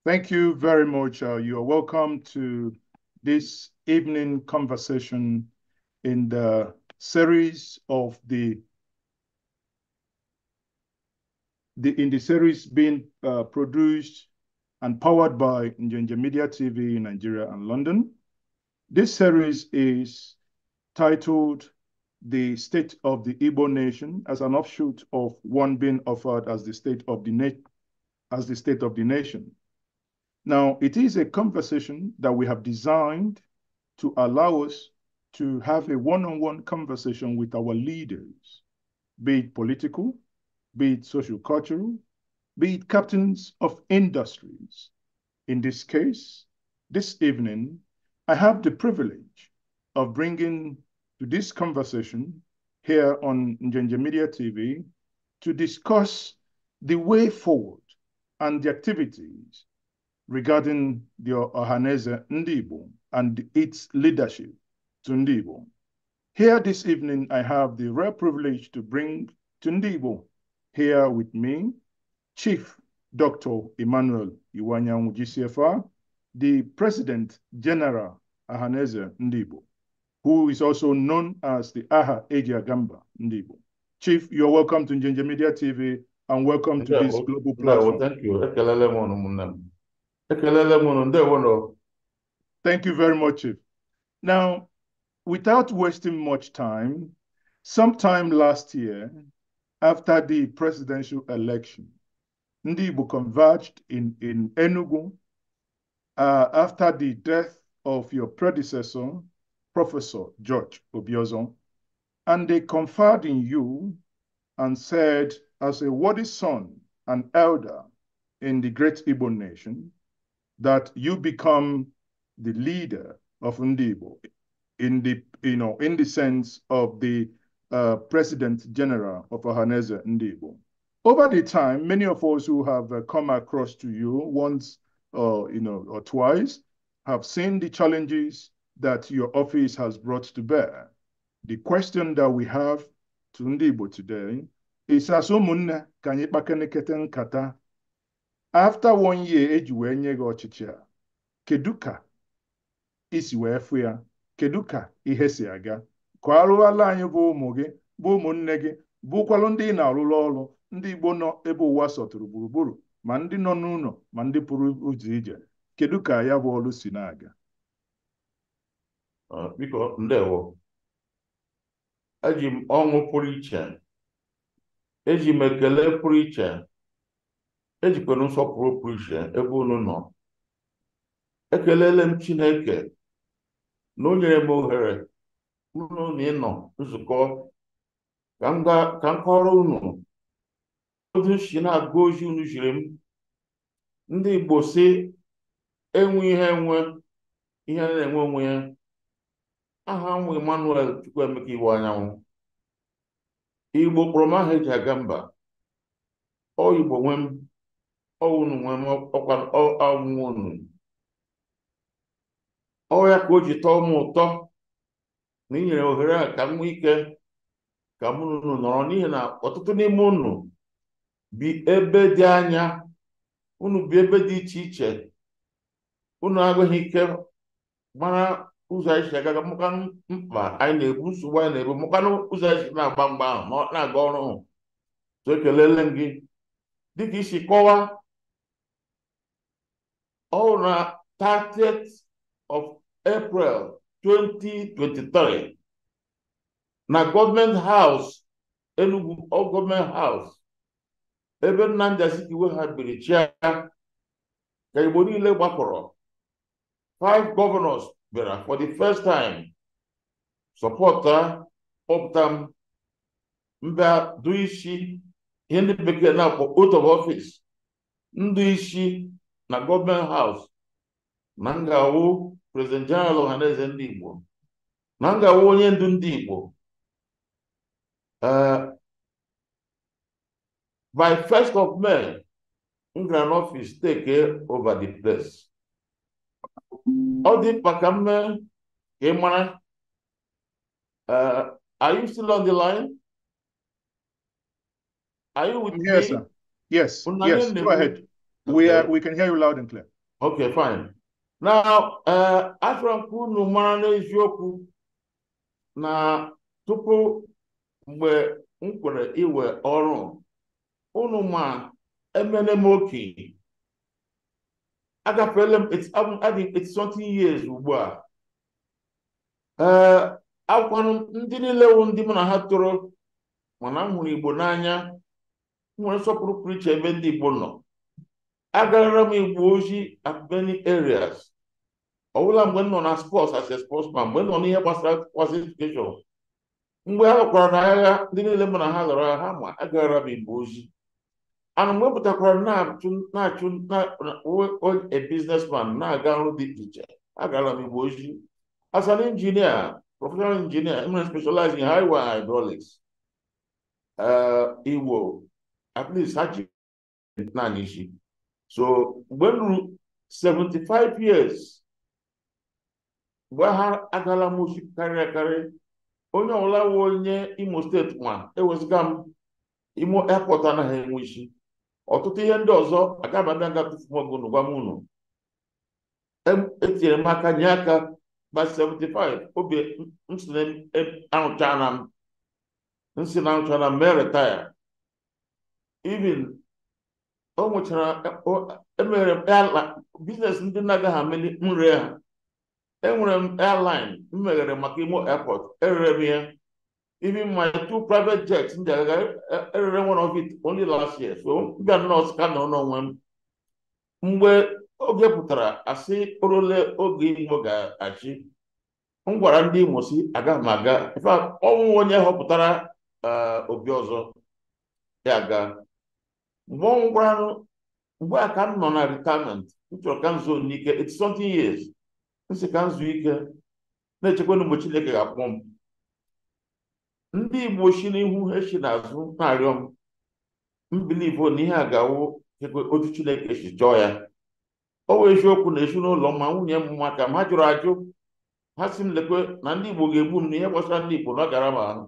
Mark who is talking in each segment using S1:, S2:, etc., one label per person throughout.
S1: Thank you very much. You are welcome to this evening conversation in the series of the in the series being produced and powered by Njenje Media TV in Nigeria and London. This series is titled The State of the Igbo Nation, as an offshoot of one being offered as the state of the as the state of the nation. Now, it is a conversation that we have designed to allow us to have a one-on-one conversation with our leaders, be it political, be it social cultural, be it captains of industries. In this case, this evening, I have the privilege of bringing to this conversation here on Njenje Media TV to discuss the way forward and the activities regarding the Ohanaeze Ndigbo and its leadership to Ndigbo. Here this evening, I have the rare privilege to bring to Ndigbo here with me, Chief Dr. Emmanuel Iwuanyanwu GCFR, the President General Ohanaeze Ndigbo, who is also known as the Aha Ejiagamba Ndigbo. Chief, you're welcome to Njenje Media TV and welcome to this global platform.
S2: Thank you.
S1: Thank you very much, Chief. Now, without wasting much time, sometime last year, after the presidential election, Ndigbo converged in Enugu after the death of your predecessor, Professor George Obiozor, and they conferred in you and said, as a worthy son and elder in the great Igbo nation, that you become the leader of Ndigbo in the, in the sense of the President General of Ohanaeze Ndigbo. Over the time, many of us who have come across to you once, or twice, have seen the challenges that your office has brought to bear. The question that we have to Ndigbo today is, as ụmụnne ka anyị kpakenekete nkata, after 1 year eji wee nye gị ọchịchị a, kedu ka isi wee fụ ya? Kedu ka ihe si aga? Ka arụala anyị bụ ụmụ gị, bụ ụmụnne gị, bụkwalụ ndị ị na-arụrụ ọrụ, ndị Igbo nọ ebe ụwa sọtụrụ gburugburu, ma ndị nọ n'ụlọ ma ndị pụrụ ụzọ ije. Kedu ka ya bụ ọrụ si na-aga?
S2: Biko, ndewo. Eji m ọṅụ pụrụ iche, eji m ekele pụrụ iche, ejikwara nsọpụrụ pụrụ iche ebe unu nọ. Ekelele m Chineke na o nyere m ohere unu na ịnọ nzukọ ka m kọrọ unu otu si na-agụ ozi unu jiri m. Ndị Igbo si enwe ihe enwe ihe na-enwe onwe ya. Aha m Emmanuel Chukwuemeka Iwuanyanwu. Igbo kpọrọ m aha eji aga mba. Ọ Igbo nwe m, ọ unu nwe m, ọkwa ọnwụ unu. Ọ ya ka o ji tọọ m ụtọ na i nyere ohere a ka m nwee ike ka mụ na unu nọrọ, n'ihi na ọtụtụ n'ime unu bi ebe dị anya, unu bi ebe dị iche iche, unu agụghị ike mara ụzọ anyị si aga, mụka mkpa anyị na-ebu, nsogbu anyị na-ebu, mụkanụ ụzọ anyị si na-agba mgba ahụ na-aga ọrụ. So ekelele m gị dịka isi kọwaa. Ọ na 30th of April 2023 na Government House Enugu, ọ Government House ebe Nnamdi Azikiwe ha biri chia, ka Igbo niile gbakọrọ. 5 governors bịara for the first time sọpọta kpọpụta m mbịa du isi ihe ndị bekee na-akpọ oath of office, ndụ isi na Government House, na m ga-awụ President General Ohanaeze Ndị Igbo, na m ga-awụ onye ndu ndị Igbo. By 1st of May, m gara n'ọfịs take over the place. Ọ dị mkpa ka m mee ka ị mara. Are you still on the line? Are you with
S1: Yes,
S2: me?
S1: sir. Yes, yes. Go ahead. We can hear you loud and clear.
S2: Okay, fine. Now, achọrọ m ka unu mara n'eziokwu na tupu mgbe m kwere iwe ọrụ unu ma emene m okenye, agafeela m adị 80 something years ugbu a. Ee, akwanụ ndị niile wụ ndị mụ na ha toro, mana m hụrụ Igbo n'anya, m nwere nsọpụrụ pụrụ iche ebe ndị Igbo nọ. Agara m Igbo ozi at many areas, ọbụla mgbe m nọ na sports as a sportsman, mgbe m nọ n'ihe gbasara kwasị education, mgbe ha lụkwara n'agha, ndị niile mụ na ha lụrụ agha ha ma agara m Igbo ozi. And mgbe m pụtakwara na-achụ na-achụ a businessman na-aga ọrụ dị iche iche, agara m Igbo ozi as an engineer, professional engineer. I'm specialize in highway hydraulics. Igbo at least ha ji naanị isi. So mgbe m ruru 75 years, mgbe ha agala m ozi karịrị akarị, onye ọbụla wụ onye Imo Steeti ma ewezụga m, Imo Airport anaghị enwe isi, ọtụtụ ihe ndị ọzọ agaghị abịa nga tụfu m oge unu gwa m unu. Etinyere m aka nye aka by 75. Obi m si na arụchana m, m si na arụchana m mee retire. Even o nwechara, emeghere m airline business ndị na-agaghị ameli m ree ha. Enwere m airline m meghere maka Imo Airport, erere m ya. Even my two private jets ndị agaga, erere one of it only last year. So m bịa nọọsụ ka nọrọ n'onwe m. Mgbe oge pụtara asị orole oge Imo ga-achị, m gwara ndị Imo si aga m aga. In fact, ọnwụ onye họpụtara obi ọzọ ya aga. Mgbe ọ gwara, mgbe a ka m nọ na retirement, m chọrọ ka m zuo n'ike 80 something years, m sị ka m zuo ike na-echekwa na mgbe Chineke ga-akpọ m. Ndị Igbo si n'ihu ha si n'azụ na-arịọ m, m believe na ihe a ga-awụ otu Chineke si chọọ ya. Ọ wụ eziokwu na ezinụlọ m ma nwunye m maka m ha jụrụ ajụ. Ha si m lekwe na ndị Igbo ga-egbu m n'ihe gbasara ndị Igbo na ọ gara m ahụ.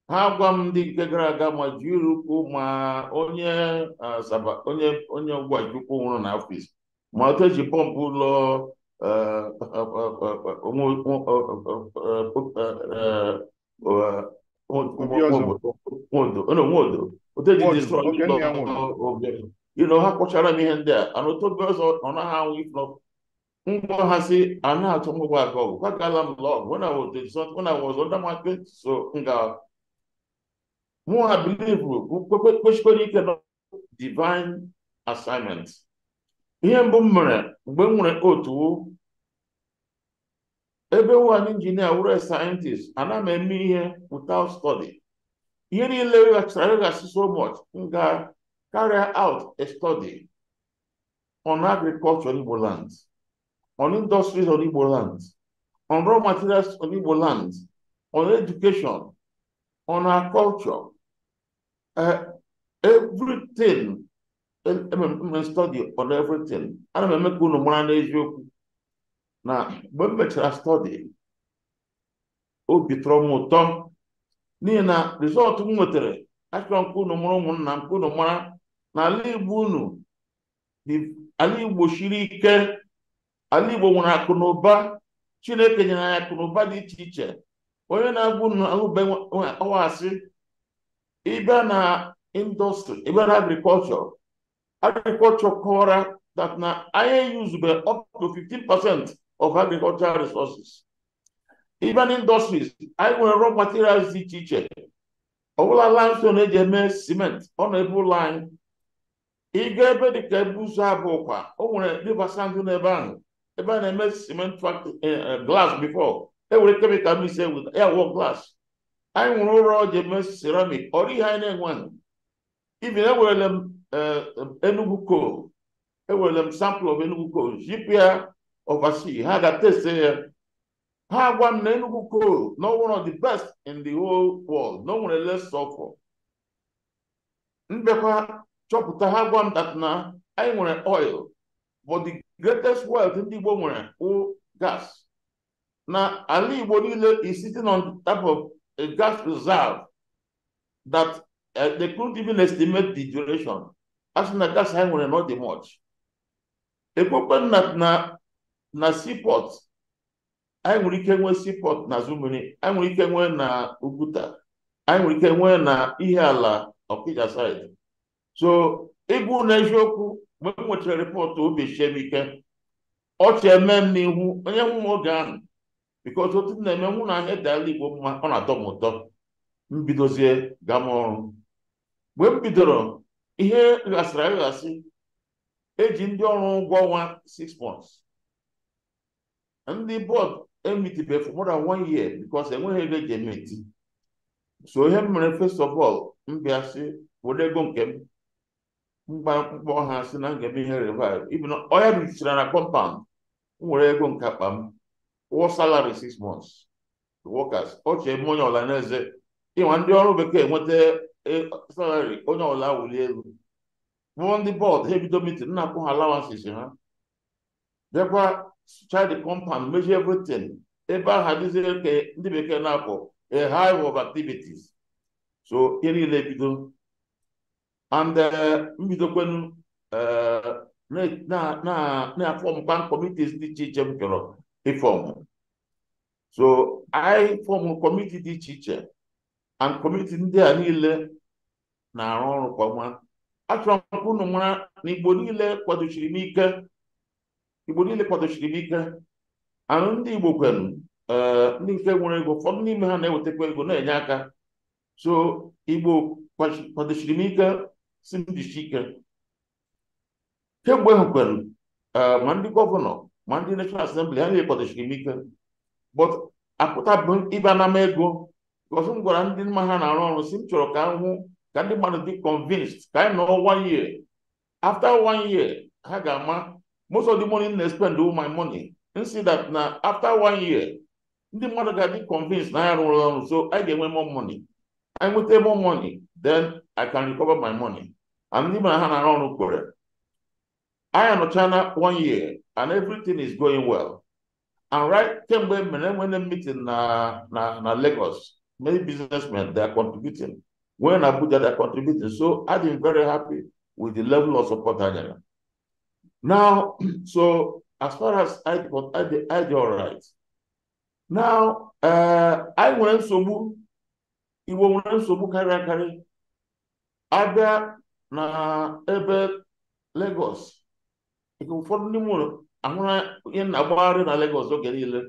S2: Ha gwa m ndị nke gara aga, ma jiri ukwu ma onye Asaba, onye Ụgwachukwu nwụrụ na ọfịs, ma otu eji pọmpụ ụlọ
S1: Obi ọzọ.
S2: Nwodo, otu eji
S1: Nwodo,
S2: destroy
S1: oge
S2: ụlọ
S1: nna ya nwụrụ.
S2: Obi. Ha kpọchara m ihe ndị a ana otu obi ọzọ ọ naghị anwụ. If not, ngwa ha si a na-achọ m ụgbọ aka ọgwụ kwagala m lọg when I was 20 something, when I was under my 20. So nga mụ ha believe kwechikwere ike na divine assignment. Ihe mbụ m mere mgbe m nwere otu ebe one engineer wụrụ a scientist, ana m eme ihe without study. Ihe niile ghachara ghasị so much, m ga carry out a study on agriculture in Igbo land, on industries on Igbo land, on raw materials on Igbo land, on education, on our culture, everything. Eme study on everything. Ana m eme ka unu mara n'eziokwu na mgbe m mechara study, obi tọrọ m ụtọ n'ihi na result m nwetara. Achọrọ m ka unu mara, ụmụnna m, ka unu mara na ala Igbo unu ala Igbo siri ike, ala Igbo nwere akụ na ụba. Chineke nyere anyị akụ na ụba dị iche iche. Onye na-agwa unu alụbe ọwa asị. Ịbịa na industry, ịbịa na agriculture, agriculture kọwara that na anyị use up to 15% of agricultural resources. Ịbịa na industries, anyị nwere raw materials dị iche iche. Ọbụla limestone eji eme cement, ọ nọ ebe ụlọ anyị. Ịga ebe dịka ebe ụzọ abụọ o nwere river sand n'ebe ahụ, ebe a na-eme cement factory, glass before e were chemical mix with ya wọ glass. Anyị nwere ụrọ ji eme ceramic ọrụ ihe anyị na-enweghị. Even ewerele m Enugu coal, ewerele m sample of Enugu coal zipụ ya overseas, ha ga-test ya. Ha gwa m na Enugu coal no one of the best in the whole world, no nwere less sulfur. Mbịakwa chọpụta, ha gwa m that na anyị nwere oil, but the greatest wealth ndị Igbo nwere wụ gas, na ala Igbo niile is sitting on top of a gas reserve that they couldn't even estimate the duration. Asị na gas anyị nwere not dị much. Ekwekwe na seaport, anyị nwere ike nwee seaport na Azumini, anyị nwere ike nwee na Oguta, anyị nwere ike nwee na Ihiala, Okija side. So ịgụ na eziokwu, mgbe m nwetara report, obi sie m ike, ọchị eme m n'ihu onye hụ m oge ahụ, because otu m na-eme hụ na ahịa dị ala Igbo mma, ọ na-atọ m ụtọ. M bidozie gaa m ọrụ. Mgbe m bidoro, ihe ghasịrị aghasị. Eji ndị ọrụ ụgwọ ọnwa 6 months. Ndị board emitibe for more than one year because enweghị ego eji emeti. So ihe m mere, first of all, m bịa sị were ego nke m mgba mkpọ ha, sị na m ga-eme ihe revive. Even ọya ruchara na compound, m were ego nke akpa m kwụọ salary 6 months the workers. Ọchị eme onye ọla n'eze ịnwa ndị ọrụ bekee nweta salary, onye ọla wuli elu. Kpọọ ndị board, ha ebido meeting, na-akwụ ha allowances. Ha bịakwa try the compound, measure everything. Ebe ahụ adịzie ka ndị bekee na-akpọ a hive of activities. So ihe niile ebido and mbidokwenu na-aformkwa committees dị iche iche m chọrọ ịform. So I form committee dị iche iche, and committee ndị a niile na-arụ ọrụ kwa ọnwa. Achọrọ m ka unu mara na Igbo niile kwadochiri m ike. Igbo niile kwadochiri m ike. Anụ ndị Igbo kwenu, ndị nke nwere ego, ụfọdụ n'ime ha na-ewetakwa ego na-enye aka. So Igbo kwadochiri m ike, si m jisie ike. Kemgbe hụkwenu, ma ndị governor ma ndị National Assembly, ha niile kwadochiri m ike, but apụtabụ ịbịa na m ego, because m gwara ndị mma ha na-arụ ọrụ, si m chọrọ ka m hụ ka ndị mmadụ dị convinced, ka anyị nọ one year. After one year, ha ga-ama most of the money m na-spend, all my money. M see that na after one year, ndị mmadụ ga-adị convinced na anyị rụrụ ọrụ, so anyị ga-enwe more money. Anyị nweta more money, then I can recover my money. And ndị mmadụ ha na-arụ ọrụ kwere. Anyị anọchana one year and everything is going well. And right kemgbe mere enwere meeting na Lagos, many businessmen, they are contributing. When Abuja, they are contributing. So I've been very happy with the level of support I get. Now, so as far as I do all right. Now, I nwere nsogbu, Igbo nwere nsogbu karịrị akarị. Abịa na ebe Lagos, ụfọdụ ndị mụrụ ahụra ihe na-agbagharị na Lagos oge niile.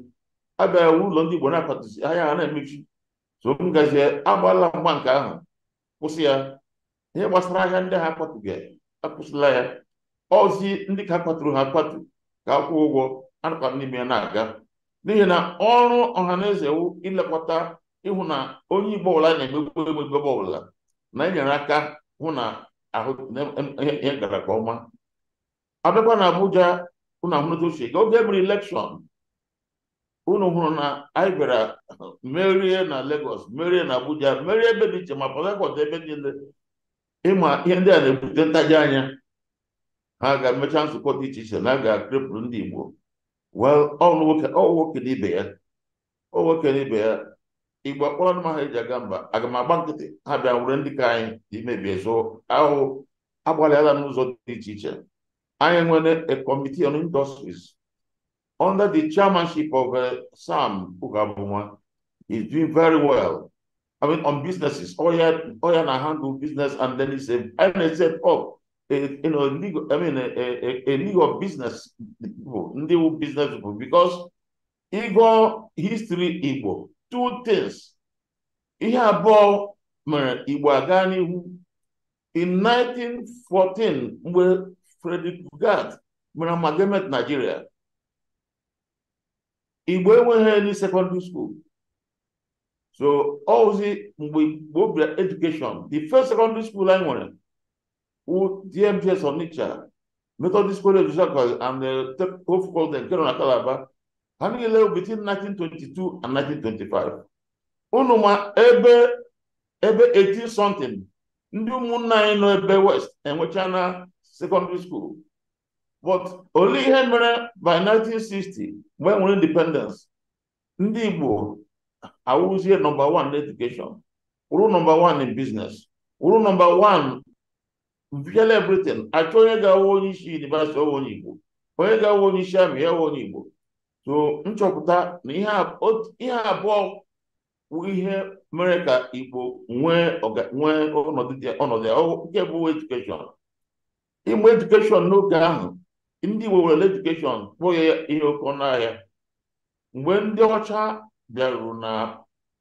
S2: Abịa ụlọ ndị Igbo na-akpatụsi ahịa, ha na-emechi. So m gazie agbala mgba nke ahụ, kwụsị ya. Ihe gbasara ahịa ndị ha akwatụghị, akwụsịla ya. Ọzi ndị ka kwaturu ha akwatu ka akwụ ụgwọ anakwa n'ime ya na-aga, n'ihi na ọrụ ọha na eze wụ ilekọta, ịhụ na onye Igbo ọbụla na-emegbu emegbu ebe ọbụla, na enyere aka hụ na ahụ ihe gara nke ọma. Abịakwa na Abuja, unu ahụnụta ochie oge emere election, unu hụrụ na anyị bịara merie na Lagos, merie na Abuja, merie ebe dị iche, ma Port Harcourt, ebe niile. Ịma ihe ndị a na-ebute ntaji anya. Ha ga-emecha nzukọ dị iche iche na a ga-akrepụrụ ndị Igbo. Well, ọ nwoke, ọ nwoke na ibe ya, ọ nwoke na ibe ya. Igbo akpọrọ m ha eji aga mba, aga m agba nkịtị ha bịa were ndị ka anyị dị mebie? So ahụ agbalịala n'ụzọ dị iche iche. Anyị nwere a committee on industries under the chairmanship of Sam Ukabunwa. He's doing very well. I mean, on businesses, Oya na handle business, and then he said, and they set up a legal, I mean, a league of business people, ndị wụ business people, because ịgụ history Igbo, two things. Ihe abụọ mere Igbo aga n'ihu. In 1914, mgbe Frederick Lugard mere amalgamate Nigeria, Igbo enweghị any secondary school. So ozi mgbe Igbo bịara education, the first secondary school anyị nwere wụ DMGS Onitsha, Methodist College Uzuakoli, and the Hope College nke nọ na Calabar. Ha niile between 1922 and 1925. Unu ma ebe 18 something, ndị ụmụnna anyị nọ ebe West enwechana secondary school. But olee ihe mere by 1960, mgbe e nwere independence, ndị Igbo awụzie number one in education, wụrụ number one in business, wụrụ number one virtually everything? Achọ onye ga-awụ onye isi university, ọwụ onye Igbo. Onye ga-awụ onye isi amị ya wụ onye Igbo. So nchọpụta na ihe abụọ wụ ihe mere ka Igbo nwee ọnọdụ ya, nke bụ edukeshọn. Ịmụ edukeshọn n'oge ahụ, ndị Igbo were edukeshọn kpọọ ya ihe oke ọnụ ahịa. Mgbe ndị ọcha bịaruru na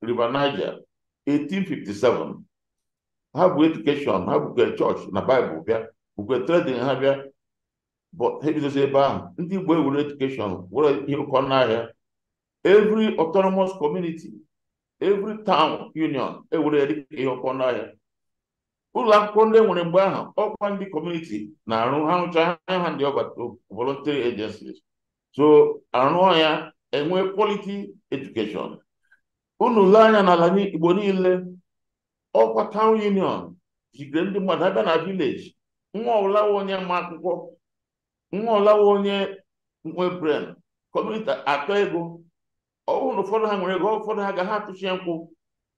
S2: River Niger 1857, ha bụ edukeshọn, ha bukwe chọọchị na Baịbụl bịa, bukwe trading ha bịa, but ha ebidozi ebe ahụ. Ndị Igbo ewere edukeshọn were ihe oke ọnụ ahịa. Every autonomous community, every town union ewere dịka ihe oke ọnụ ahịa. Ụlọ akwụkwọ ndị nwere mgbe ahụ, ọkwa ndị kọmuniti na-arụ, ha rụcha ha ndị ọba voluntary agencies. So arụọ ya enwe quality education. Unu lee anya n'ala Igbo niile, ọkwa town union jigere ndị mmadụ abịa na village. Nwa ọbụla onye ma akwụkwọ, nwa ọbụla onye nwe brain, kọmuniti atọ ego. Ọ bụrụ na ụfọdụ ha nwere ego, ụfọdụ ha ga ha atụchie nkwụ,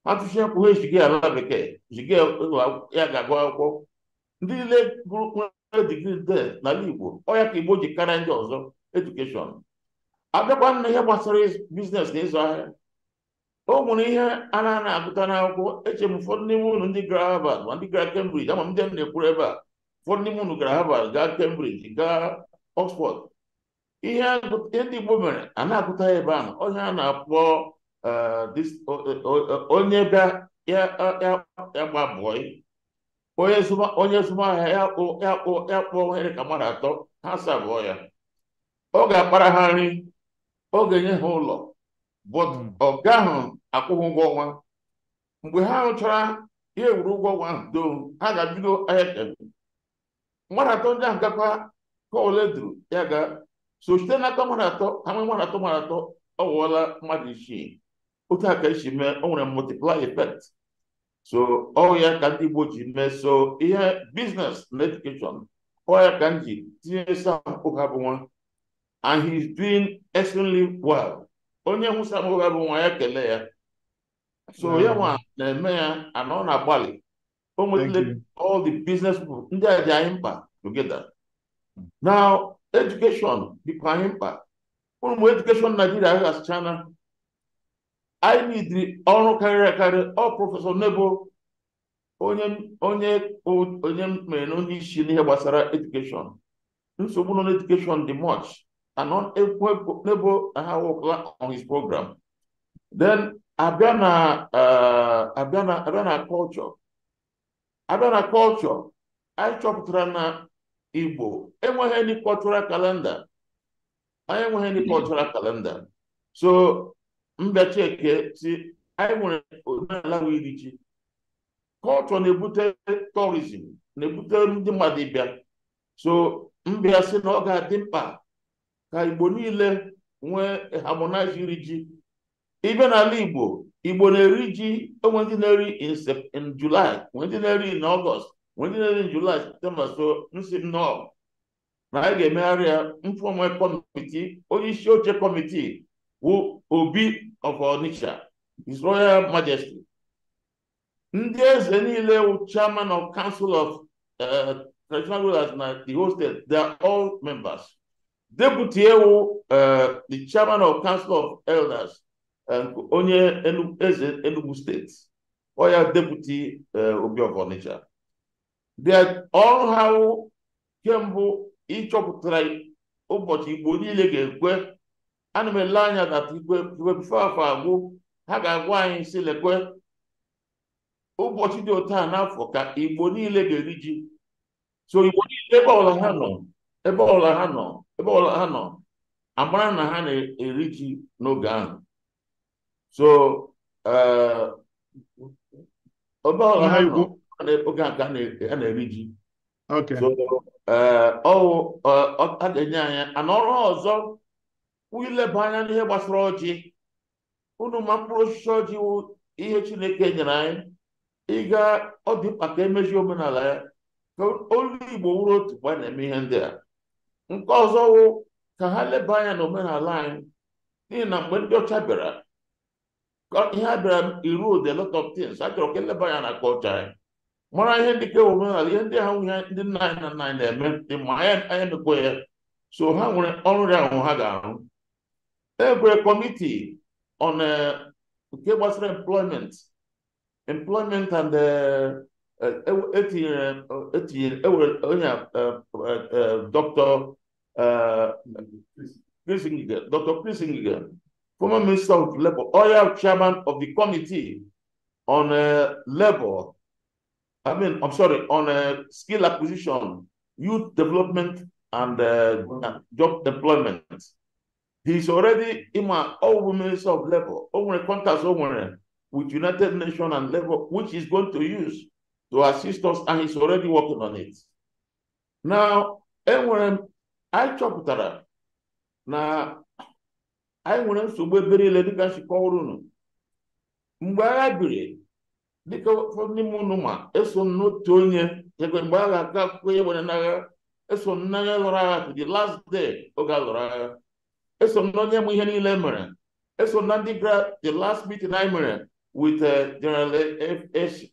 S2: ha tụchie nkwụ, ha eziga ala bekee, ziga ya ga-agụ akwụkwọ. Ndị niile gụrụ nwere digrii de n'ala Igbo, ọ ya ka Igbo ji karịa ndị ọzọ edukeshọn. Abịakwa na ihe gbasara biznes na ịzụ ahịa, o nwere ihe a na-ana agụta n'akwụkwọ. Eche m ụfọdụ n'ime unu ndị gara Harvard ma ndị gara Cambridge, ama m ndị m na-ekwuru ebe a, ụfọdụ n'ime unu gara Harvard, gaa Cambridge, gaa Oxford. Ihe ndị Igbo mere a na-agụta ya ebe ahụ, onye a na-akpọ onye bịa ya gba bọị, onye zụmahịa ya kpọọ ohere ka mmadụ atọ ha sabụọ ya, ọ ga-akpara ha nri, ọ ga-enye ha ụlọ, but ọ gaghị akwụghị ụgwọ ọnwa. Mgbe ha rụchara ihe ewuru ụgwọ ọnwa ahụ doo, ha ga-ebido ahịa. Mmadụ atọ ndị ahụ gakwa ka ole duru ya ga so site n'aka mmadụ atọ ha nwee mmadụ atọ, ọ ghọọla mmadụ isii. Otu a ka esi mee, o nwere multiply effect. So ọ ya ka ndị Igbo ji mee. So ihe business na education, ọ ya ka m ji tinye Sam Ohuabunwa, and he is doing extremely well. Onye hụ Sam Ohuabunwa ya kelee ya. So ya nwa na-eme ya, and ọ na-agbalị. O nwetara all the business people ndị a dị anyị mkpa together. Now education dịkwa anyị mkpa. Ụmụ education Nigeria aghasịchana. Anyị nidiri ọrụ karịrị akarị. Ọ prọfesọ Nebo, onye onye mere na onye isi n'ihe gbasara education. Nsogbu nọ n'education dị much, and Nebo ha work on his program. Then abịa na culture, abịa na culture, anyị chọpụtara na Igbo enweghị any cultural calendar. Anyị enweghị any cultural calendar. So mbịa cheke si anyị nwere omenala iri ji. Culture na-ebute tourism, na-ebute ndị mmadụ ịbịa. So mbịa sị na ọ ga-adị mkpa ka Igbo niile nwee harmonize iri ji. Ịbịa n'ala Igbo, Igbo na-eri ji, onwe ndị na-eri in July, nwe ndị na-eri in August, nwe ndị na-eri in July, September. So nsị m nọ na anyị ga-emegharị ya. Mfọmwe kọmiti, onye isi oche kọmiti wụ Obi of Onitsha, His Royal Majesty. Ndị eze niile wụ chairman of council of traditional rulers na the whole state, they are all members. Deputy ewu the chairman of council of elders, onye eze Enugu steeti, ọ ya deputy Obi of Onitsha. Ọrụ ha wụ kemgbe ịchọpụtara ụbọchị Igbo niile ga-ekwe. Ana m ele anya na igwe bifo afọ agwụ, ha ga-agwa anyị si lekwe ụbọchị dị otu a n'afọ ka Igbo niile ga-eri ji. So Igbo niile ebe ọbụla ha nọ, ebe ọbụla ha nọ, ebe ọbụla ha nọ, amara na ha na-eri ji n'oge ahụ. So ebe ọbụla ha nọ oge a ka ha na-eri ji. So ọ ga-enye anyị ana ọrụ ọzọ ileba anya n'ihe gbasara ọjị. Unu ma mkpụrụ osisi ọjị wụ ihe Chineke nyere anyị. Ịga ọ dị mkpa ka emezie omenala ya, ka olu Igbo wuru otu mgbe a na-eme ihe ndị a. Nke ọzọ wụ ka ha leba anya n'omenala anyị, n'ihi na mgbe ndị ọcha bịara, ihe a bịara erode a lot of things. A chọrọ ka eleba anya na culture anyị, mara ihe ndị ka omenala, ihe ndị ahụ, ihe ndị nna anyị na nna anyị na-eme dị mma, anyị emekwa ya. So ha nwere ọrụ ahụ ha ga-arụ. E nwere committee on nke gbasara employment and etinyere ewere onye Dr. Chris Ngige, Dr. Chris Ngige, former Minister of Labor, oil chairman of the committee on labor, I mean, I'm sorry, on skill acquisition, youth development, and job employment. He's already in my old Minister of Labor, over contacts over with United Nations and Labor, which he's going to use to assist us, and he's already working on it. Now, I chọpụtara na anyị nwere nsogbu ebe niile dịka nchịkọwara unu. Mgbe agha biri, dịka ụfọdụ n'ime unu ma eso n'otu onye mgbe agha aka akwụkwọ ihe nwere n'agha, eso m n'onye lụrụ agha to the last day oge a lụrụ agha, eso m n'onye mụ ihe niile mere, eso m na ndị gara the last meeting anyị mere with General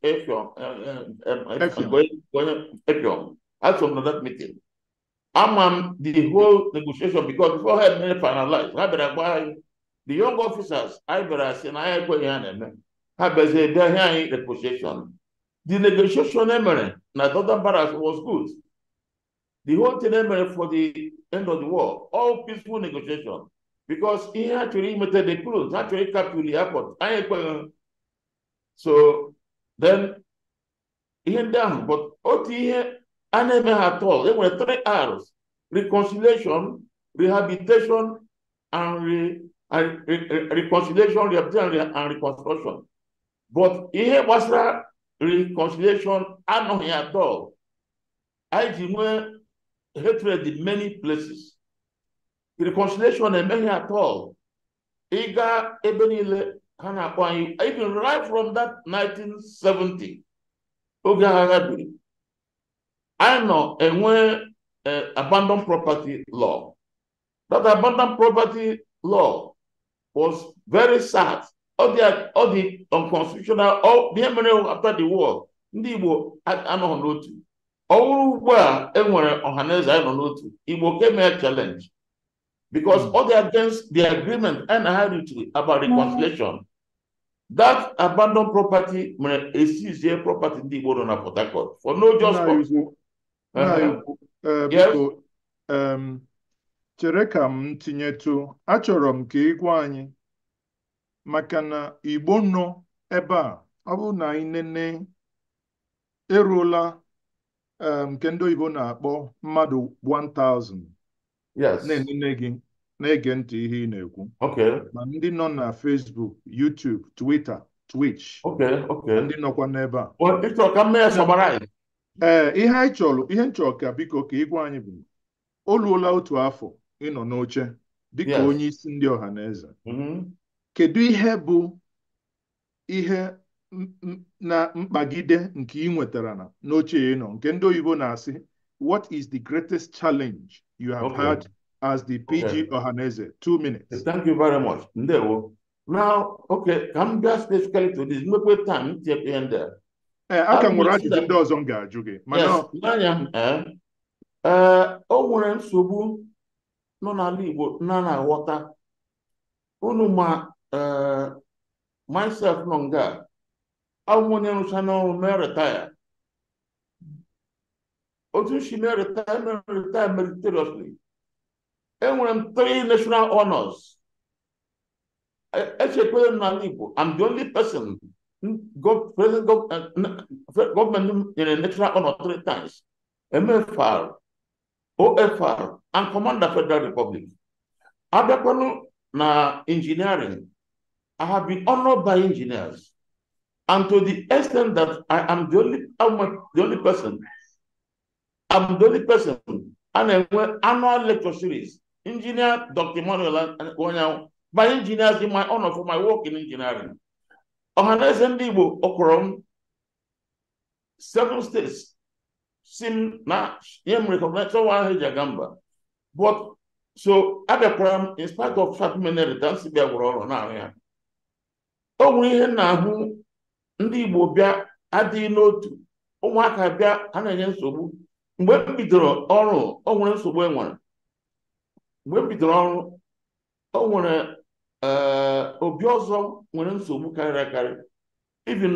S2: Effiong, eso m na that meeting. Ama m the whole negotiation because before ha mere finalize, ha bịara gwa anyị the young officers anyị bịara sị na anyị ekweghị ha na-eme, ha bịazie bịa ihe anyị negotiation. The negotiation e mere na Northern Barracks was good. The whole thing e mere for the end of the war, all peaceful negotiation, because ihe ha chọrọ imete the close, ha chọrọ ịkapture the airport, anyị ekweghị. So then ihe ndị ahụ, but otu ihe a na-eme ha at all, e nwere 3 R's: reconciliation, rehabilitation, and reconciliation, rehabilitation, and reconstruction. But ihe gbasara reconciliation anọghị at all. Anyị ji nwee hatred in many places. Reconciliation emeghị at all. Ịga ebe niile ha na-akpọ anyị, even right from that 1970 oge agha biri, anyị nọ enwe abandoned property law. That abandoned property law was very sad. All the unconstitutional, all the mere after the war, ndị Igbo anọghị n'otu. Ọ bụrụ ugbu a enwere ọhaneze anyị nọ n'otu, Igbo came a challenge because all the against the agreement and ha reached about reconciliation. That abandoned property mere esizie property ndị Igbo nọ na Port Harcourt for no just cause.
S1: Biko, chere ka m tinyetụ, achọrọ m ka ị gwa anyị maka na Igbo nọ ebe a, ọ bụrụ na anyị nene eruola nke ndị oyibo na-akpọ mmadụ 1000
S2: Yes.
S1: na-enene gị, na-ege ntị ihe ị na-ekwu.
S2: Okay.
S1: Ma ndị nọ na Facebook, YouTube, Twitter, Twitch.
S2: Okay, okay.
S1: Ndị nọkwa n'ebe a.
S2: Well, ịchọrọ ka m mee summarize.
S1: Ee, ihe anyị chọrọ, ihe m chọrọ ka biko ka ị gwa anyị bụ o luola otu afọ ịnọ n'oche dịka onye isi ndị ọhaneze. Kedu ihe bụ ihe na mkpagide nke ị nwetara na n'oche ị nọ, nke ndị oyibo na-asị what is the greatest challenge you have had as the PG Ohanaeze? 2 minutes.
S2: Thank you very much. Ndewo. Now, okay, ka m bịa specifically to this. Nwekwe time tinye ihe ndị a.
S1: Ee, aka nwere ajụjụ ndị ọzọ m ga-ajụ gị.
S2: Mana n'anya, o nwere nsogbu nọ n'ala Igbo na na-aghọta. Unu ma myself nọ nga abụ onye rụcha n'ọrụ mee retire. Otu si mee retire meritoriously. Enwere m 3 national honors. Echekwere m n'ala Igbo, I'm the only person president government nyere national honor 3 times. MFR, OFR, and Commander Federal Republic. Abịakwanụ na engineering, I have been honored by engineers, and to the extent that I am the only person. I'm the only person. And I annual lecture series, Engineer Dr. Emmanuel Onyanwu, by engineers in my honor for my work in engineering. Ohanaeze Ndị Igbo Okorom, 7 states sim na nye m recognize someone Gamba. But so abịakwara m in spite of fact many returns bịa gwụrụ ọrụ na-arụ ya. O nwere ihe na-ahụ ndị Igbo bịa adịghị n'otu, ụmụaka bịa ha na-enye nsogbu. Mgbe m bidoro ọrụ, o nwere nsogbu e nwere. Mgbe m bidoro ọrụ, o nwere obi ọzọ nwere nsogbu karịrị akarị. Even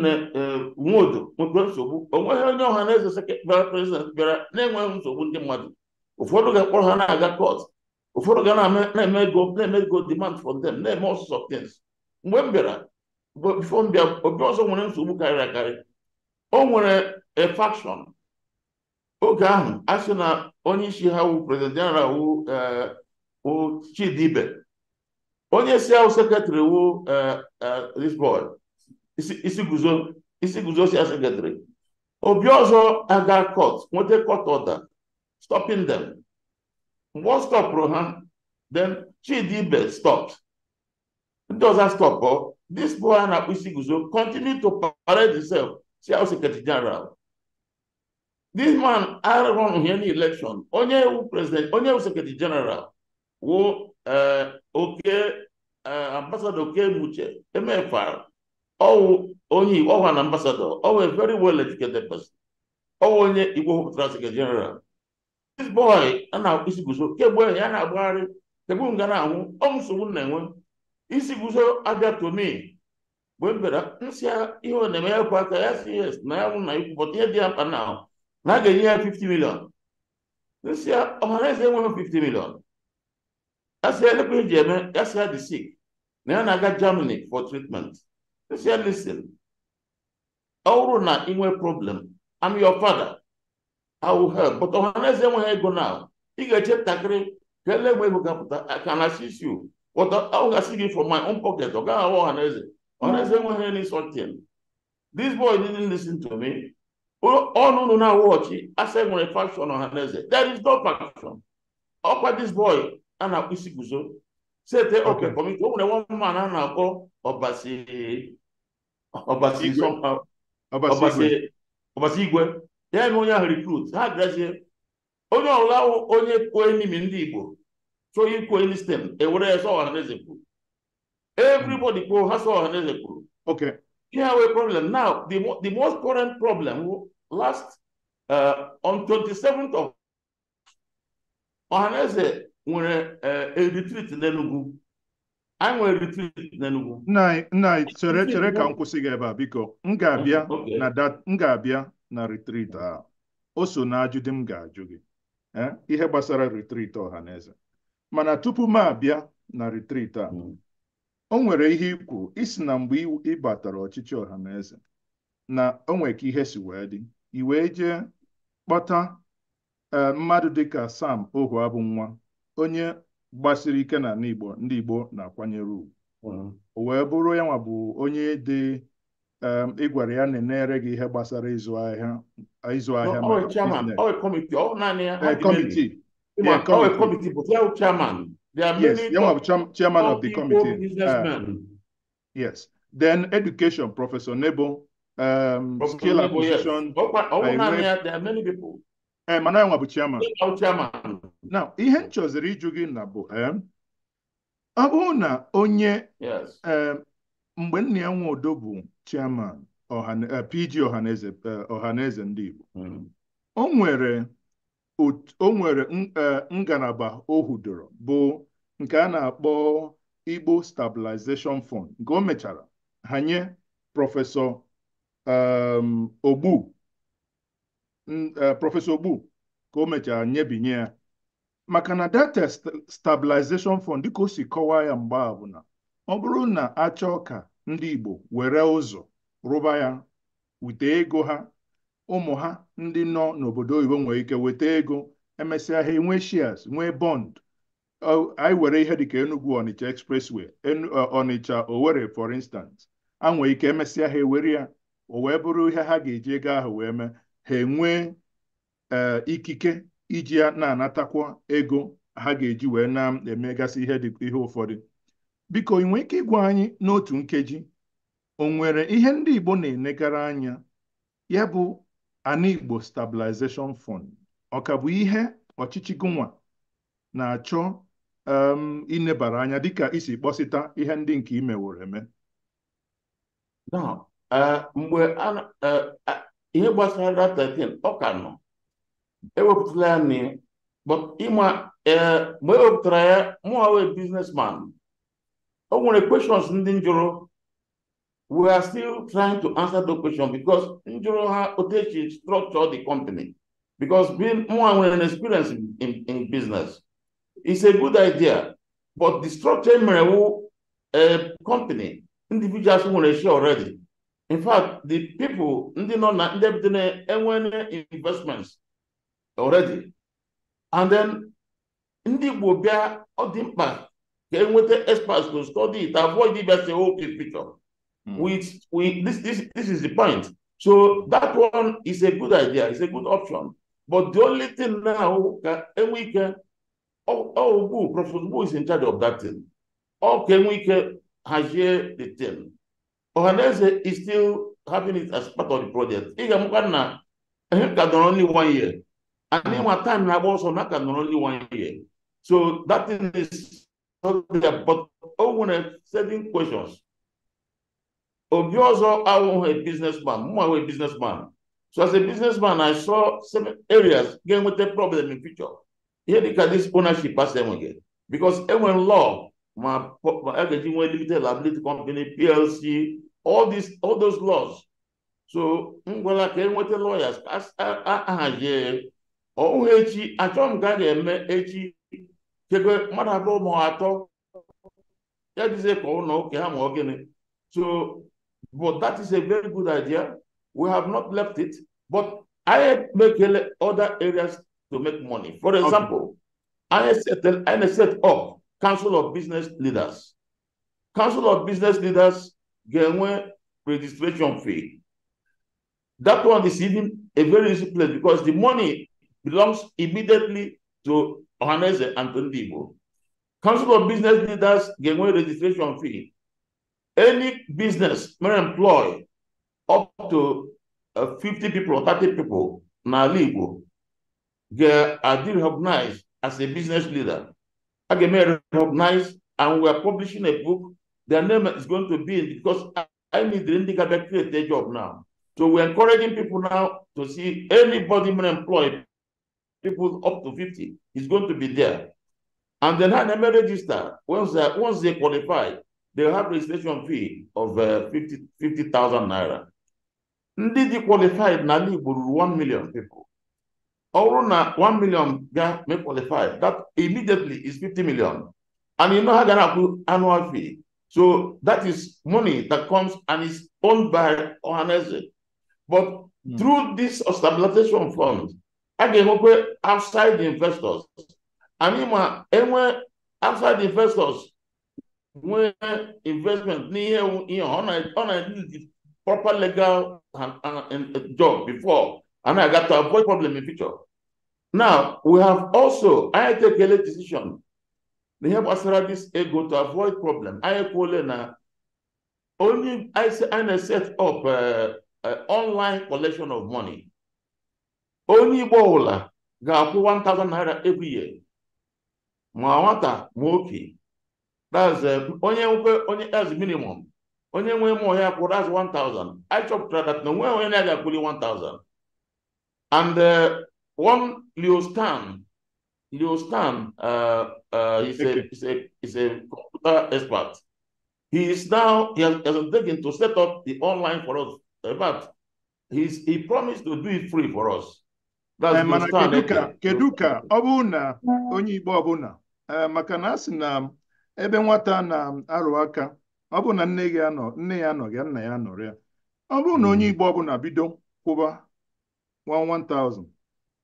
S2: Nwodo nwekwara nsogbu. O nweghị onye Ọhaneze president bịara na-enweghị nsogbu ndị mmadụ. Ụfọdụ ga-akpọrọ ha na-aga court, ụfọdụ ga na-eme ego demand from them, na-eme all sorts of things. Mgbe m bịara, before m bịa, obi ọzọ nwere nsogbu karịrị akarị. O nwere a faction oge ahụ a sị na onye isi ha wu president general wu Chidi Ibe, onye si ahụ secretary wu this boy isi guzo, isi guzo si secretary. Obi ọzọ aga court, nweta court order stopping them. Mgbe ọ stopụrụ ha, then Chidi Ibe stopped, ndị ọzọ stop. This boy a na-akpọ isi guzo continue to parade himself si ahụ secretary general. This man arụghị any election. Onye wu president, onye wu secretary general wu oke ambassador Oke Muche MFR. Ọwụ onye ọwa na ambassador, ọwụ a very well educated person, ọwụ onye Igbo họpụtara secretary general. This boy a na-akpọ isi guzo, kemgbe ya na-agbagharị kemgbe m ga na-ahụ ọ nsogbu na-enwe. Isi guzo abịa to me mgbe m bịara, nsị ya ihe ọ na-eme, ya kwu aka ya si yes na ya nwụ na ikwu, but ihe dị ya mkpa na na a ga-enye ya 50 million. Nsị ya Ọhaneze enweghị 50 million. Ya sị ya elekwa eji eme ya, sị ya dị sick na ya na-aga Germany for treatment. Nsị ya, listen, ọ bụrụ na ị nwee problem, I'm your father, I will help, but Ọhaneze enweghị ego now. Ị ga-eche ntakịrị ka ele enwe ego ga-apụta. I can assist you, but I will assist you from my own pocket. Ọ gaghị awa Ọhaneze. Ọhaneze enweghị any something. This boy didn't listen to me. Ọnụ unu na-awọchi asa enwere faction Ọhaneze. There is no faction. Ọkwa this boy a na-akpọ isi guzo sete oke committee. O nwere one man a na-akpọ Ọbasi Ọbasi somehow Ọbasi Ọbasi Igwe, ya eme onye ahụ recruit ha gazie. Onye ọbụla onye kwuo enemy ndị Igbo chọọ ikwu anything, ewere ya sọ Ọhaneze kwuru. Everybody kwuo, ha sọ Ọhaneze kwuru. Here we problem now, the most current problem last on 27th of Ọhaneze nwere a retreat n'Enugu. Anyị nwere retreat n'Enugu.
S1: Nna anyị, chere chere ka m kwụsị gị ebe a, biko. M ga-abịa na that, m ga-abịa na retreat a. O so na ajụjụ m ga-ajụ gị, ihe gbasara retreat Ọhaneze. Mana tupu m abịa na retreat a, o nwere ihe ikwu isi na mgbe ị batara ọchịchị Ọhaneze na o nwere ka ihe si wee dị, i wee jee kpọta mmadụ dịka Sam Ohuabunwa, onye gbasiri ike na Igbo, ndị Igbo na-akwanyere ugwu. O wee bụrụ ya nwa bụ onye dị ị gwara ya na-enere gị ihe gbasara ịzụ ahịa, ịzụ ahịa.
S2: Committee.
S1: Yes, ya nwa bụ chairman of the committee. Yes. Then education, Professor Nebo, skill acquisition.
S2: There are many people.
S1: Ee, mana ya nwa bụ chairman.
S2: Chairman.
S1: Now, ihe m chọziri ịjụ gị na bụ, ọ bụrụ na onye mgbe nna ya Nwodo bụ chairman PG Ọhaneze, Ọhaneze ndị Igbo, o nwere ngalaba o hudoro bụ nke a na-akpọ Igbo Stabilization Fund, nke o mechara hanye Professor Ogbu, Professor Ogbu ka o mechara nyebinye ya, maka na data stabilization fund, dịka o si kọwaa ya mgbe a, bụ na ọ bụrụ na achọọ ka ndị Igbo were ụzọ rụba ya, wite ego ha, ụmụ ha ndị nọ n'obodo oyibo nwere ike weta ego, emesịa ha enwee shares, nwee bond. Anyị were ihe dịka Enugu Onitsha Expressway, Onitsha Owerri for instance, a nwee ike emesịa ha ewere ya, o wee bụrụ ihe ha ga-eji ego ahụ wee mee, ha enwee ikike iji ya na-anatakwa ego ha ga-eji wee na-emegasị ihe dị ihe ụfọdụ. Biko, ị nwee ike ịgwa anyị n'otu nkeji, o nwere ihe ndị Igbo na-enegara anya, ya bụ Ana Igbo Stabilization Fund, ọ ka bụ ihe ọchịchị gụnwa na-achọ inebara anya dịka isi kpọsịta ihe ndị nke imeworo eme?
S2: Now, mgbe ihe gbasara 13 ọ ka nọ, ewepụtala ya na But ịma mgbe e wepụtara ya, mụ a businessman, o nwere questions ndị njụrụ. We are still trying to answer the question because njụrụ ha otu esi structure the company. Because being mụ nwere an experience in business, it's a good idea, but the structure mere wu a company individuals nwere share already. In fact, the people ndị nọ na ndị bido na-enwere investments already. And then ndị Igbo bịa, ọ dị mkpa ka enweta experts to study it, avoid ịbịa say okay picture. Which we this this this is the point. So that one is a good idea, it's a good option. But the only thing now ka enwe ike Ogbu, Professor Ogbu is in charge of that thing. Ọ ka enwe ike hazie the thing. Ohanaeze is still having it as part of the project. Ị ga-amụkwa na ihe ka nọrọ only one year. And ịnwa time na-agba ọsọ na ka nọrọ only one year. So that thing is not there, but o nwere certain questions. Obi ọzọ awụghị a businessman, mụ awụ a businessman. So as a businessman, I saw seven areas ga-enweta problem in future. Ihe dịka this ownership as enweghị. Because enwere law ma a ga-eji nwee limited liability company, PLC, all these, all those laws. So m gwara ka enweta lawyers ahazie ọhụụ echi. Achọghị m ka a ga-eme echi kekwe mmadụ abụọ ma atọ ya dịzie ka ụlọ ụka ha ma ọ gịnị. So but that is a very good idea. We have not left it, but I make other areas to make money. For example, I set up Council of Business Leaders. Council of Business Leaders ga-enwe registration fee. That one is even a very easy place because the money belongs immediately to Ohanaeze and to Ndị Igbo. Council of Business Leaders ga-enwe registration fee. Any business may employ up to 50 people or 30 people n'ala Igbo ga-adị recognized as a business leader. A ga-eme recognized, and we are publishing a book. Their name is going to be in, because I need the ndị ga-abịa create a job now. So we're encouraging people now to see anybody may employ people up to 50 is going to be there. And then ha na-eme register. Once they qualify, they have registration fee of 50,000 naira. Ndị dị qualified n'ala Igbo ruru 1 million people. Ọ bụrụ na 1 million ga may qualify, that immediately is 50 million. And you know ha ga na-akwụ annual fee. So that is money that comes and is owned by Ohanaeze. But through this stabilization fund, a ga-enwekwa outside investors. Anyị ma enwe outside investors nwee investment n'ihe ihe ọ na need proper legal and job before and I got to avoid problem in future. Now, we have also, I take a decision n'ihe gbasara this ego to avoid problem. Anyị ekwuole na only I say I set up online collection of money. Onye Igbo ọbụla ga-akwụ 1,000 naira every year. Ma nwata ma okenye. That's onye nkwe onye, that's minimum. Onye nwe mụ ya kwụ, that's 1,000. I chọpụtara that na onwe onye na-aga akwụli 1,000. And one Leo Stan, Leo Stan, he's a computer expert. He is now, he has undertaken to set up the online for us. In fact, he promised to do it free for us. That's
S1: Mana
S2: Leo Stan
S1: kedu ka
S2: Eke.
S1: Kedu ka ọ bụrụ na onye Igbo ọbụla, maka na a sị na ebe nwata na-arụ aka, ọ bụrụ na nne gị anọ, nne ya anọghị ya, nna ya anọrọ ya, ọ bụrụ na onye Igbo ọbụla bido kwụba 1000,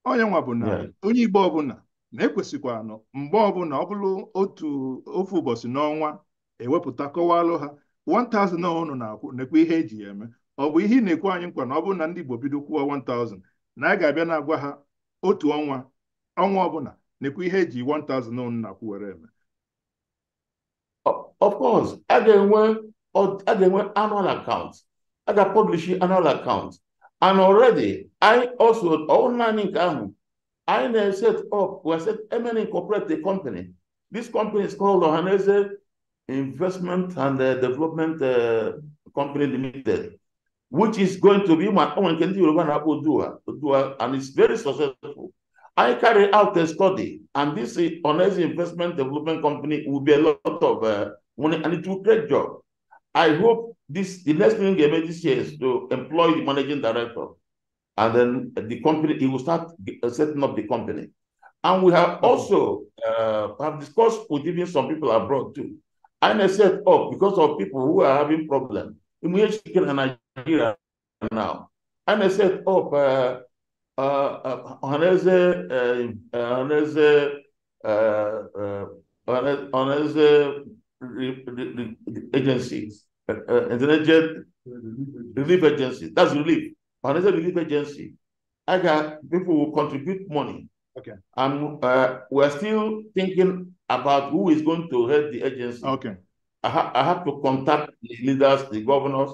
S1: onye nwa bụ na onye Igbo ọbụla na-ekwesịkwa nọ mgbe ọbụla ọ bụrụ otu ofu ụbọchị n'ọnwa ewepụta kọwalụ ha 1000 ọnụ na-akwụ nekwa ihe eji ya eme. Ọ bụ ihe ị na-ekwu anyị nkwa na ọ bụrụ na ndị Igbo bido kwụọ 1000, na a ga-abịa na-agwa ha otu ọnwa ọnwa ọbụla nekwa ihe eji 1000 ọnụ na-akwụ were eme?
S2: Of course, a ga-enwe annual account. A ga-publish annual account. And already, I also, all naanị nke ahụ, anyị na-set up, we set MN incorporate a company. This company is called Ohanaeze Investment and Development Company Limited, which is going to be ma o nwere nke ndị Yoruba na-akpọ Odua, Odua, and it's very successful. I carry out a study, and this Ohanaeze Investment Development Company will be a lot of money, and it will create job. I hope the next thing they made this year is to employ the managing director, and then the company, he will start setting up the company. And we have also have discussed with even some people abroad too. And I set up because of people who are having problems in Nigeria now. And I set up Ohanaeze agency, International Relief Agency. That's relief. Ohanaeze Relief Agency. I got people who contribute money.
S1: Okay.
S2: And we're still thinking about who is going to head the agency.
S1: Okay.
S2: I have to contact the leaders, the governors.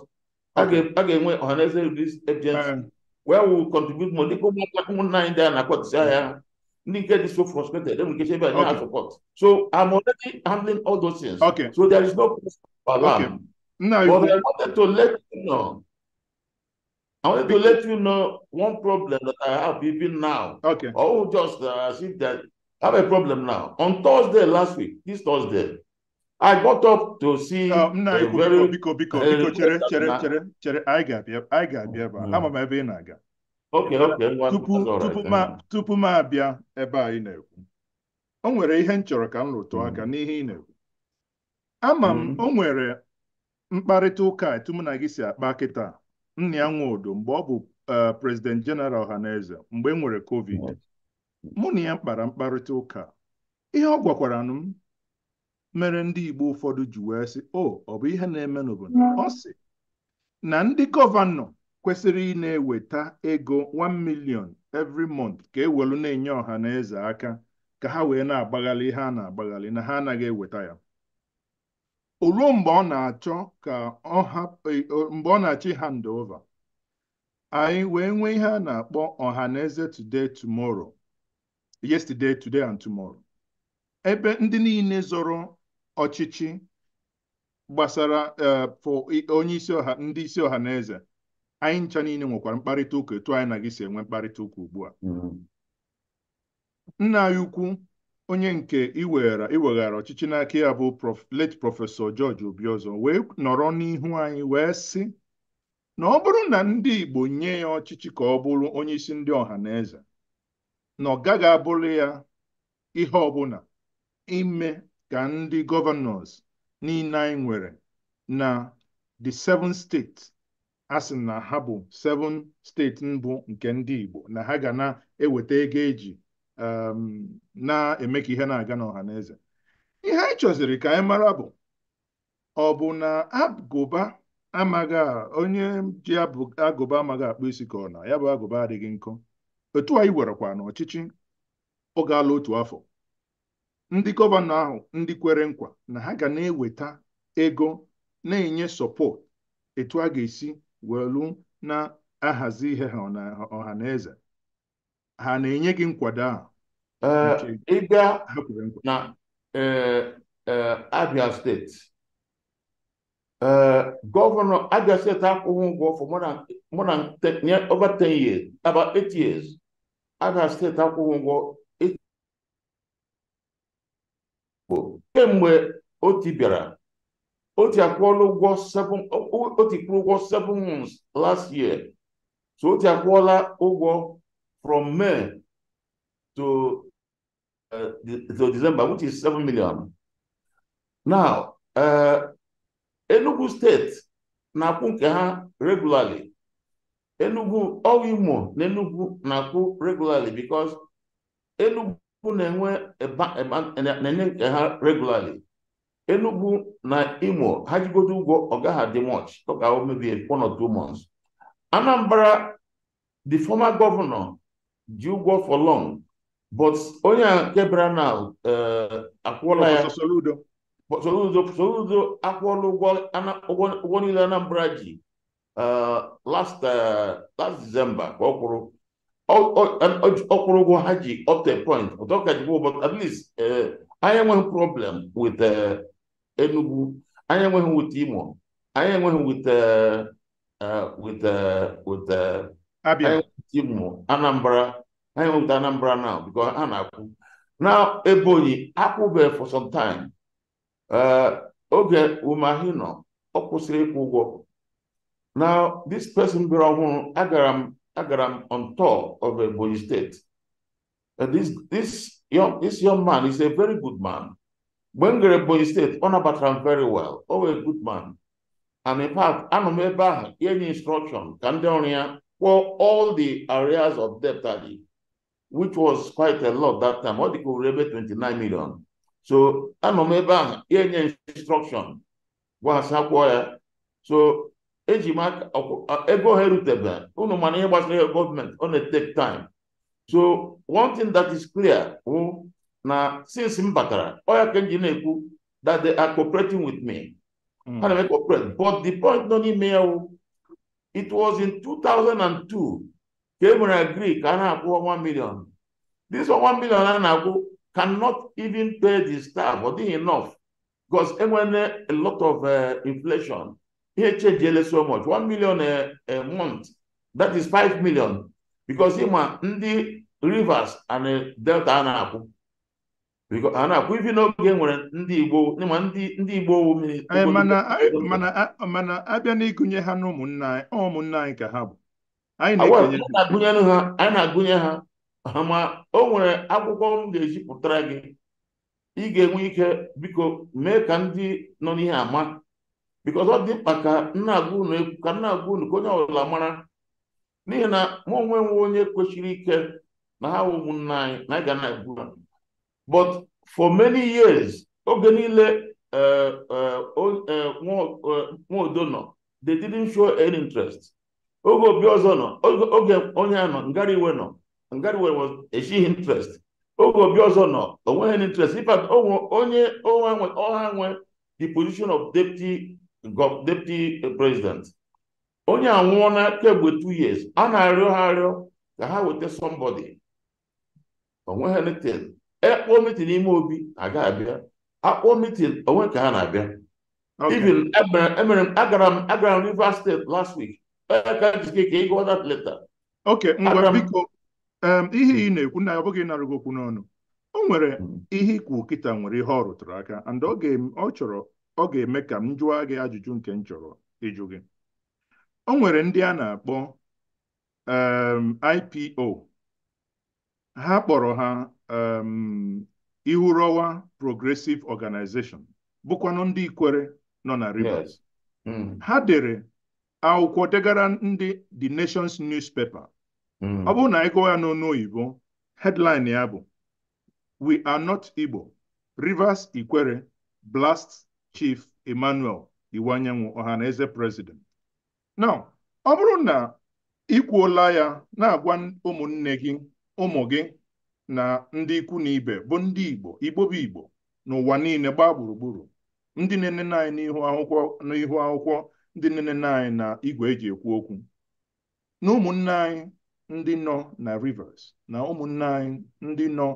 S2: Okay. Again, Ohanaeze Relief Agency, where we will contribute money. They come there and get so frustrated. Then we get support. So I'm already handling all those things.
S1: Okay.
S2: So there is no alarm.
S1: Okay. No,
S2: but I wanted to let you know. I wanted to let you know one problem that I have even now.
S1: Okay.
S2: Oh, just see that I have a problem now. On Thursday last week, this Thursday, I got up to see
S1: very biko chere I ga-abịa ebe a. Ama m ebe ị na-aga.
S2: Okay.
S1: Tupu m abịa ebe anyị na-ekwu, o nwere ihe m chọrọ ka m rụtụ aka n'ihe ị na-ekwu. Ama m o nwere mkparịta ụka etu mụ na gị si akpa kịta. Nnia Nwodo mgbe ọ bụ President General Ohanaeze mgbe e nwere COVID, mụ na ya kpara mkparịta ụka. Ihe ọ gwakwara m mere ndị Igbo ụfọdụ ji wee sị, o ọ bụ ihe na-eme n'obodo. Ọ sị na ndị gọvanọ kwesịrị ị na-eweta ego 1 million every month ka ewelu na-enye Ohanaeze aka ka ha wee na-agbaghalị ihe a na-agbaghalị na ha anaghị eweta ya. O ruo mgbe ọ na-achọ ka mgbe ọ na-achị hand over, anyị wee nwee ihe a na-akpọ Ohanaeze Today Tomorrow, Yesterday, Today and Tomorrow, ebe ndị niile zọrọ ọchịchị gbasara onye isi ọha, ndị isi Ohanaeze, anyị ncha niile nwekwara mkparịta ụka etu anyị na gị si enwe mkparịta ụka ugbu a. Nna anyị ukwu onye nke iweghara ọchịchị n'aka ya bụ late Prọfesọ George Obiozor wee nọrọ n'ihu anyị wee sị na ọ bụrụ na ndị Igbo nye ya ọchịchị ka ọ bụrụ onye isi ndị Ohanaeze, na ọ gaghị abụrụ ya ihe ọbụla ime ka ndị gọvanọs niile anyị nwere na the 7 steeti, a sị na ha bụ 7 steeti mbụ nke ndị Igbo, na ha ga na-eweta ego eji na-eme ka ihe na-aga n'Ọhanaeze. Ihe anyị chọziri ka anyị mara bụ ọ bụ na agụba amaghị onye ji agụba amaghị akpụ isi ka ọ na ya bụ agụba adịghị nkọ. Otu anyị werekwa n'ọchịchị ọ gaala otu afọ, ndị gọvanọ ahụ ndị kwere nkwa na ha ga na-eweta ego na-enye sọpọt etu a ga-esi welu na-ahazi ihe ha Ọhanaeze, ha na-enye gị nkwado ahụ?
S2: Ịbịa na Abia steeti, gọvanọ Abia steeti akwụghị ụgwọ for more than over 10 years, about 8 years. Abia steeti akwụghị ụgwọ kemgbe Oti bịara. Oti akwụọla ụgwọ 7, Oti kwụrụ ụgwọ 7 months last year. So Oti akwụọla ụgwọ from May to December, which is 7 million. Now, Enugu State na-akwụ nke ha regularly. Enugu, all Imo na Enugu na-akwụ regularly because Enugu na-enwe na-enye nke ha regularly. Enugu na Imo ha jigodo ụgwọ ọ gaghị adị much, ọ ga maybe 1 or 2 months. Anambra, the former governor ji ụgwọ for long, but onye nke bịara na akwụọla ya.
S1: Soludo
S2: akwụọla ụgwọ niile Anambra ji last December ka ọ kwụrụ. Ọ kwụrụ ụgwọ ha ji up to a point, but at least anyị enweghị problem with Enugu, anyị enweghị with Imo, anyị enweghị with Abia, Imo, Anambra, Anyị nwepụta Anambra now because ha na-akwụ. Now Ebonyi akwụbeghị for some time. Oge Umahi nọ, ọ kwụsịrị ịkwụ ụgwọ. Now this person bịara ọhụrụ, agara m on tour of Ebonyi State. This young man is a very good man. Mgbe m gara Ebonyi State, ọ nabatara m very well. Ọ wụ a good man. And in fact, anọ m ebe ahụ ya nye instruction ka ndị ọrụ ya kwụọ all the areas of debt adị, which was quite a lot that time. Ọ dị ka ebe 29 million. So anọ m ebe ahụ ya nye instruction gwa ha sị kwụọ ya. So eji m aka ego ha erutebe unu, mana ihe gbasara gọọmenti, ọ na-take time. So one thing that is clear wụ na since m batara, ọ ya ka m ji na-ekwu that they are cooperating with me. Ha na-eme cooperate, but the point nọ n'ime ya wụ, it was in 2002 ka e nwere agree ka a na-akwụ 1 million. This 1 million a na-akwụ cannot even pay the staff. Ọ dịghị enough because enwere a lot of inflation. Ihe change so much. 1 million a month, that is 5 million, because ịma ndị Rivers and Delta a na-akwụ, because a na-akwụ ifi n'oge nwere ndị Igbo, ịma ndị Igbo mmiri.
S1: Mana abịa n'ịgụnye ha na ụmụnne anyị, ụmụnne anyị ka ha bụ. Anyị
S2: na-agụnye ha, anyị na-agụnye ha. Ma o nwere akwụkwọ m ga-ezipụtara gị, ị ga-enwe ike biko mee ka ndị nọ n'ihe ama, because ọ dị mkpa ka nna agwa unu ekwu, ka nna agwa unu ka onye ọbụla mara, n'ihi na mụ onwe nwe onye kwesịrị ike na ha ụmụnne anyị na anyị ga na-ekwu ha. But for many years, oge niile Nwodo nọ, they didn't show any interest. Oge Obi ọzọ nọ, oge onye a nọ, Ngariwe nọ, Ngariwe was ejighị interest. Oge Obi ọzọ nọ, o nweghị interest. In fact, onye ọha nwe the position of deputy president. Onye anwụọna kemgbe 2 years, a na-arịọ ha arịọ ka ha weta somebody. O nweghị anything. Akpọ meeting ime obi agaghị abịa. Akpọ meeting onwe ka ha na-abịa. Even emere m agara m Rivers State last week. Ka jike ka ị gụọ that letter.
S1: Okay, ngwa biko, ihe ị na-ekwu na ọ bụghị ịnara gị okwu n'ọnụ. O nwere ihe ikwu kịta nwere ihe ọ rụtụrụ aka, and ọ chọrọ ọ ga-eme ka m jụọ gị ajụjụ nke m chọrọ ịjụ gị. O nwere ndị a na-akpọ IPO. Ha kpọrọ ha Ihurowa Progressive Organization, bụkwanụ ndị Ikwere nọ na Rivers. Ha dere akwụkwọ degara ndị The Nation's newspaper. Ọ bụrụ na ị gụọ ya n'ọnụ oyibo, headline ya bụ "We are not Igbo. Rivers Ikwere blasts Chief Emmanuel Iwuanyanwu Ohanaeze President." Now, ọ bụrụ na ị kwuola ya na-agwa ụmụnne gị, ụmụ gị na ndị ikwu na ibe bụ ndị Igbo, Igbo bụ Igbo n'ụwa niile gbaa gburugburu, ndị na-enene anyị n'ihu akwụkwọ, ndị na-enene anyị na igwe eji ekwu okwu, na ụmụnne anyị ndị nọ na Rivers na ụmụnne anyị ndị nọ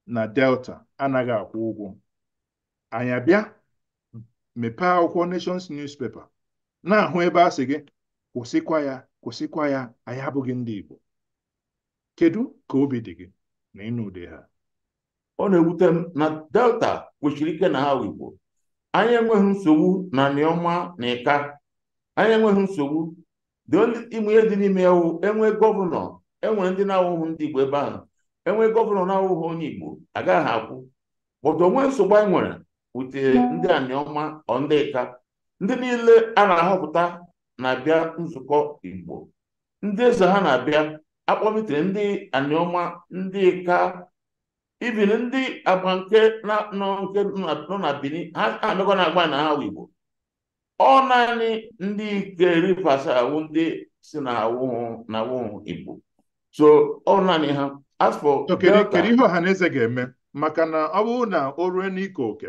S1: na Delta anaghị akwụ ụgwọ, anyị abịa mepee akwụkwọ Nations newspaper na-ahụ ebe a sị gị kwụsịkwa ya, kwụsịkwa ya, anyị abụghị ndị Igbo. Kedu ka obi dị gị na ịnụ ụdị ha?
S2: Ọ na-ewute m na Delta kwesịrị ike na ha Igbo. Anyị enweghị nsogbu na Anioma na Ika. Anyị enweghị nsogbu. The only ime ihe dị n'ime ewu, enwe gọvanọ, enwere ndị na-awụghị ndị Igbo ebe ahụ. Enwe gọvanọ na-awụghị onye Igbo, agaghị akwụ. But onwe nsogbu anyị nwere wute ndị Anioma ọ ndị Ika. Ndị niile a na-ahọpụta na-abịa nzukọ Igbo. Ndị eze ha na-abịa akpọmitere ndị Anioma, ndị Ika, even ndị agba nke nọ na Benin, ha na-abịakwa na-agba na ha Igbo. Ọ naanị ndị ike Rivers awụ ndị si na awụhụ Igbo. So ọ naanị ha. As for Delta,
S1: kedu ihe Ohanaeze ga-eme? Maka na ọ bụrụ na o rue n'ike oke,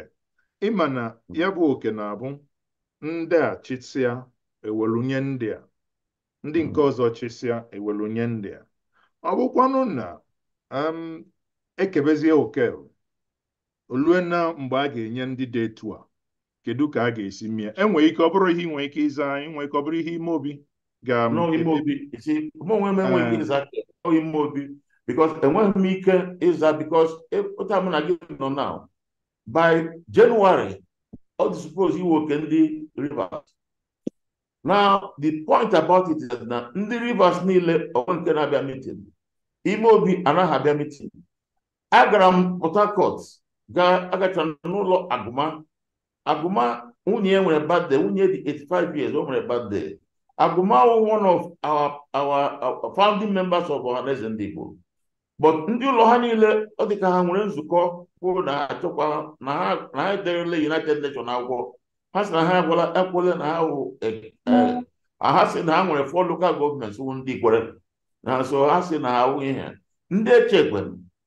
S1: ịma na ya bụ oke na-abụ ndị a chịsịa ewelunye ndị a, ndị nke ọzọ chịsịa ewelunye ndị a. Ọ bụkwanụ na ekebezie oke olue na mgbe a ga-enye ndị dị etu a, kedu ka a ga-esi mie? Enwere ike ọ bụrụ ihe ị nwere ike ịza anyị, nwere ike ọ bụrụ ihe ime obi
S2: ga. Because enweghị m ike ịza, because otu mụ na gị nọ now, by January, ọ dị suppose iwe oke ndị Rivers. Now, the point about it is that na ndị Rivers niile onwe nke na-abịa meeting. Ime Obi anaghị abịa meeting. Agara m Port Harcourt, gaa agachara n'ụlọ Aguma. Aguma nwunye ya nwere birthday, nwunye dị 85 years, o nwere birthday. Aguma wụ one of our founding members of Ohanaeze Ndị Igbo. But ndị ụlọ ha niile, ọ dị ka ha nwere nzukọ kwuru na ha achọkwa na ha ederele United Nations akwụkwọ. Ha sị na ha agwala ekwele na ha wụ ha sị na ha nwere four local governments wụ ndị Ikwere. Na so ha sị na ha awụ ihe. Ndị Eche,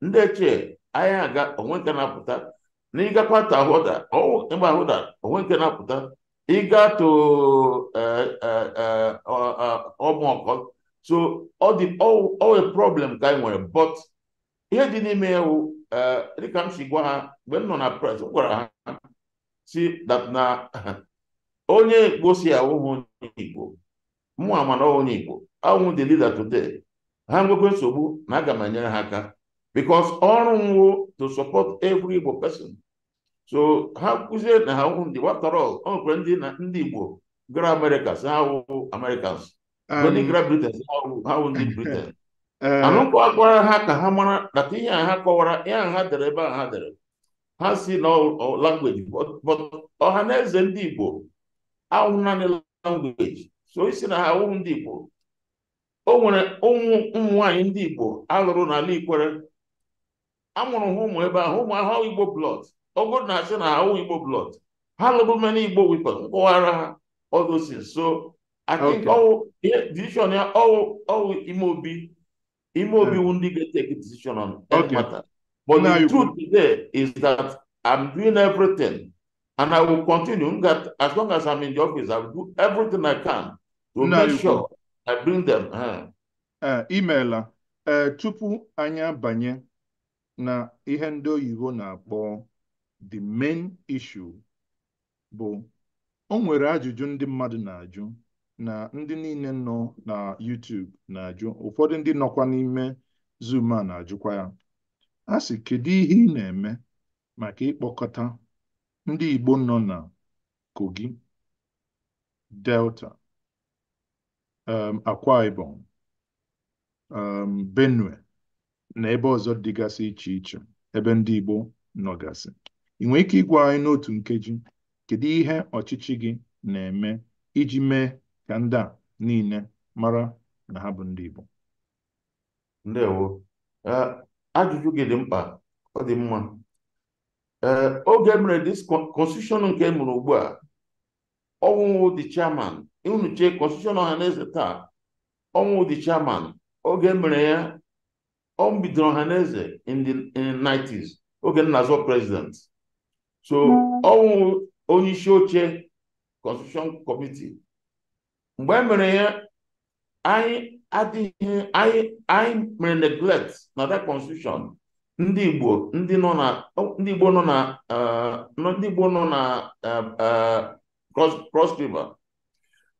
S2: ndị Eche anyị aga onwe nke na-apụta. Na ịgakwa ta Ahoada, ịgba Ahoada onwe nke na-apụta. Ịga to Ọmụọkọ. So ọ dị ọ a problem ka anyị nwere, but ihe dị n'ime ya wụ, dịka m si gwa ha mgbe m nọ na press, m gwara ha si that na onye Igbo si awụghị onye Igbo, mụ ama na onye Igbo awụ the leader today, ha nwekwe nsogbu na aga m enyere ha aka, because ọrụ m wụ to support every Igbo person. So ha kụzie na ha wụ ndị, after all, o nwekwara ndị na ndị Igbo gara America si ha wụ Americans, ndị gara Britain si ha wụ ndị Britain. Anụkwa gwara ha ka ha mara that ihe a ha kọwara, ihe a ha dere ebe a ha dere, ha si na language, but Ọhaneze Ndị Igbo ahụ naanị language. So isi na ha awụghị ndị Igbo, o nwere ụmụ nwaanyị ndị Igbo alụrụ n'ala Ikwere, amụrụ ha ụmụ ebe ahụ, ụmụ ahụ Igbo blood. Ogo na-asị na ha awụ Igbo blood, ha lụrụ many Igbo people. Nkọwara ha all those things. So I think ọwụ decision ya, ọwụ Ime Obi, Ime Obi wụ ndị ga-take decision on any matter. But the truth today is that I'm doing everything and I will continue that as long as I'm in the office, I will do everything I can to make sure I bring them.
S1: Imeela. Tupu anyị abanye na ihe ndị oyibo na-akpọ the main issue, bụ o nwere ajụjụ ndị mmadụ na-ajụ, na ndị niile nọ na YouTube na-ajụ, ụfọdụ ndị nọkwa n'ime Zoom a na-ajụkwa ya. A sị, kedu ihe ị na-eme maka ịkpọkọta ndị Igbo nọ na Kogi, Delta, Akwa Ibom, Benue na ebe ọzọ dịgasị iche iche ebe ndị Igbo nọgasị? Ị nwere ike ịgwa anyị n'otu nkeji, kedu ihe ọchịchị gị na-eme iji mee ka ndị a niile mara na ha bụ ndị Igbo?
S2: Ndewo. Ajụjụ gị dị mkpa, ọ dị mma. Ee, oge mere this constitution nke e mere ugbu a, ọnwụ the chairman unu chee constitution Ọhaneze taa, ọnwụ the chairman oge mere ya, ọ bidoro Ọhaneze in the 90s oge m na-azọ president. So ọnwụ onye isi oche constitution committee mgbe e mere ya. Anyị adịghị, anyị mere neglect na that constitution ndị Igbo, ndị nọ na ndị Igbo nọ na ndị Igbo nọ na Cross River,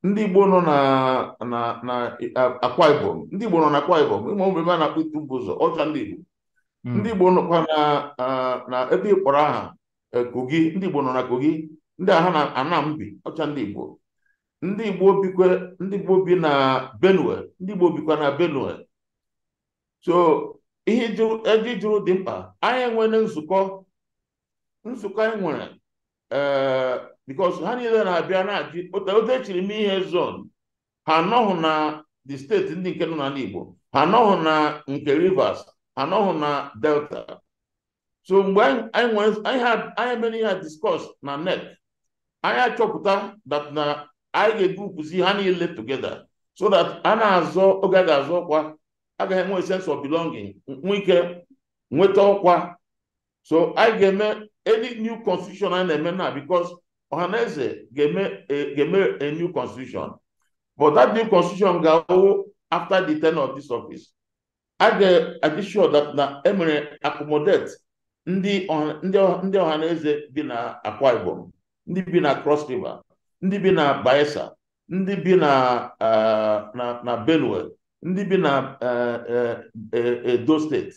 S2: ndị Igbo nọ na Akwa Ibom, ndị Igbo nọ na Akwa Ibom, ịma ụmụ ebe a na-akpọ Itu Ụzọ ọcha, ndị Igbo, ndị Igbo nọkwa na ebe ịkpọrọ aha Kogi, ndị Igbo nọ na Kogi, ndị a ha na Anambi ọcha, ndị Igbo, ndị Igbo bikwe, ndị Igbo bi na Benue, ndị Igbo bikwa na Benue. So ihe ejị jụrụ dị mkpa. Anyị enwere nzukọ anyị nwere because ha niile na-abịa na-ajụ otu echiri m ihe zone ha anọghị na the steeti ndị nke nọ n'ala Igbo, ha anọghị na nke Rivers, ha anọghị na Delta. So mgbe anyị nwere anyị mere ihe a discuss na NEC, anyị achọpụta that na anyị ga-egrupụzi ha niile together so that a na-azọ, oge a ga-azọ ọkwa, agaghị enwe sense of belonging, nwee ike nweta ọkwa. So anyị ga-eme any new constitution anyị na-eme na because Ọhaneze ga-eme a new constitution, but that new constitution ga-awụ after the tenure of this office. A ga-adị sure that na emere accommodate ndị Ọhaneze bi na Akwa Ibom, ndị bi na Cross River, ndị bi na Bayelsa, ndị bi na Benue. Ndị bi na Edo Steeti.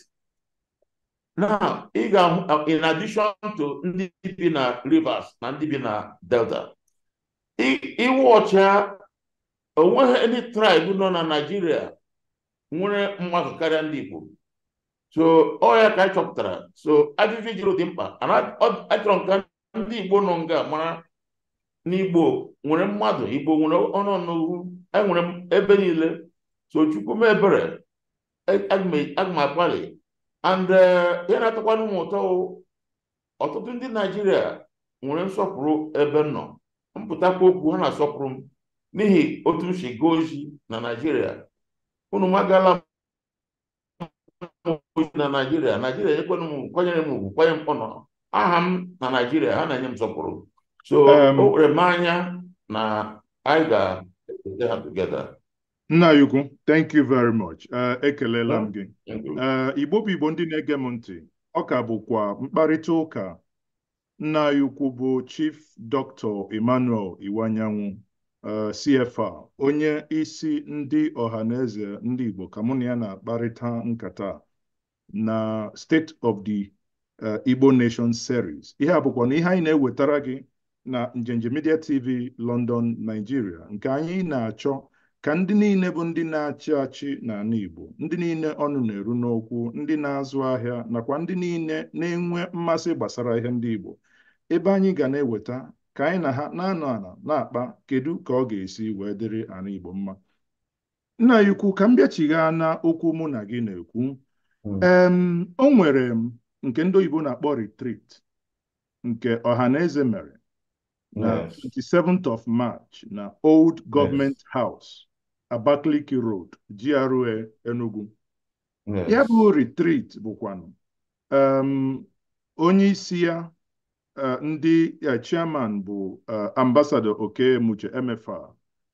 S2: Now, ị ga-ahụ, in addition to ndị bi na Rivers na ndị bi na Delta, iwọcha onweghị any tribe nọ na Nigeria nwere mmadụ karịa ndị Igbo. So ọ ya ka anyị chọpụtara. So ajụjụ jiri dị mkpa. Achọrọ m ka ndị Igbo nọ nga mara n'Igbo nwere mmadụ, Igbo nwere ọnụọgụgụ, anyị nwere ebe niile. So Chukwu mee ebere, aga m agbalị. And ihe na-atọkwanụ m ụtọ, ọtụtụ ndị Naijiria nwere nsọpụrụ ebe m nọ. Mpụtakwa okwu, ha na-asọpụrụ m n'ihi otu m si gaa ozi na Naijiria. Unu magala ozi na Naijiria, Naijiria enyekwanụ m, kwanyere m ugwu, kwanye m ọnọ aha m na Naijiria, ha na-enye m nsọpụrụ. So o were m anya na anyị ga-ete ha together.
S1: Nna ya ukwu, thank you very much. Ekelela m gị. Igbo bụ Igbo, ndị na-ege m ntị, ọ ka bụkwa mkparịta ụka nna ya ukwu bụ Chief Dr. Emmanuel Iwuanyanwu, CFR, onye isi ndị Ọhaneze ndị Igbo, ka mụ na ya na-akparịta nkata na State of the Igbo Nation series. Ihe a bụkwa na ihe anyị na-ewetara gị na Njenje Media TV, London, Nigeria, nke anyị na-achọ ka ndị niile bụ ndị na-achị achị n'ala Igbo, ndị niile ọnụ na-eru n'okwu, ndị na-azụ ahịa, nakwa ndị niile na-enwe mmasị gbasara ihe ndị Igbo, ebe anyị ga na-eweta ka anyị na ha na-anọ ala na-akpa kedu ka ọ ga-esi wee dịrị ala Igbo mma. Nna ya ukwu, ka m bịachigha na okwu mụ na gị na-ekwu. O nwere nke ndị oyibo na-akpọ retreat nke Ọhaneze mere na 27th of March na Old Government House, Abakaliki Road, GRA, Enugu. Ya bụ retreat bụkwanụ onye isi ya, ndị chairman bụ Ambassador Okey Emuchay MFR,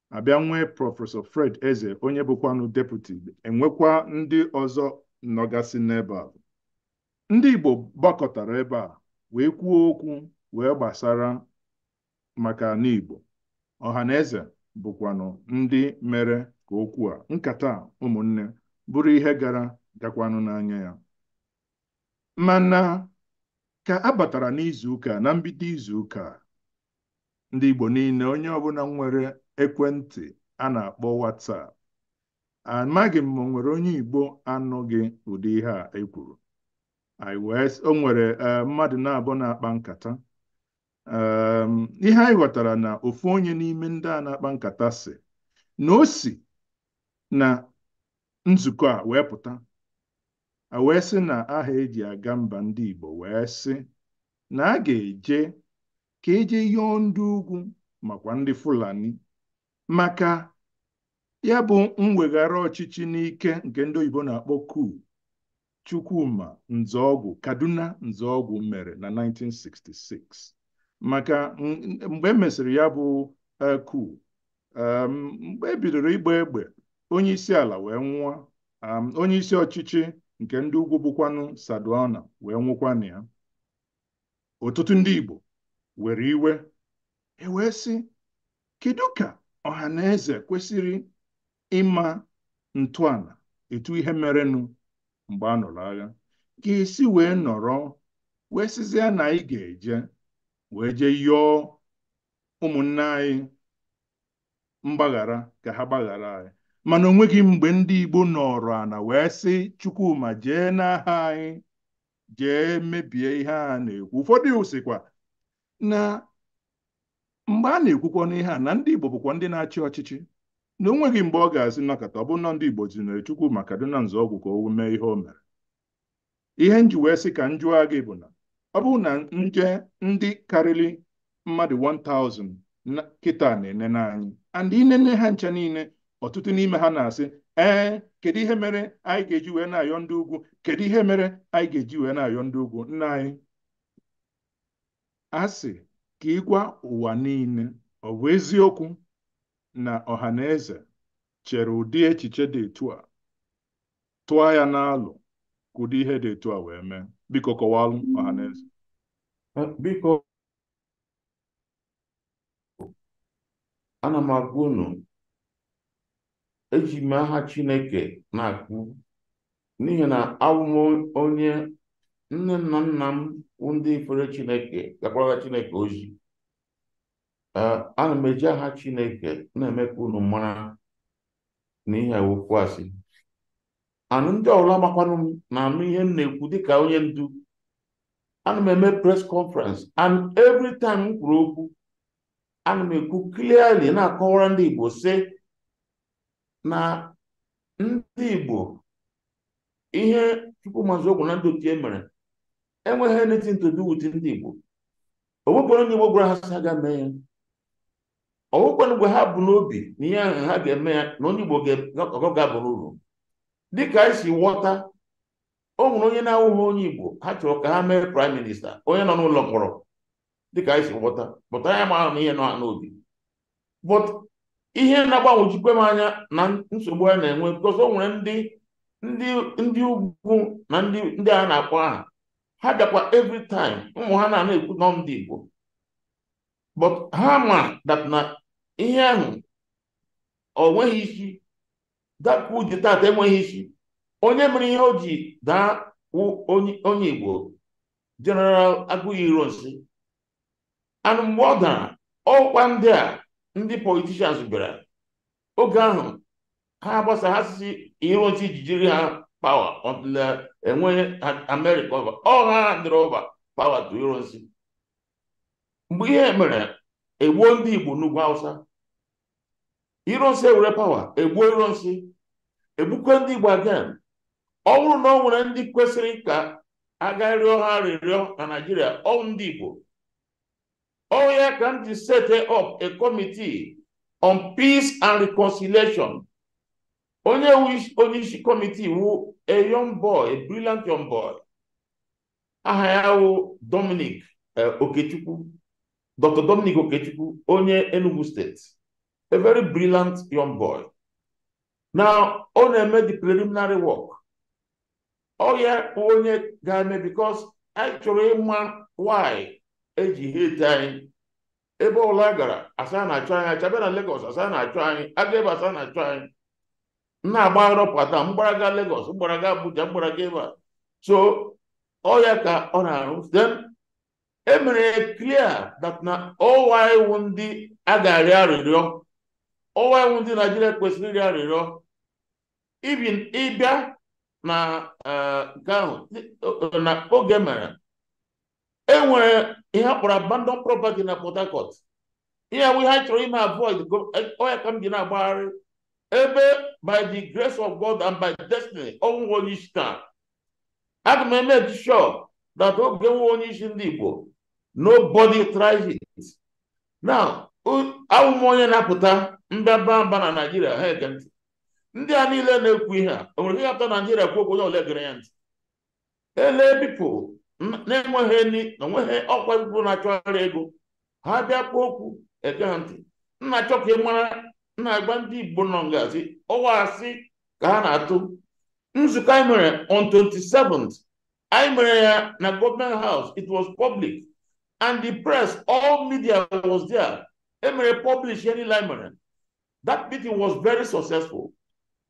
S1: abịa nwee Prọfesọ Fred Eze, onye bụkwanụ deputy, enwekwa ndị ọzọ nọgasị n'ebe a. Ndị Igbo gbakọtara ebe a wee kwuo okwu wee gbasara maka ala Igbo. Ọhaneze bụkwanụ ndị mere ka okwu a, nkata ụmụnne, bụrụ ihe gara gakwanụ n'anya ya. Mana ka a batara n'izuụka, na mbido izuụka, ndị Igbo niile, onye ọbụla nwere ekwentị a na-akpọ WhatsApp, amaghị m ma o nwere onye Igbo anụghị ụdị ihe a ekwuru. Anyị wee o nwere mmadụ na-abụ na-akpa nkata. Ihe anyị ghọtara na ofu onye n'ime ndị a na-akpa nkata si na o si na nzukọ a wee pụta, a wee sị na aha eji aga mba ndị Igbo, wee sị na a ga-eje ka eje yọọ ndị ugwu makwa ndị Fulani maka ya bụ mweghara ọchịchị n'ike nke ndị oyibo na-akpọ coup Chukwuma Nzeogwu, Kaduna Nzeogwu mere na 1966. Maka mgbe e mesịrị ya bụ coup, mgbe e bidoro ịgba egbe, onye isi ala wee nwụọ, onye isi ọchịchị nke ndị ugwu bụkwanụ Sardauna wee nwụkwanụ ya. Ọtụtụ ndị Igbo were iwe, e wee sị, kedu ka ọha na eze kwesịrị ịma ntọala etu ihe merenụ mgbe a nụrụ agha ga-esi wee nọrọ wee sịzịa na anyị ga-eje wee jee yọọ ụmụnne anyị mgbaghara ka ha gbaghara anyị, mana o nweghị mgbe ndị Igbo nọrọ ana wee sị Chukwuma jee n'aha anyị jee mebie ihe a na-ekwu. Ụfọdụ sịkwa na mgbe a na-ekwukwa n'ihe a na ndị Igbo bụkwa ndị na-achị ọchịchị, na o nweghị mgbe ọ ga-asị nnọkọta ọ bụ na ndị Igbo tinyere Chukwuma Kaduna Nzeogwu ka o mee ihe o mere. Ihe nji wee sị ka m jụọ gị bụ na ọ bụrụ na nje ndị karịrị mmadụ 1000 kịta na-enene anyị, and inene ha ncha niile, ọtụtụ n'ime ha na-asị, ee, kedu ihe mere anyị ga-eji wee na-ayọ ndị ugwu? Kedu ihe mere anyị ga-eji wee na-ayọ ndị ugwu? Nna anyị, a sị ka ịgwa ụwa niile, ọ bụ eziokwu na ọha na eze chere ụdị echiche dị etu a, tụọ ya n'alụ ka ụdị ihe dị etu a wee mee? Biko kọwalụ ọha na eze.
S2: Biko, ana m agwa unu Eji m aha Chineke na-akwu n'ihi na awụ m onye nne na nna m wụ ndị fere Chineke, gakwara Chineke ozi. Ana m eji aha Chineke na-eme ka unu mara na ihe okwu asị. Anụ ndị ọbụla makwanụ m na-anụ ihe m na-ekwu dịka onye ndu. Ana m eme press conference, and every time m kwuru okwu, ana m ekwu clearly na-akọwara ndị Igbo sị na ndị Igbo ihe Chukwuma Nzeogwu na ndị otu mere enweghị anything to do with ndị Igbo. O nwekwara onye Igbo gwara ha sị ha ga mee ya. Ọ nwekwana mgbe ha bụ n'obi na ihe ahụ ha ga-eme ya na onye Igbo ga-abụrụ uru. Dịka anyị si ghọta, o nwere onye na-awụghị onye Igbo ha chọrọ ka ha mee prime minister, onye nọ n'ụlọ mkpọrọ, dịka anyị si ghọta, but anyị amaghị na ihe nọ ha n'obi. But ihe na-agbanwejikwe m anya na nsogbu a na-enwe, because o nwere ndị ugwu na ndị a na-akpọ aha ha bịakwa every time ụmụ ha na-ekwu nọ ndị Igbo, but ha ma that na ihe ahụ o nweghị isi. That coup d'etat enweghị isi. Onye mere ihe o ji daa onye Igbo, General Aguiyi Ironsi. And mgbe ọ dara, ọkwa ndị a ndị politicians bịara oge ahụ ha gbasa ha si Ironsi jijiri ha power until enweghị America over ọ ha handịrị over power to Ironsi. Mgbe ihe mere, egbuo ndị Igbo n'ugwu Hausa. Ironsi ewere power, egbuo Ironsi, egbukwe ndị Igbo again. Ọ bụrụ na ọ nwere ndị kwesịrị ka aga rịọ ha arịrịọ na Nigeria, ọ ndị Igbo. Ọ ya ka m ji set up a committee on peace and reconciliation. Onye onye isi committee wu a young boy, a brilliant young boy, aha ya wụ Dominic Okechukwu, Dr. Dominic Okechukwu, onye Enugu State, a very brilliant young boy. Now ọ na-eme the preliminary work. Ọ ya onye ga-eme, because anyị chọrọ ịma why eji hate anyị. Ebe ọbụla gara, asa na-achọ anyị, achabịa na Lagos, asa na-achọ anyị, aga ebe asa na-achọ anyị, na-agba rọpụta mgbaraga Lagos, mgbaraga Abuja, mgbaraga ebe a. So ọ ya ka ọ na-arụ. Then e mere clear that na ọwa iwu ndị a ga-arịọ arịrịọ, ọwa iwu ndị Naijiria kwesịrị ịrịọ arịrịọ. Even ịbịa na nke ahụ na oge mere e nwere ihe a kpọrọ abandon property na Port Harcourt, ihe awụ ihe anyị chọrọ ime avoid. Ọ ya ka m ji na-agbagharị ebe, by the grace of God and by destiny, ọnwụ onye isi taa, aga m eme sure that oge nwe onye isi ndị Igbo, nobody tries it. Now awụ m onye na-apụta mbịa mba na Naijiria, ha ege ntị. Ndị a niile na-ekwu ihe a, o nwere ihe apụta Naijiria kwuo okwu, onye ole gere ya ntị? Ele people na-enweghị ni na onweghị ọkwa, people na-achọgharị ego, ha bịa kpọọ okwu, ege ha ntị. Nna achọ ka ị mara na-agba ndị Igbo nọ ngazi ọwa asị ka ha na-atụ. Nzukọ anyị mere on 27th, anyị mere ya na Government House. It was public and the press, all media was there. E mere publish ihe niile anyị mere. That meeting was very successful.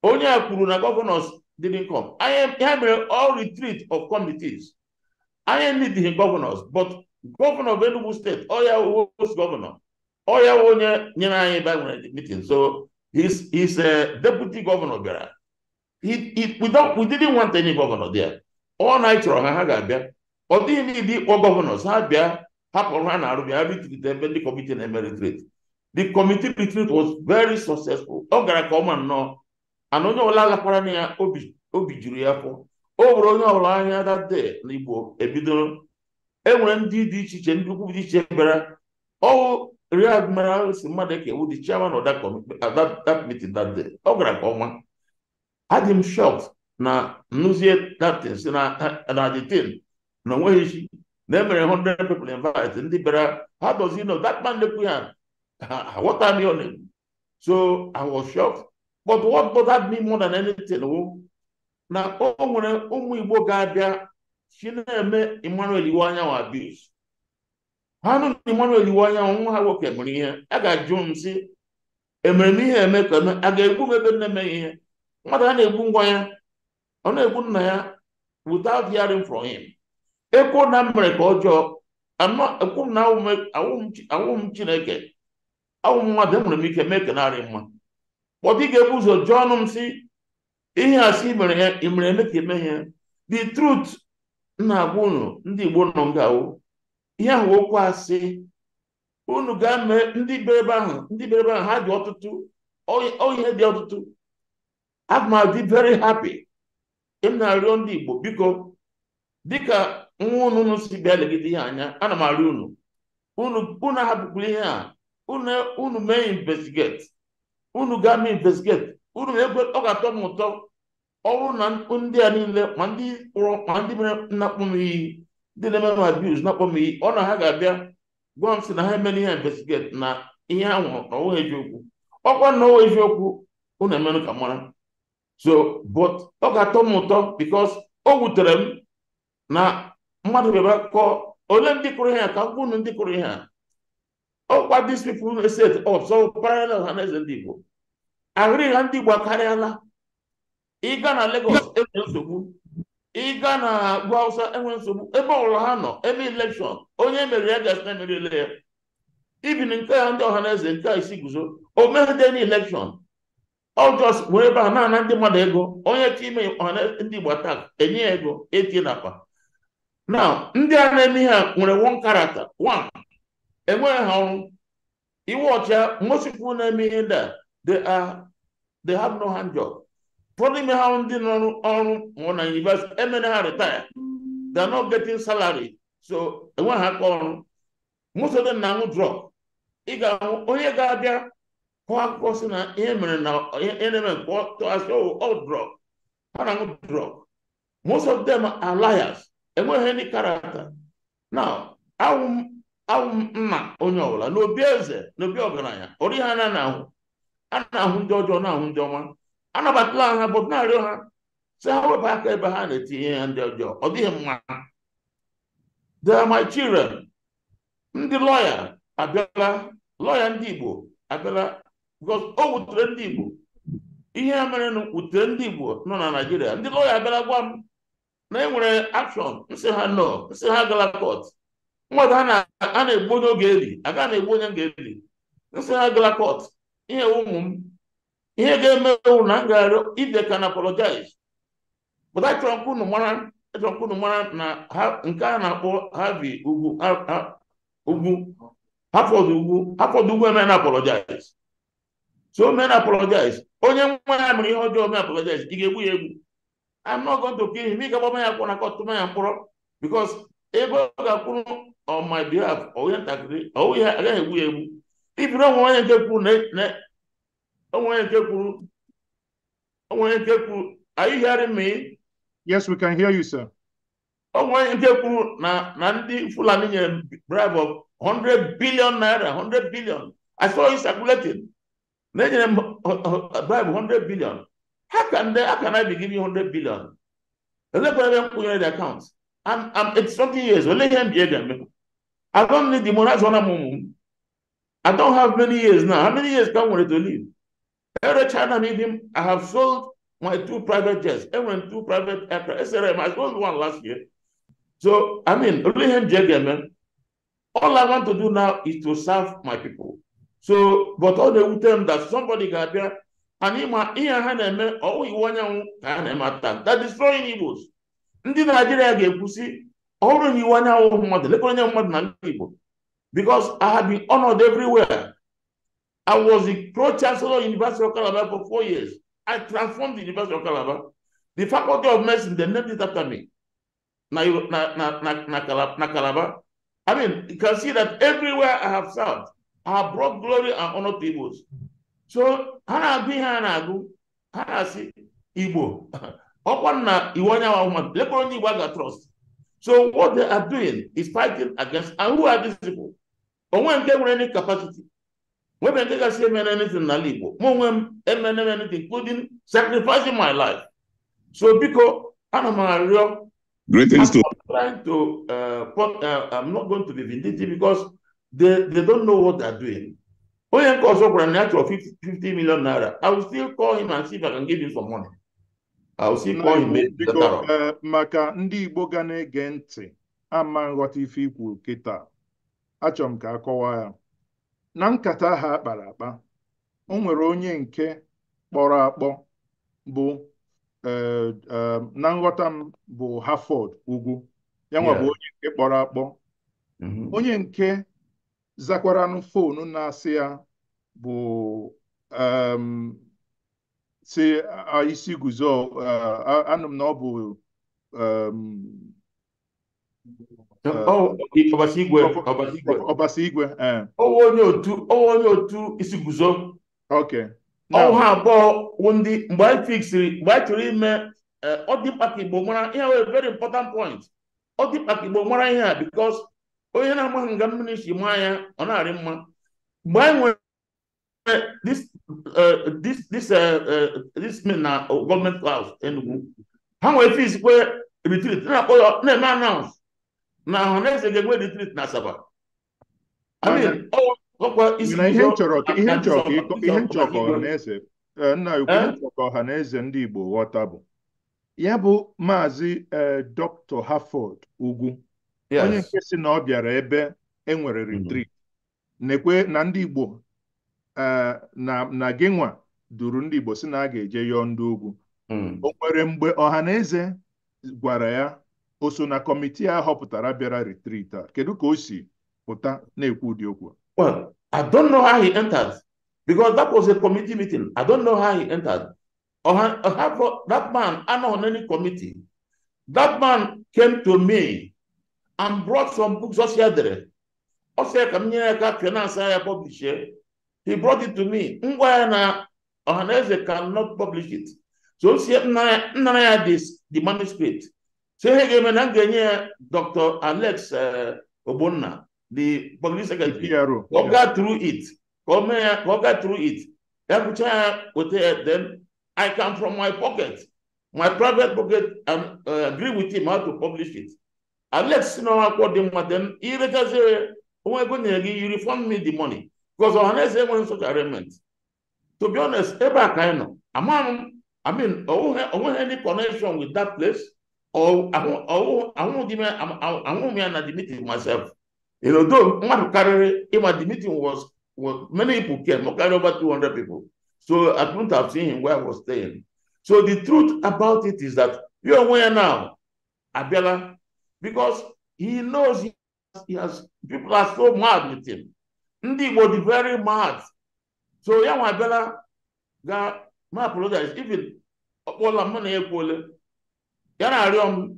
S2: Onye a kwuru na governors didn't come. Anyị ha mere all retreat of committees. Anyị need the governors, but governor of Enugu State, ọ ya host governor, ọ ya onye nyere anyị ebe anyị nwere meeting. So his deputy governor bịara. He, he, we, don't, we didn't want any governor there. Ọ na anyị chọrọ ha, ha ga-abịa. Ọ dịghị n'ịdị ịkpọ governors, ha bịa hapụrụ ha na-arụ, bịa retreat ebe ndị committee na-eme retreat. The committee retreat was very successful. Ọ gara ka ọma nnọọ, and onye ọbụla lakwara na ya, obi juru ya afọ. O were onye ọbụla anya that day na Igbo ebidoro. E nwere ndị dị iche iche, ndị ukwu dị iche bịara. Ọwụ Rear Admiral si Mmadụ ewu the chairman of that meeting that day. Ọ gara ka ọma. Adị m shocked na nnuzie that thing si na the thing na onweghị isi na emere 100 people invite, ndị bịara, how does he know that man na-ekwu ya? Aghọta m ihe ọ na-ekwu. So I was shocked, but what bothered me more than anything wụ na o nwere ụmụ Igbo ga-abịa si na-eme Emmanuel Iwuanyanwu abuse. Ha nụ na Emmanuel Iwuanyanwu nwa ha nwoke mere ihe a, ga-ajụ m sị Emere m ihe eme ka eme a ga-egbu m ebe nne emeghị ihe. Mmadụ a na-egbu ngwa ya, ọ na-egbu nna ya without hearing from him. Ekwo na m mere ka ọjọọ, ekwu m na awụ m Chineke, awụ m mmadụ, enwere m ike mee ka narị mma. But ị ga-ebu ụzọ jụọ ọnụ m sị ihe a sị mere ya, ị mere eme ka eme ya. The truth m na-agwa unu ndị Igbo nọ nga awụ ihe ahụ okwu asị unu ga-eme. Ndị bere ebe ahụ, ndị bere ebe ahụ, ha dị ọtụtụ, ọ ihe dị ọtụtụ. Aga m adị very happy. M na-arịọ ndị Igbo, biko, dịka nwa unu unu si bịa legide ihe anya, ana m arịọ unu, unu ahapụkwala ihe a. Unu mee investigate, unu gaa mee investigate, unu ekwe. Ọ ga-atọ m ụtọ ọ bụrụ na ndị a niile, ma ndị kpụrụ ma ndị mere nnakpọ m iyi, ndị na-eme m abuse nakpọ m iyi, ọ na ha ga-abịa gwa m sị na ha emela ihe investigate na ihe ahụ na ọwụ eziokwu. Ọkwa na ọwụ eziokwu, unu emenụ ka mara. So but ọ ga-atọ m ụtọ because o wutere m na mmadụ bịara kọọ ole ndị kụrụ ihe a ka m gwa unu ndị kụrụ ihe a. Ọkwa these people set up so parallel ha na eze ndị Igbo ahụrị ha. Ndị Igbo akarịala. Ịga na Lagos, enwere nsogbu. Ịga na ugwu Hausa, enwere nsogbu. Ebe ọbụla ha nọ eme election, onye meriri ya gasị na emeriela ya. Ibin nke ya ndị ọha na eze nke a isi guzo o meghede na election, ọ just were ebe a na-ana ndị mmadụ ego. Onye chi ime ọha ndị Igbo attack, enye ya ego etinye n'akpa. Now ndị a na-eme ihe a nwere one character, one enweghị ha ọrụ iwe ọcha. Most people na-eme ihe ndị a, they have no hand job. Ụfọdụ ime ha ndị nọrụ ọrụ ma na university emere ha retire, they are not getting salary, so enweghị aka ọrụ. Most of them na-aṅụ drug. Ị ga-ahụ onye ga-abịa kọọ akụkọ si na ihe mere na ihe na-eme nke asị all drug, ha na-aṅụ drug. Most of them are liars, enweghị any character. Now awụ m nna onye ọbụla n'obi eze, n'obi ọgaranya ọrụ ihe a na-ahụ, a na-ahụ ndị ọjọọ, na-ahụ ndị ọma. Anabatala ha, bụ na-arịọ ha sị ha wepụ aka ebe ha na-etinye ya ndị ọjọọ, ọ dịghị mma. They are my children. Ndị lọya abịala, lọya ndị Igbo abịala because o wutere ndị Igbo. Ihe a mere wutere ndị Igbo nọ na Naịjirịa. Ndị lọya abịala gwa m na e nwere action. Nsị ha no, nsị ha gala court. Mmadụ a na-egbu onye oge eli aga na-egbu onye ga-eli. Nsị ha gala court. Ihe ụmụ m ihe ga-eme ewu na m ga-arịọ if they can apologize, but achọrọ m ka unu mara, achọrọ m ka unu mara na ha nke a na-akpọ Harvey Ugwu, Ugwu Harford, Ugwu Harford Ugwu eme na apologize. So mee na apologize. Onye nwa ya mere ihe ọjọọ mee apologize, ị ga-egbu ya egbu? I'm not going to kill him. Ị ga-agbama ya akwụkwọ na court, tụma ya mkpọrọ because ego ọ ga-akwụrụ on my behalf, onye ntakịrị ọwụ ihe agaghị egbu ya egbu. Ibiri onwe onye nke kwuru na onwe onye nke kwuru, onwe onye nke kwuru. Are you hearing me?
S1: Yes, we can hear you, sir.
S2: Onwe onye nke kwuru na ndị Fulani nyere bribe of 100 billion naira, 100 billion. I saw it circulating na enyere m bribe 100 billion. How can I be giving 100 billion? Elekwa ebe m kwụnyere the account. I'm 80 something years. Ole ihe m ji ego eme? I don't need the money. Azụọna m ụmụ m. I don't have many years now. How many years ka m nwere to live? Erechana m even I have sold my two private jets. Enwere m two private aircraft. SRM, I sold one last year. So I mean, ole ihe m ji ego eme? All I want to do now is to serve my people. So but ọ na-ewute m that somebody ga-abịa anyị ma ihe ha na-eme ọwụ Iwuanyanwu ka ha na-eme attack that destroying Igbos. Ndị Naijiria ga-ekwusi ọ bụrụ na Iwuanyanwu mmadụ lekọrọ onye mmadụ na ndị Igbo, because I have been honored everywhere. I was the pro-chancellor of University of Calabar for 4 years. I transformed the University of Calabar. The Faculty of Medicine, they named it after me. Na, na, na, na, na, na Calabar. I mean, you can see that everywhere I have served, I have brought glory and honor to Igbos. So, ha na-agụ ihe ha na-agụ, ha na-asị Igbo. Ọkwa na Iwuanyanwu mmadụ, lekọrọ onye Igbo a ga-trust. So what they are doing is fighting against, and who are these people? Onwe nke nwere any capacity. Nwebe nke gasị emere anything n'ala Igbo. Mụ onwe m emere anything, including sacrificing my life. So biko, ana m arịọ.
S3: Greetings
S2: I'm
S3: to
S2: not trying to put, I'm not going to be vindictive because they don't know what they're doing. Onye nke ọzọ gwara m na ya chọrọ 50 million naira. I will still call him and see if I can give him some money. I will still call him
S1: Biko, maka ndị Igbo ga na-ege ntị ama nghọta ife ikwu kịta, achọrọ m ka a kọwaa ya. Na nkata ha kpara akpa, o nwere onye nke kpọrọ akpọ bụ na nghọta m bụ Harford Ugwu, ya nwa bụ onye nke kpọrọ akpọ. Onye nke zakwaranụ foonu na-asị ya bụ si isi guzo, anụ m na ọ bụ Ọbasi Igwe.
S2: Onye otu isi guzo.
S1: Okay.
S2: Ọ ha abụọ ndị mgbe anyị fixiri, mgbe anyị chọrọ ime, ọ dị mkpa ka Igbo mara ihe a, very important point. Ọ dị mkpa ka Igbo mara ihe a because onye na-amaghị nga mmiri si maa ya, ọ na-arị mma. Mgbe anyị nwere this men na government house Enugu, ha nwere fix kwe retreat, na-akpọ ya, na-eme announce na Ọhaneze ga-enwe retreat na Asaba. I mean,
S1: ihe nchọrọ ka Ọhaneze nna ukwu, ihe nchọrọ ka Ọhaneze ndị Igbo ghọta bụ ya bụ Maazị Dr. Harford Ugwu, onye nke si na ọ bịara ebe e nwere retreat, na-ekwe na ndị Igbo na gịnwa duru ndị Igbo si na a ga-eje yọọ ndị ugwu. O nwere mgbe Ọhaneze gwara ya o so na kọmitii a họpụtara bịara retreat a? Kedu ka o si pụta na-ekwu ụdị okwu?
S2: Well, I don't know how he entered because that was a committee meeting. I don't know how he entered. That man, I'm not on any committee. That man came to me and brought some books. He brought it to me. Ọhaneze cannot publish it. So this the manuscript. So he gave me Dr. Alex Obonna, the public secretary. Go through it. Go through it. Then I come from my pocket, my private pocket, and agree with him how to publish it. Alex, then he later say, you refund me the money. Because Ọhaneze want such arrangement. To be honest, I mean, I won't any connection with that place, or I won't the meeting myself. You know, though, the meeting was many people came, over 200 people. So I couldn't have seen him where I was staying. So the truth about it is that you're aware now, Abiola, because he knows he has people are so mad with him. Ndi was very mad. So yeah, Abiola got my apologize. Even all money equally. Yana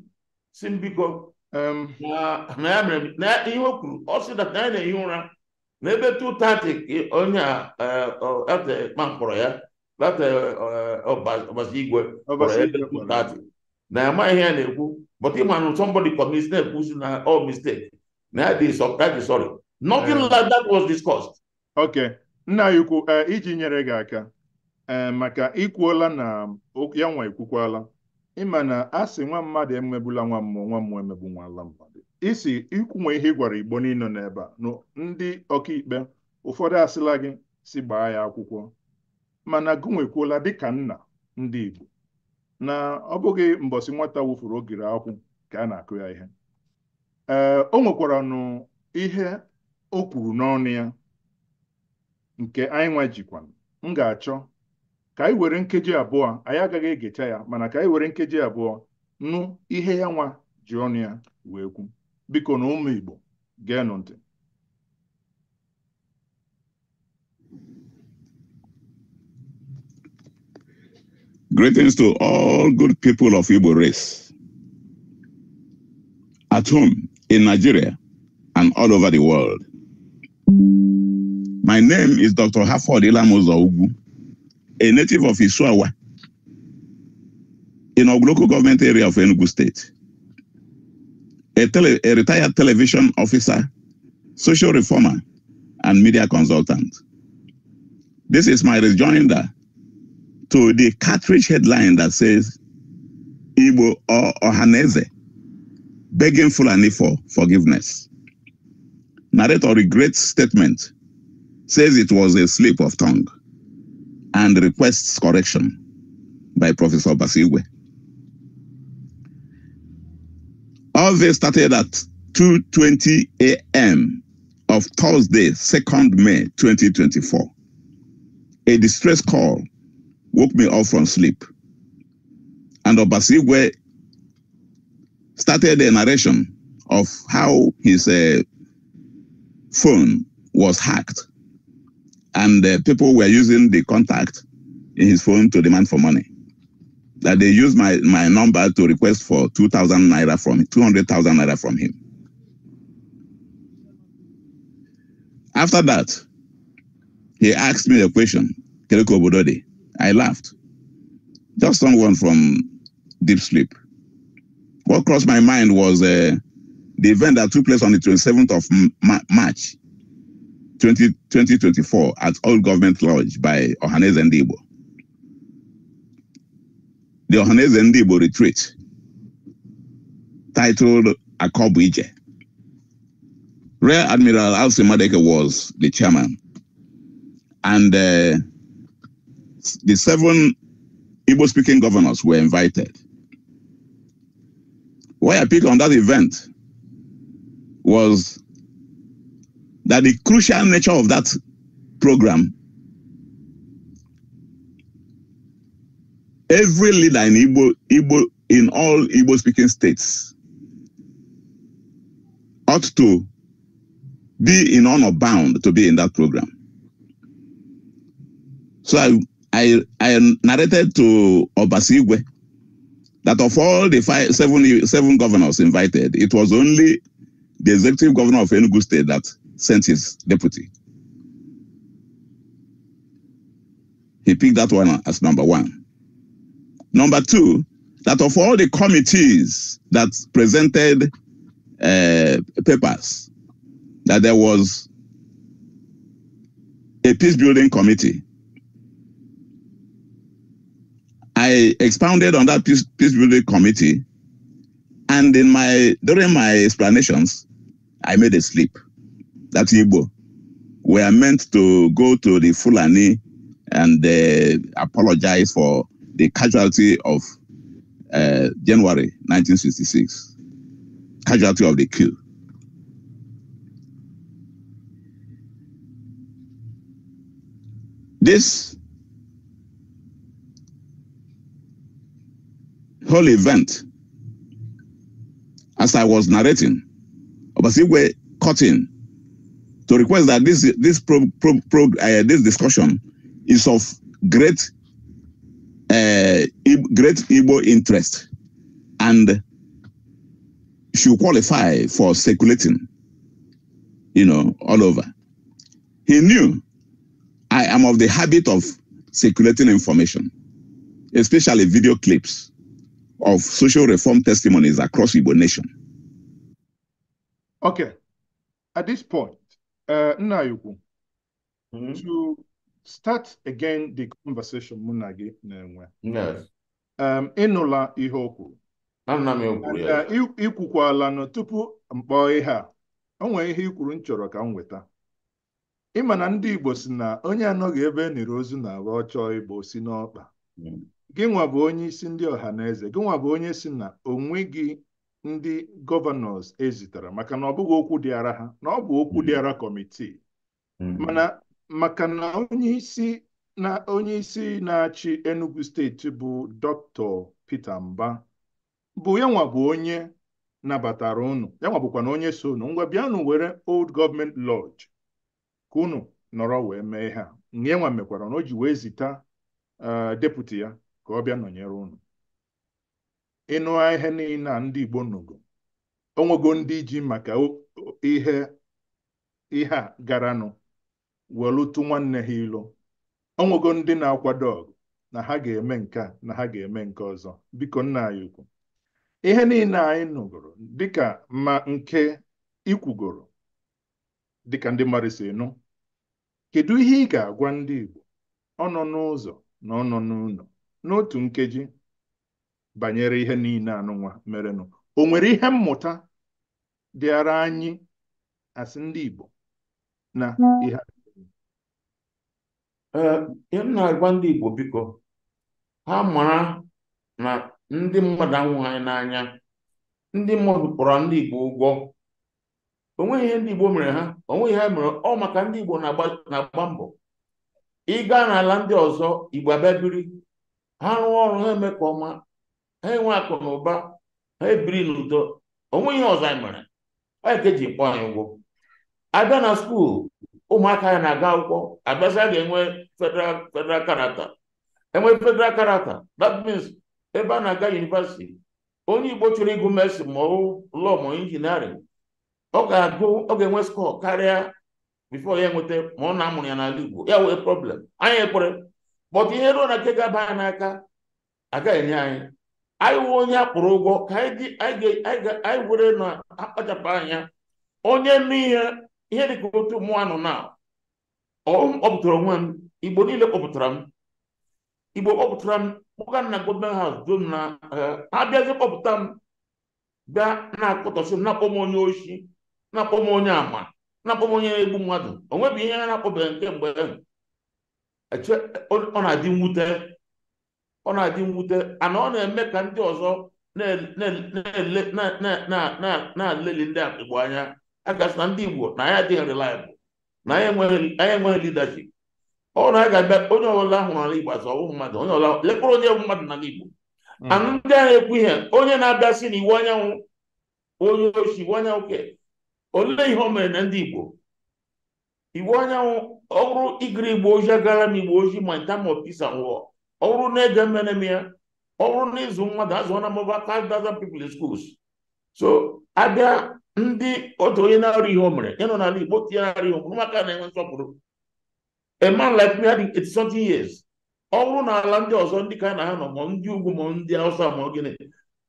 S2: Simbiko. Na ihe o kwuru, ọ sị that na ya na-ehi ụra n'ebe 2:30 onye a kpọrọ ya Ọbasi Igwe kpọrọ ya ebe 2:30 na ya amaghị ihe ya na-ekwu, but ịma na somebody commits na-ekwuzi na all mistake na ya dị sorry. Nothing like that was discussed.
S1: Okay, nna ya ukwu, iji nyere gị aka maka ikwuola na ya nwa ekwukwala, ịma na a sị nwa mmadụ emegbula nwa mmụọ, nwa mmụọ emegbu nwala mmadụ. Isi ikwu nwe ihe ị gwara Igbo niile n'ebe a, ndị ọkaikpe ụfọdụ asịla gị si gbaa ya akwụkwọ, mana gụnwekwuola dịka nna ndị Igbo na ọ bụghị mbọsị nwata wụfuru ogiri akwụ ka a na-akụ ya ihe. Ee, o nwekwara nụ ihe o kwuru n'ọnụ ya nke anyị nwa jikwa. M ga-achọ ka anyị were nkeji abụọ, anyị agaghị egecha ya, mana ka anyị were nkeji abụọ nụ ihe ya nwa ji ọnụ ya wee kwu. Biko na ụmụ Igbo geenụ ntị.
S3: Greetings to all good people of Igbo race at home in Nigeria and all over the world. My name is Dr. Harford Ilamozo Ugwu, a native of Isuawa in our local government area of Enugu State, a retired television officer, social reformer, and media consultant. This is my rejoinder to the cartridge headline that says, Igbo or Ohaneze begging Fulani for forgiveness. Narrator regrets statement says it was a slip of tongue and requests correction by Professor Obasi Igwe. All this started at 2:20 a.m. of Thursday, 2nd May, 2024. A distress call woke me up from sleep, and Obasi Igwe started a narration of how his phone was hacked, and people were using the contact in his phone to demand for money. That they used my number to request for 2,000 naira from 200,000 naira from him. After that, he asked me a question, Kedu obodo dị. I laughed. Just someone from deep sleep. What crossed my mind was the event that took place on the 27th of March, 2024 at Old Government Lodge by Ohanaeze Ndigbo. The Ohanaeze Ndigbo retreat, titled Akobu Ije. Rear Admiral Alfred Madueke was the chairman, and the 7 Igbo-speaking governors were invited. Why I picked on that event was that the crucial nature of that program, every leader in Igbo in all Igbo-speaking states ought to be in honor bound to be in that program. So I narrated to Obasi Igwe that of all the seven governors invited, it was only the executive governor of Enugu State that sent his deputy. He picked that one as number one. Number two, that of all the committees that presented papers, that there was a peace building committee. I expounded on that peace building committee, and during my explanations, I made a slip that Igbo were meant to go to the Fulani and apologize for the casualty of January 1966, casualty of the coup. This whole event, as I was narrating, Obasi Igwe cut in to request that this discussion is of great Igbo interest and should qualify for circulating, all over. He knew I am of the habit of circulating information, especially video clips of social reform testimonies across Igbo nation.
S1: Okay. At this point, Nnayukwu, to start again the conversation mụ na gị na-enwe.
S2: Yes.
S1: Ịnụla ihe o kwuru. Ikwukwala nụ tupu mkpọ ihe a. O nwere ihe i kwuru m chọrọ ka m nweta. Ịma na ndị Igbo si na onye anọghị ebe e niri ozu na-agba ọchọ Igbo si n'ọkpa. Gị nwa bụ onye isi ndị Ohanaeze, gị nwa bụ onye si na onwe gị ndị governors ezitara maka na ọ bụghị okwu dịara ha, na ọ bụ okwu dịara kọmitii. Mana maka na onye isi na-achị Enugu steeti bụ Dr. Peter Mba bụ ya nwa bụ onye nabatara unu, ya nwa bụkwa na onye so unu, ngwa bịanụ were Old Government Lodge ka unu nọrọ wee mee ihe a. Nye nwa mekwara na o ji wee zita deputy ya ka ọ bịa nọnyere unu. Ịnụ ihe niile a ndị Igbo nụgo, onwego ndị ji maka ihe a garanụ welụtụ nwanne ha ilo, onwego ndị na-akwado ọgụ na ha ga-eme nke a na ha ga-eme nke ọzọ. Biko nna anyị ukwu, ihe niile anyị nụgoro dịka ma nke ikwugoro dịka ndị mmadụ si nụ, kedu ihe ị ga-agwa ndị Igbo ọ nọ n'ụzọ na ọ nọ n'ụlọ n'otu nkeji banyere ihe niile anụnwa merenụ? O nwere ihe mmụta dịara anyị asị ndị Igbo na ihe?
S2: Ee, ihe m na-agwa ndị Igbo, biko, ha mara na ndị mmadụ anwụghị anyị n'anya. Ndị mmadụ kpọrọ ndị Igbo ụgwọ. O nweghị ihe ndị Igbo mere ha, o nweghị ihe ha mere. Ọ maka ndị Igbo na-agba mbọ. Ị gaa n'ala ndị ọzọ, Igbo abịa biri, ha rụọ ọrụ, ha eme ka ọma, ha enwe akụ na ụba, ha ebiri n'udo. O nweghị ihe ọzọ anyị mere. Ọ ya ka eji kpọọ anyị ụgwọ. Abịa na school, ụmụaka ya na-aga akwụkwọ, abịasị a ga-enwe federal character. Enwe federal character, that means ebe a na-aga university, onye Igbo chọrọ ịgụ medicine ma ọ law ma engineering, ọ ga-agụ, ọ ga-enwe score karịa before ya enweta ma ọ na-amụrụ ya n'ala Igbo. Ya wee problem anyị ekwere, but ihe ruo na nke ga-aba anyị n'aka, agaghị enye anyị. Anyị wụ onye akpụrụ ụgwọ ka anyị were na akpachapụ anya. Onye nụ ihe dịka otu mụọ nọ na ọ kpọpụtara onwe m, Igbo niile kpọpụtara m, Igbo kpọpụtara m, kpọga m na government house dum na abịazi kpọpụta m, bịa na-akpọtọsị m, na-akpọ m onye oshi, na-akpọ m onye ama, na-akpọ m onye na-egbu mmadụ. O nweghị ihe a na-akpọbeghị nke mgbe ahụ. Ọ na-adị mwute, ọ na-adị mwute, ana ọ na-eme ka ndị ọzọ na-aleli ndị Igbo anya. A gasị na ndị Igbo na anyị adịghị reliable, na anyị enweghị leadership. Ọ na a ga-abịa onye ọbụla hụrụ ala Igbo azụ ọwụ mmadụ, onye ọbụla lekpụrụ onye bụ mmadụ n'ala Igbo. Anụ ndị a na-ekwu ihe, onye na-abịa sị na Iwuanyanwu onye oshi, Iwuanyanwu ke olee ihe o mere na ndị Igbo? Iwuanyanwu, ọ bụrụ igiri Igbo ozi, agara m Igbo ozi ma in time of peace and war. Ọ bụrụ na ego emere m ya, ọ bụrụ na ịzụ mmadụ, azụọna m over 5,000 people in schools. So abịa ndị otu onye na-arụ ihe o mere ịnọ n'ala Igbo tinye na-arụ ihe o mere, ụmụaka na-enwe nsọpụrụ. A man like me had 80 something years. Ọ bụrụ na ala ndị ọzọ, ndị ka na ha nọ, ma ndị ugwu ma ndị Hausa ma gịnị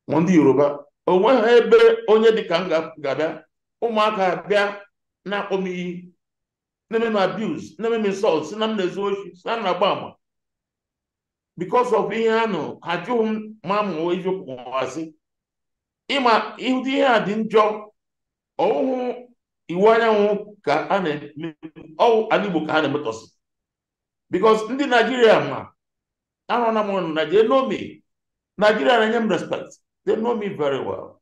S2: ma ndị Yoruba, o nweghị ebe onye dị ka m ga-abịa, ụmụaka bịa na-akpọ m iyi, na-eme m abuse, na-eme m insult, si na m na-ezu oshi, si na m na-agba ama because of ihe ha nụ. Ha jụghị m ma mụọ eziokwu ma asị. Ịma ịhụta ihe a dị njọ. Ọwụhụ Iwuanyanwu ka a na-eme, ọwụ ala Igbo ka ha na-emetọsị, because ndị Naijiria ma ahụna m na Nigeria know me. Nigeria na-enye m respect, they know me very well.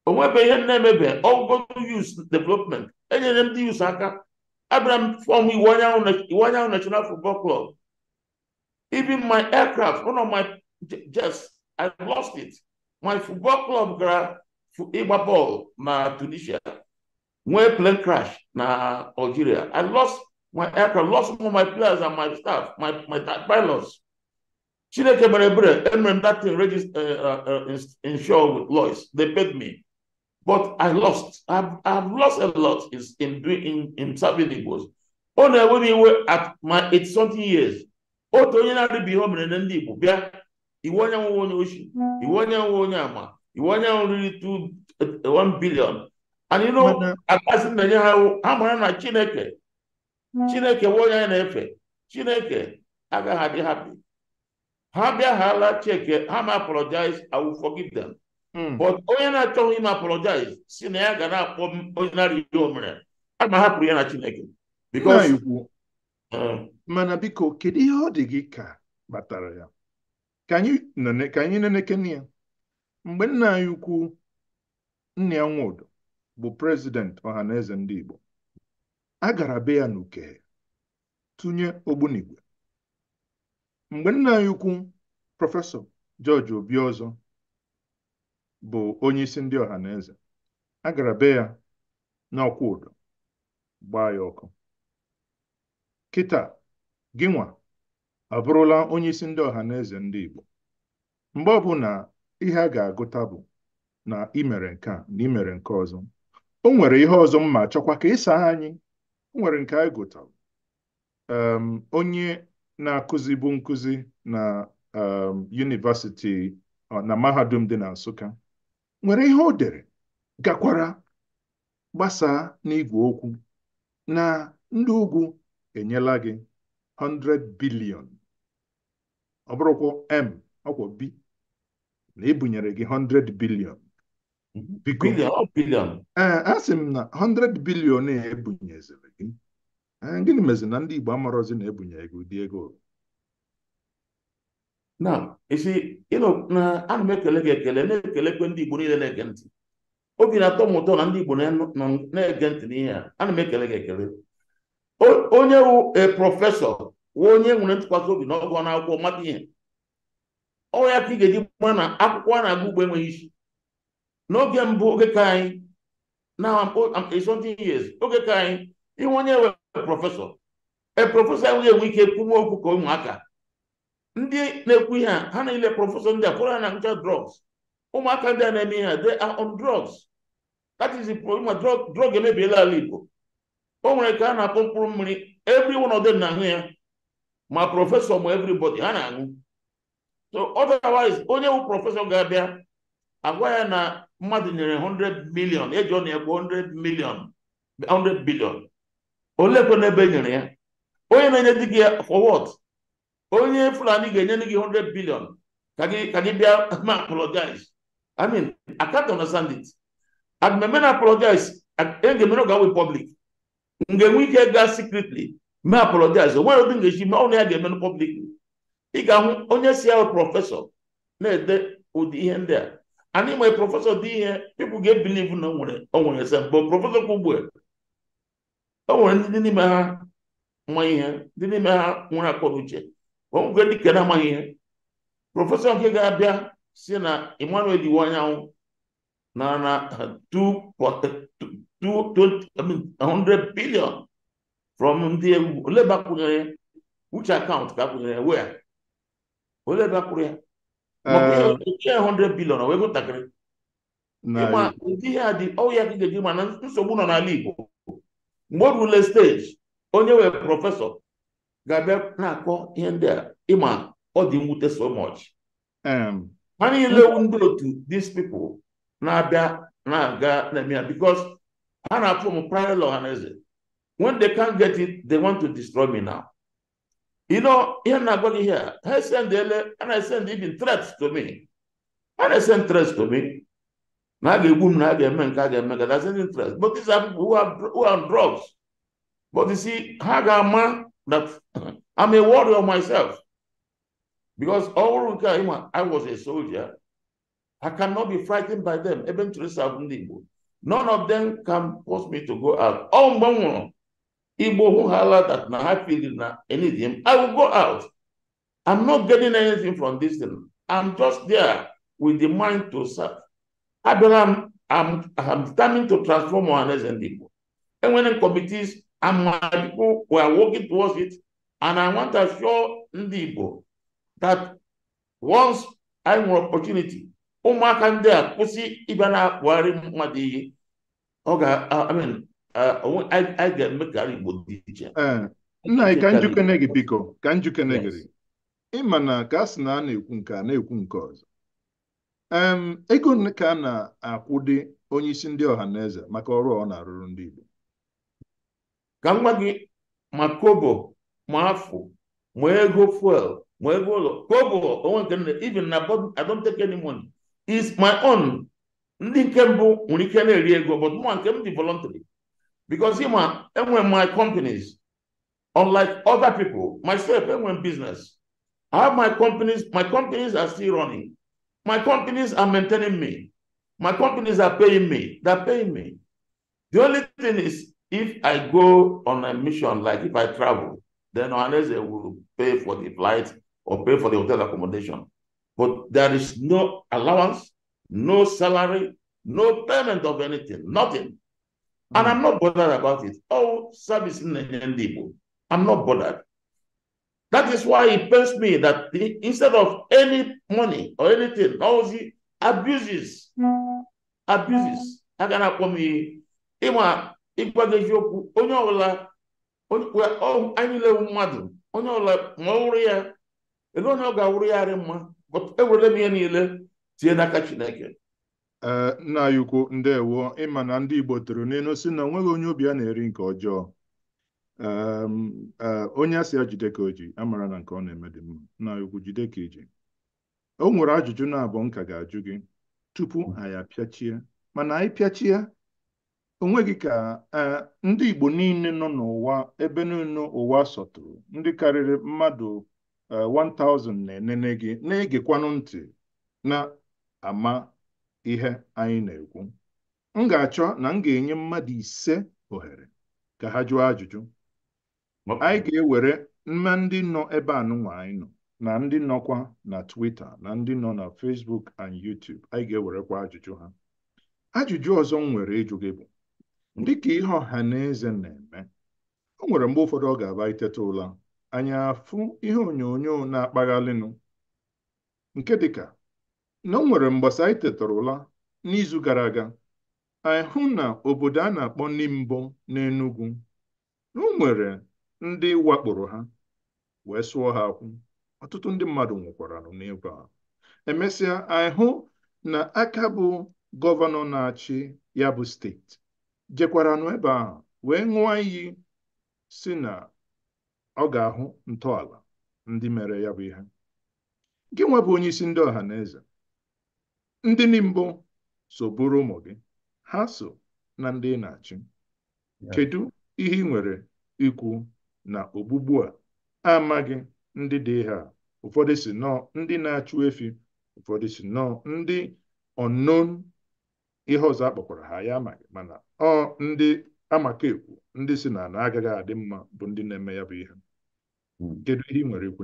S2: O nwebe ihe na-emebe ọgụgụ youth development, enyere m ndị youth aka. Abịara m form Iwuanyanwu National Football Club. Even my aircraft, one of my jets, I lost it. My football club gara ịgba bọọlụ na Tunisia, nwee plane crash na Algeria. I lost my aircraft, lost some of my players and my staff, my pilots. Chineke mere ebere, emere m that thing register, insure with Lloyds. They paid me, but I lost. I've lost a lot is in doing in serving Igbos. Ọ na-ewe m iwe at my 80 something years. Otu onye na-arịba ihe o mere na ndị Igbo bịa, Iwuanyanwu onye oshi, Iwuanyanwu onye ama, Iwuanyanwu riri 2 1 billion. And you know, akasị na-enye ha, ha mara na Chineke, Chineke bụ onye anyị na-efe. Chineke agaghị adị happy. Ha bịa ha ala cheke ha ma apologize, I will forgive them. But onye na-achọghị ime apologize si na ya ga na-akpọ m onye na-arị ihe o mere, a ma hapụrụ ya na Chineke. Because
S1: Mana biko, kedu ihe ọ dị gị ka kpatara ya? Ka anyị nenekene ya. Mgbe nna anyị ukwu Nnia Nwodo bụ president Ọhaneze ndị Igbo, a gara be ya n'Ukehe tụnye ogbunigwe. Mgbe nna anyị ukwu Prọfesọ George Obiozor bụ onyeisi ndị Ọhaneze, a gara be ya n'Ọkwa Ụdọ gbaa ya ọkụ. Kịta gịnwa abụrụla onyeisi ndị Ọhaneze ndị Igbo. Mgbe ọbụla ihe a ga-agụta bụ na ị mere nke a na ị mere nke ọzọ. O nwere ihe ọzọ m ma chọkwa ka ịsa anyị. O nwere nke anyị gụtara. Onye na-akụzibu nkụzi na university na mahadum dị na Nsụka nwere ihe o dere gakwara gbasaa n'igwe okwu na ndị ugwu enyela gị 100 billion, ọ bụrụkwa M ọkwa B, na ebunyere gị 100 billion. Biko.
S2: Billion, ọ billion.
S1: Ee, asị m na 100 billion a ebunyeziri gị. Gịnị mezi na ndị Igbo amarọzi na ebunye ego ụdị ego?
S2: Now, you see, na ana m ekele gị ekele, na-ekelekwe ndị Igbo niile na-ege ntị. Obi na-atọ m ụtọ na ndị Igbo na-ege ntị n'ihe a. Ana m ekele gị ekele. Onye wụ a professor, wụ onye nwere ntụkwasị obi na ọgụ n'akwụkwọ mata ihe. Ọ ya ka ị ga-eji mara na akwụkwọ a na-agụ ugbo enweghị isi. N'oge mbụ, oge ka anyị, now I'm 80-something years, oge ka anyị, ihe onye nwe professor, a professor enweghị enwe ike kwuwe okwu ka ụmụaka. Ndị na-ekwu ihe a, ha niile professor ndị a, fọrọ ha na-aṅụcha drugs. Ụmụaka ndị a na-eme ihe a, they are on drugs. That is the problem. Drug emebiela ala Igbo. O nwere ka a na-akpọ mkpụrụ mmiri, every one of them na-aṅụ ya, ma professor ma everybody ha na-aṅụ. So otherwise, onye wu professor ga-abịa agwa ya na mmadụ nyere 100 million, eji ọ na-ekwu 100 million, 100 billion. Olekwe n'ebe e nyere ya? Onye na-enye di gị ya for what? Onye Fulani ga-enye gị 100 billion ka gị bịa ma apologize. I mean, I can't understand it. Aga m apologize, e ga-emere ga public. M ga-enwe ike gaa secretly mee apologize. O nwere ụdị m ga-esi mee ọnụ ya ga-eme publicly. Ị ga-ahụ onye si ahụ professor na-ede ụdị ihe ndị a. Anyị nwere professor dị ihe people ga-ebelieve na o nwere ese but professor kwa ugbu a, o nwere ndị n'ime ha nwa ihe, ndị n'ime ha nwere akọ na uche. O nwere ndị ke na-amaghị ihe. Professor nke ga-abịa si na Emmanuel Iwuanyanwu na 100 billion from ndị egwu, ole ebe akwụnyere ya? Which account ka akwụnyere ya? Where? Ole ebe akwụrụ ya? Maka ihe 100 billion, o ego ntakịrị. Ịma ụdị ihe a dị ọ ya ka ị ga-eji ma na nsogbu nọ n'ala Igbo. Mgbe o rule stage, onye wee professor ga-abịa na-akọ ihe ndị a, ịma ọ dị mwute so much. Ha niile wu ndị otu these people na-abịa na-aga na-eme ya because ha na-afụ m parallel Ọhaneze. When they can't get it, they want to destroy me now. You know, ihe na-agwa gị ihe a, ha send ele, ha na-send even threats to me. Ha na-send threats to me. Na a ga-egbu m, na a ga-eme nke a ga-eme nke, they're sending threats. But these are people who are on drugs. But you see, ha ga-ama that I'm a warrior myself. Because all nke a, ịma, I was a soldier. I cannot be frightened by them. Ebe m chọrọ ịsa ndị Igbo. None of them can force me to go out. Ọ mgbe m nwụrụ, Igbo hụ ha that na ha feel na anything, I will go out. I'm not getting anything from this thing. I'm just there with the mind to serve. Abịara m, I'm determined to transform Ọhaneze ndị Igbo. Enwere m committees and my people were working towards it. And I want to assure ndị Igbo that once I nwere opportunity, ụmụaka ndị a kwụsị ịbịa na-akpụgharị mmadụ iyi, ọ ga, I mean, anyị ga-eme ka Igbo dị iche.
S1: Nna anyị, ka njikene gị biko, ka njikene gị. Ịma na ka a sị na a na-ekwu nke a na-ekwu nke ọzọ. Ego ka a na-akwụdị onyeisi ndị Ọhaneze maka ọrụ ọ na-arụrụ ndị Igbo?
S2: Ka m gwa gị, ma kobo, ma afụ, ma ego fuel, ma ego ụlọ, kobo onwe nke nne, even na I don't take any money. It's my own. Ndị nke mbụ nwere ike na-eri ego, but mụ nke m dị voluntary. Because ịma, enwere my companies, unlike other people, myself, enwere business. I have my companies, my companies are still running. My companies are maintaining me. My companies are paying me. They're paying me. The only thing is, if I go on a mission, like if I travel, then Ohaneze will pay for the flight or pay for the hotel accommodation. But there is no allowance, no salary, no payment of anything, nothing. And I'm not bothered about it. Oh, service in Igbo. I'm not bothered. That is why it pains me that instead of any money or anything, all the abuses. I cannot come here. Ịma ịgwa gị eziokwu, onye ọbụla, anyị niile mmadụ, onye ọbụla ma ọ wụrụ ya, ele onye ọ ga-awụrụ ya arị mma, but ewerele m ihe niile tinye n'aka Chineke.
S1: Nna anyị ukwu, ndewo. Ịma na ndị Igbo toro n'elu si na onweghị onye obi ya na-eri nke ọjọọ. Onye a sị ya jide ka o ji, amara na nke ọ na-eme dị mma. Nna anyị ukwu, jide ka iji. O nwere ajụjụ na-abụ nka ga-ajụ gị tupu anyị apịachie, mana anyị pịachie, Onweghị ka ndị Igbo niile nọ n'ụwa, ebe niile ụwa sọtụrụ, ndị karịrị mmadụ 1000 na-enene gị, na-egekwanụ ntị na-ama ihe anyị na-ekwu. M ga-achọ na m ga-enye mmadụ 5 ohere ka ha jụọ ajụjụ. Anyị ga-ewere mma ndị nọ ebe anụnwa anyị nọ, na ndị nọkwa na Twitter, na ndị nọ na Facebook and YouTube. Anyị ga-ewerekwa ajụjụ ha. Ajụjụ ọzọ m nwere ịjụ gị bụ, dịka ihe ọha na eze na-eme, o nwere mgbe ụfọdụ ọ ga-aba iteta ụla, anyị afụ ihe onyonyo na-akpaghalịnụ, nke dịka na o nwere mgbasa anyị tetara ụla n'izu gara aga, anyị hụ na obodo a na-akpọ Nimbo n'Enugu, na o nwere ndị wakporo ha wee sụọ ha akwụ. Ọtụtụ ndị mmadụ nwụkwara n'ebe a. Emesịa anyị hụ na aka bụ gọvanọ na-achị ya bụ steeti jekwara n'ebe ahụ wee ṅụọ iyi si na ọ ga-ahụ ntọala ndị mere ya bụ ihe. Gị nwa bụ onye isi ndị ọha na eze, ndị Nimbo so bụrụ ụmụ gị, ha so na ndị ị na-achị. Kedu ihe ị nwere ikwu na ogbugbu a amaghị ndị dị ihe a? Ụfọdụ si nọọ ndị na-achụ efi, ụfọdụ si nọọ ndị unknown, ihe ọzọ akpọkwara ha ya amaghị, mana ọ ndị amakekwu, ndị si na agaghị adị mma bụ ndị na-eme ya bụ ihe. Kedu ihe ị nwere ikwu?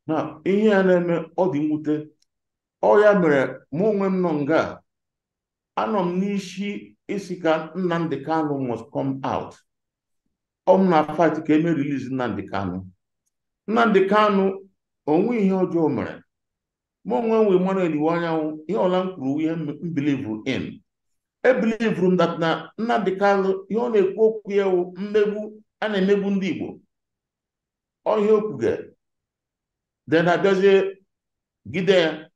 S2: Na ihe a na-eme ọ dị mwute. Ọ ya mere mụ onwe m nọ nga, anọ m n'isi isi ka Nnamdi Kanu must come out. Ọ m na fight ka eme release Nnamdi Kanu. Nnamdi Kanu onwe ihe ọjọọ mere. Mụ onwe m Emmanuel Iwuanyanwu, ihe ọla m kwuru ihe m believe in. E believe m that na Nnamdi Kanu ihe ọ na-ekwu okwu ya wụ mmegbu a na-emegbu ndị Igbo. Ọ ihe o kwuge. Then abịazie gide ya,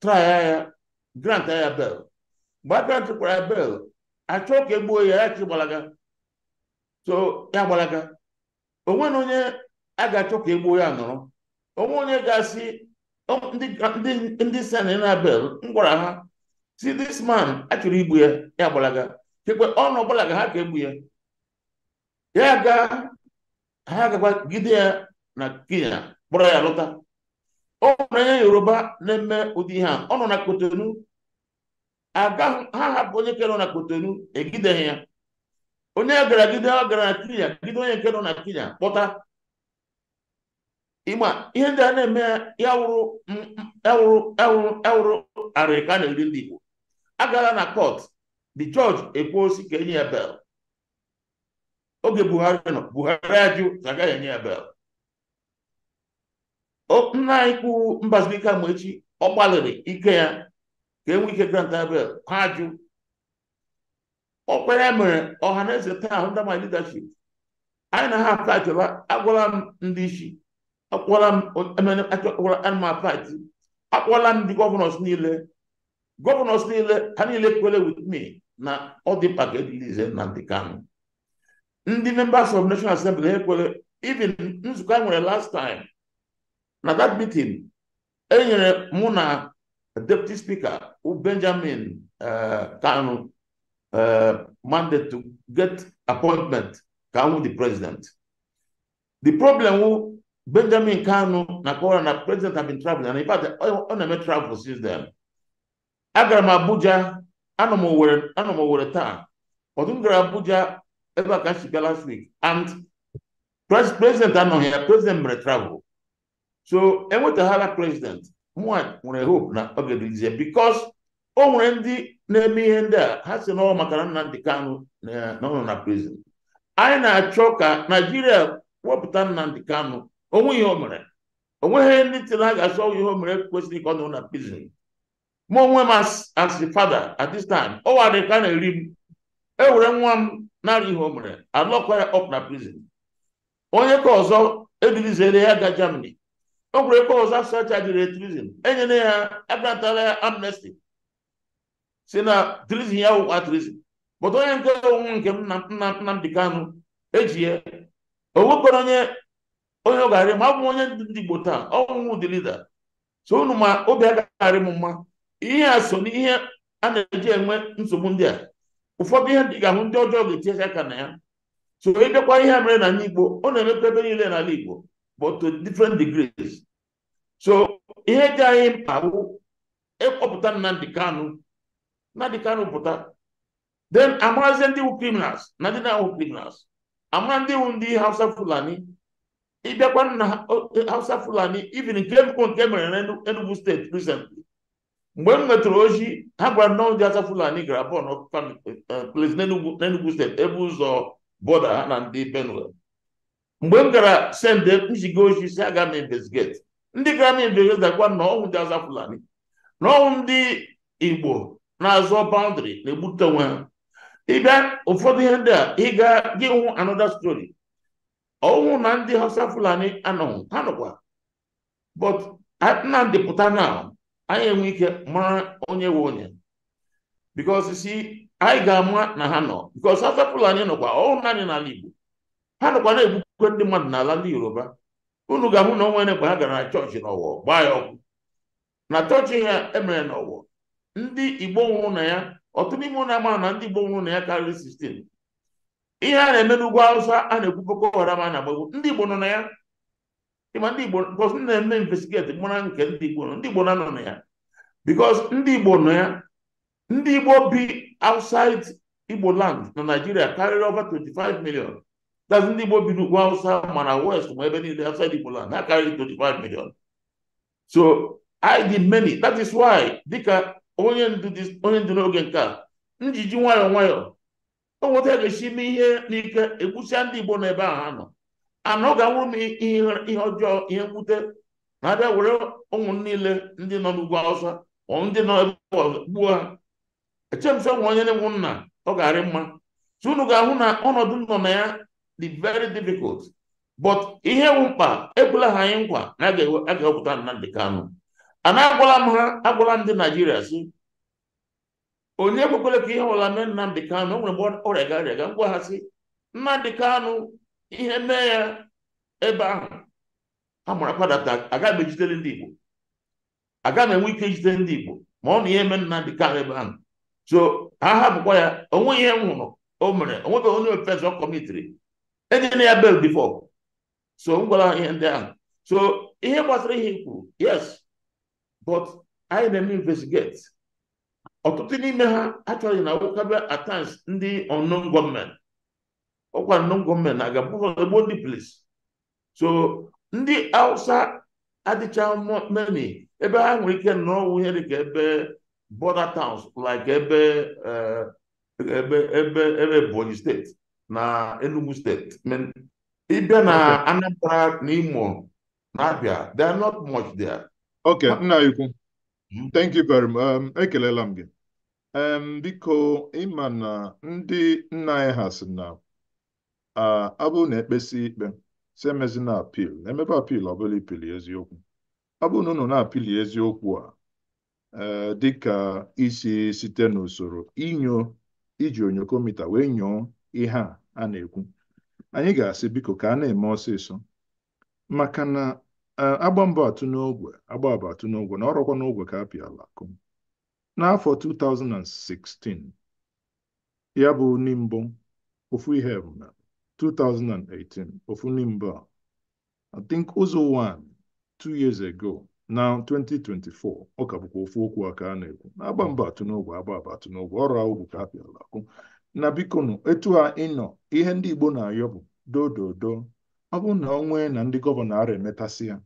S2: try ya, grant ya bail. Mgbe a grant kwara ya bail, achọọ ka egbuo ya, ya chi gbalaga. So ya gbalaga. Onwe na onye a ga-achọ ka egbuo ya nọrọ. Onwe onye ga-asị ndị sena na bail, m gwara ha si this man achọrọ igbu ya, ya gbalaga. Kekwe ọ nọ gbalaga ha ka egbu ya. Ya ga ha gakwa gide ya na Kenya kpọrọ ya lọta. Ọ nwere onye Yoruba na-eme ụdị ihe a, ọ nọ na Kotonu. Aga ha hapụ onye nke nọ na Kotonu, egideghị ya. Onye gara gide ọ gara na Kenya, gide onye nke nọ na Kenya kpọta. Ịma ihe ndị a na-eme ya wụrụ arịrị ka a na-eri ndị Igbo. Agala na court, the judge ekwuosi ka enye ya bail. Oge Buhari nọ, Buhari ajụ agaghị enye ya bail. Nna anyị kwu Mbazulike Amaechi, ọ gbalịrị ike ya ka enwe ike grant ya bail, ha ajụ. Ọkwa ya mere ọha na eze taa under my leadership, anyị na ha fightla. Agwala m ndị isi, akpọla m fight, akpọla m ndị governors niile. Governors niile ha niile kwere with me na ọ dị mkpa ka e-release Nnamdi Kanu. Ndị members of National Assembly ha ekwere. Even nzukọ anyị nwere last time, na that meeting e nyere mụ na deputy speaker Benjamin Kanu mandate to get appointment ka ahụ the president. The problem wụ Benjamin Kanu na kọwara na president have been traveling, and in fact ọ na-eme travel since then. Agara m Abuja, anọ m Owerri taa. Ọdụ m gara Abuja ebe a ka si bịa last week, and president anọghị ya, president mere travel. So enwetaghala president, mụnwa nwere hope na ọ ga-e-release, because o nwere ndị na-eme ihe ndị a ha si n'ọwa maka na Nnamdi Kanu na ọ nọ na prison. Anyị na-achọ ka Naijiria wepụta Nnamdi Kanu. Onwe ihe o mere, onweghị ndị tiri ha ga-asọ ihe o mere kwesịrị ka ọ nọ na prison. Mụ onwe m as the father at this time, ọ wadị ka a na-eri m, ewere nwa m nara ihe o mere, alọkwa ya up na prison. Onye ka ọzọ e-releasere ya ga Germany. O nwere ebe ọzọ asachajiri treason, enyere ya, agrantara ya amnesty si na treason ya wụkwa treason. But onye nke onwe nke m Nnamdi Kanu eji ya, o nwekwara onye ọ ga-arị ma ọ bụ onye ndị Igbo taa, ọnwụ the leader. So unu ma obi agaghị m mma. Ihe a so n'ihe a na-eji enwe nsogbu ndị a. Ụfọdụ ihe ndị ga-ahụ ndị ọjọọ ga-etinye aka na ya. So ịbịakwa ihe mere na ndị Igbo, ọ na-emekwa ebe niile n'ala Igbo, but to different degrees. So ihe dị anyị mkpa bụ ịkpọpụta Nnamdi Kanu. Nnamdi Kanu pụta, then amarazie ndị wu criminals na ndị na-awụ criminals, amara ndị wu ndị Hausa Fulani. Ịbịakwa na Hausa Fulani, even nke nke mere na Enugu Steeti recently, mgbe m nwetara ozi, ha gwara nnọọ ndị Hausa Fulani gara burn place n'Enugu Steeti, ebe ụzọ border ha na ndị Benue. Mgbe m gara send nziga ozi si aga m investigate, ndị gara m investigate agwa na ọnwụ ndị Hausa Fulani na ọnwụ ndị Igbo na-azọ boundary na-egbute onwe ha. Ịbịa ụfọdụ ihe ndị a, ịga gị hụ another story, ọnwụ na ndị Hausa Fulani anọghị, ha nọkwa, but Nnamdi pụta na anyị enwe ike mara onye nwe onye, because si anyị ga-ama na ha nọ, because Hausa Fulani nọkwa ọwụ naanị n'ala Igbo, ha nọkwa na-egbukwe ndị mmadụ n'ala ndị Yoruba. Unu ga-ahụ na onwere mgbe ha gara na chọọchị n'Ọwọ gbaa ya ọkụ. Na chọọchị ha emere n'Ọwọ, ndị Igbo nwụrụ na ya, ọtụtụ n'ime ụlọ amara na ndị Igbo nwụrụ na ya karịrị 16. Ihe a na-eme n'ugwu Hausa a na-ekwu Boko Haram a na-agbagbu ndị Igbo nọ na ya. Ịma ndị Igbo, because m na-eme investigate mara nke ndị Igbo nọ, ndị Igbo na-anọ na ya, because ndị Igbo nọ ya. Ndị Igbo bi outside Igbo land na Nigeria karịrị over 25 million. That's ndị Igbo bi n'ugwu Hausa ma na west ma ebe niile outside Igbo land, ha karịrị 25 million. So I did many. That is why dịka onye ndu n'oge nke a njiji nwayọọ nwayọọ o nweta ga-esi ime ihe n'ike egbusịa ndị Igbo n'ebe ahụ ha nọ ana, ọ ga-awụrụ m ihe ọjọọ, ihe mwute na-abịa were ụmụ niile ndị nọ n'ugwu Hausa ọ ndị nọ ebe ọzọ gbuo ha. Echemsọ nwe onye na-enwu nna ọ ga-arị mma. So unu ga-ahụ na ọnọdụ nọ na ya dị very difficult, but ihe wụ mkpa, ekwela ha anyị nkwa na a ga-ewepụta Nnamdi Kanu. Ana agwala m ha, agwala ndị Naijiria si onye ekwekwele ka ihe ọbụla mee Nnamdi Kanu. O nwere mgbe ọrịa ga-arịa ga ngwa ha si Nnamdi Kanu ihe mee ya ebe ahụ, ha mara kwadata agaghị m ejidere ndị Igbo, agaghị m enwe ike ijide ndị Igbo ma ọ na ihe mee Nnamdi Kanu ebe ahụ. So ha hapụkwa ya, onwe ihe m hụrụ o mere, onwebeghị onye offence ọ commitiri, enyela ya bail before. So m gwara ha ihe ndị ahụ. So ihe gbasara ihe i kwuru, yes, but anyị na-eme investigate. Ọtụtụ n'ime ha achọghị na wụkabe at times ndị unknown gọọmenti, ọkwa unknown gọọmenti na-aga egbo ndị police. So ndị Hausa adịcha many ebe ha nwere ike nọrọ ihe dịka ebe border towns, like ebe Ebonyi Steeti na Enugu Steeti. Ịbịa na Anambra na Imo na Abia, they are not much there.
S1: Okay, nna ikwu. Thank you very much. Ekelela m gị. Biko, ịma na ndị nna anyị ha sị na ọ bụrụ na ekpesi ikpe si emezina appeal, na emebe appeal ọ bụla ipili eziokwu. Ọ bụrụ na unu na-apili eziokwu a, dịka isi site n'usoro inyo iji onyokomita wee nyoo ihe a a na-ekwu, anyị ga-asị biko ka a na-eme ọsịsọ, maka na agba mbọ atụ n'ogwe, agba abụ atụ n'ogwe, na ọrọkwa n'ogwe ka a pịala akụ. N'afọ 2016 ya bụ Nimbo, ofu ihe bụ mere 2018, ofu Nimbo a, I think ụzọ 1 2 years ago, now 2024, ọ ka bụkwa ofu okwu a ka a na-ekwu, na-agba mbọ atụ n'ogwe, agba abụ atụ n'ogwe, ọrụ ogwu ka a pịala akụ. Na bikonu, etu a ịnọ ihe ndị Igbo na-ayọ bụ dododo, ọ bụrụ na ọ nwee na ndị gọvanọ ara emetasị ya,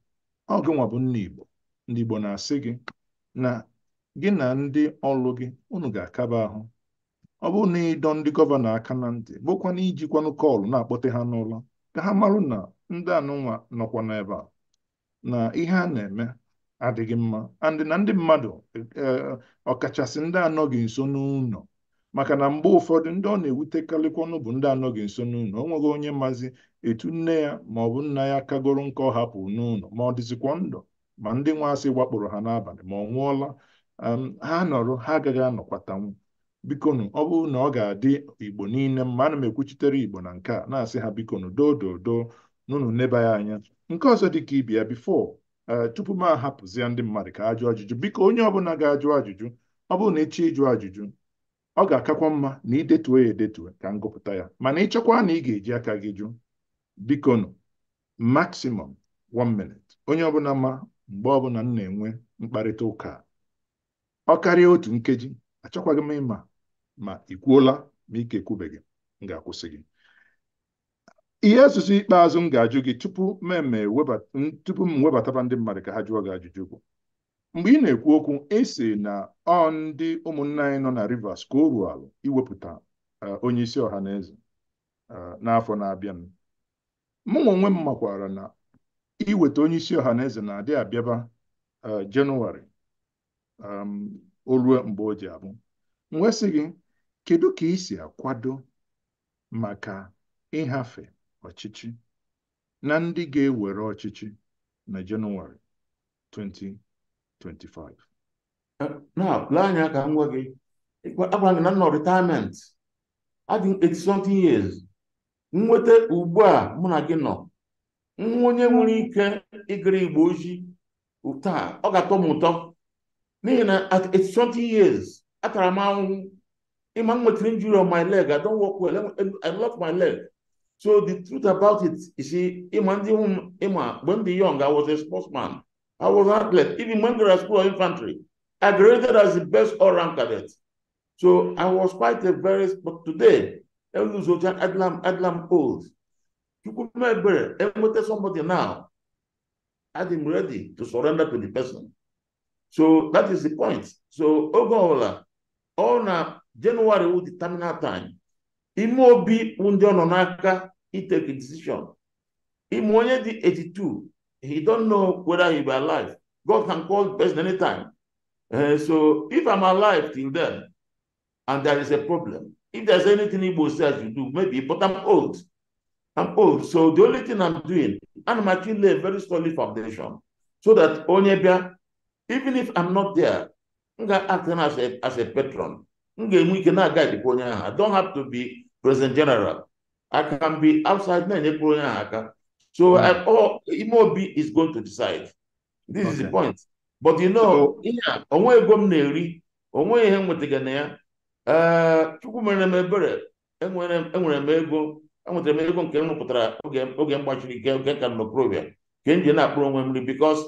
S1: ọ gịnwa bụ nna Igbo, ndị Igbo na-asị gị na gị na ndị ọlụ gị unu ga-akaba ahụ. Ọ bụrụ na ịdọ ndị gọvanọ aka na ntị, bụkwa na ijikwanụ call na-akpọte ha n'ụlọ ka ha marụ na ndị anụnwa nọkwa n'ebe a, na ihe a na-eme adịghị mma, and na ndị mmadụ, ọkachasị ndị anọghị nso n'ụlọ, maka na mgbe ụfọdụ ndị ọ na-ewutekarịkwanụ bụ ndị anọghị nso n'ụlọ. O nweghị onye mazi etu nne ya ma ọ bụ nna ya kagoro nke ọ hapụ n'ụlọ, ma ọ dịzikwa ndụ, ma ndị nwa asị wakporo ha n'abalị, ma ọ nwụọla. Ha nọrọ, ha agaghị anọkwatanwu. Bikonu, ọ bụrụ na ọ ga-adị Igbo niile mma, ana m ekwuchitere Igbo na nke a, na-asị ha bikonu, doo doo n'unu neba ya anya. Nke ọzọ dị ka ibe ya, before tupu m ahapụzie ndị mmadụ ka ajụ ajụjụ, biko onye ọbụla ga-ajụ ajụjụ, ọ bụrụ na ịchọ ịjụ ajụjụ Ọ ga-akakwa mma na idetuo ya edetuo ka m gụpụta ya, mana ịchọkwa na ị ga-eji aka gị jụ, biko nụ, maximum 1 minute. Onye ọbụla ma mgbe ọbụla m na-enwe mkparịta ụka, ọ karịa otu nkeji, achọkwaghị m ịma ma ị kwuola ma ike ekwubeghị, m ga-akwụsị gị. Ihe asụsụ ikpeazụ m ga-ajụ gị tupu m webataba ndị mmadụ ka ha jụọ gị ajụjụ bụ, mgbe ị na-ekwu okwu, esi na ọ ndị ụmụnne anyị nọ na Rivers ka o ruo alụ iwepụta onye isi ọha na eze n'afọ na-abịa. Mụ onwe m makwara na iweta onye isi ọha na eze na-adị abịaba Jenụwarị o rue mgbe o ji abụ. M wee sị gị, kedu ka ị si akwado maka ịhafe ọchịchị na ndị ga-ewere ọchịchị na Jenụwarị 2025?
S2: Na lee anya ka m gwa gị, agwara gị na nọ retirement, adị m 80 something years. Nweta ugbu a mụ na gị nọ, nwa onye nwere ike ịgara Igbo ozi taa, ọ ga-atọ m ụtọ, n'ihi na at 80 something years atara m ahụhụ. Ịma m nwetara injury on my leg. I don't walk well. I lost my leg. So the truth about it, you see, ịma ndị hụ m, ịma mgbe m dị young, I was a sportsman, I was an athlete. Even when I was school of infantry, I graduated as the best all-round cadet. So I was quite a very, but today eluzocha adlam old. Chukwu mee ebere, enweta somebody now, I'm ready to surrender to the person. So that is the point. So oge ọbụla ọ na January wụ the terminal time, ime obi wụ ndị ọ nọ n'aka itake decision. Ime onye dị 82, he don't know whether he be alive. God can call the person anytime. So if I'm alive till then and there is a problem, if there's anything Igbo says you do, maybe, but I'm old. I'm old. So the only thing I'm doing, and I'm actually lay a very solid foundation so that onye bịa, even if I'm not there, m ga-act as a patron. M ga-enwe ike na-guide onye ahụ. I don't have to be president general. I can be outside na-enyekwuru onye ahụ aka. So Ime Obi is going to decide. This is the point. But ihe a, onwe ego m na-eri, onwe ihe m nwetaga na ya. Ee, Chukwu mere m ebere, enwere m ego, enwetara m ego nke m rụpụtara oge m gbachiri ike oge ka m n'okorobịa, ka m ji na-akpụrụ onwe m nri, because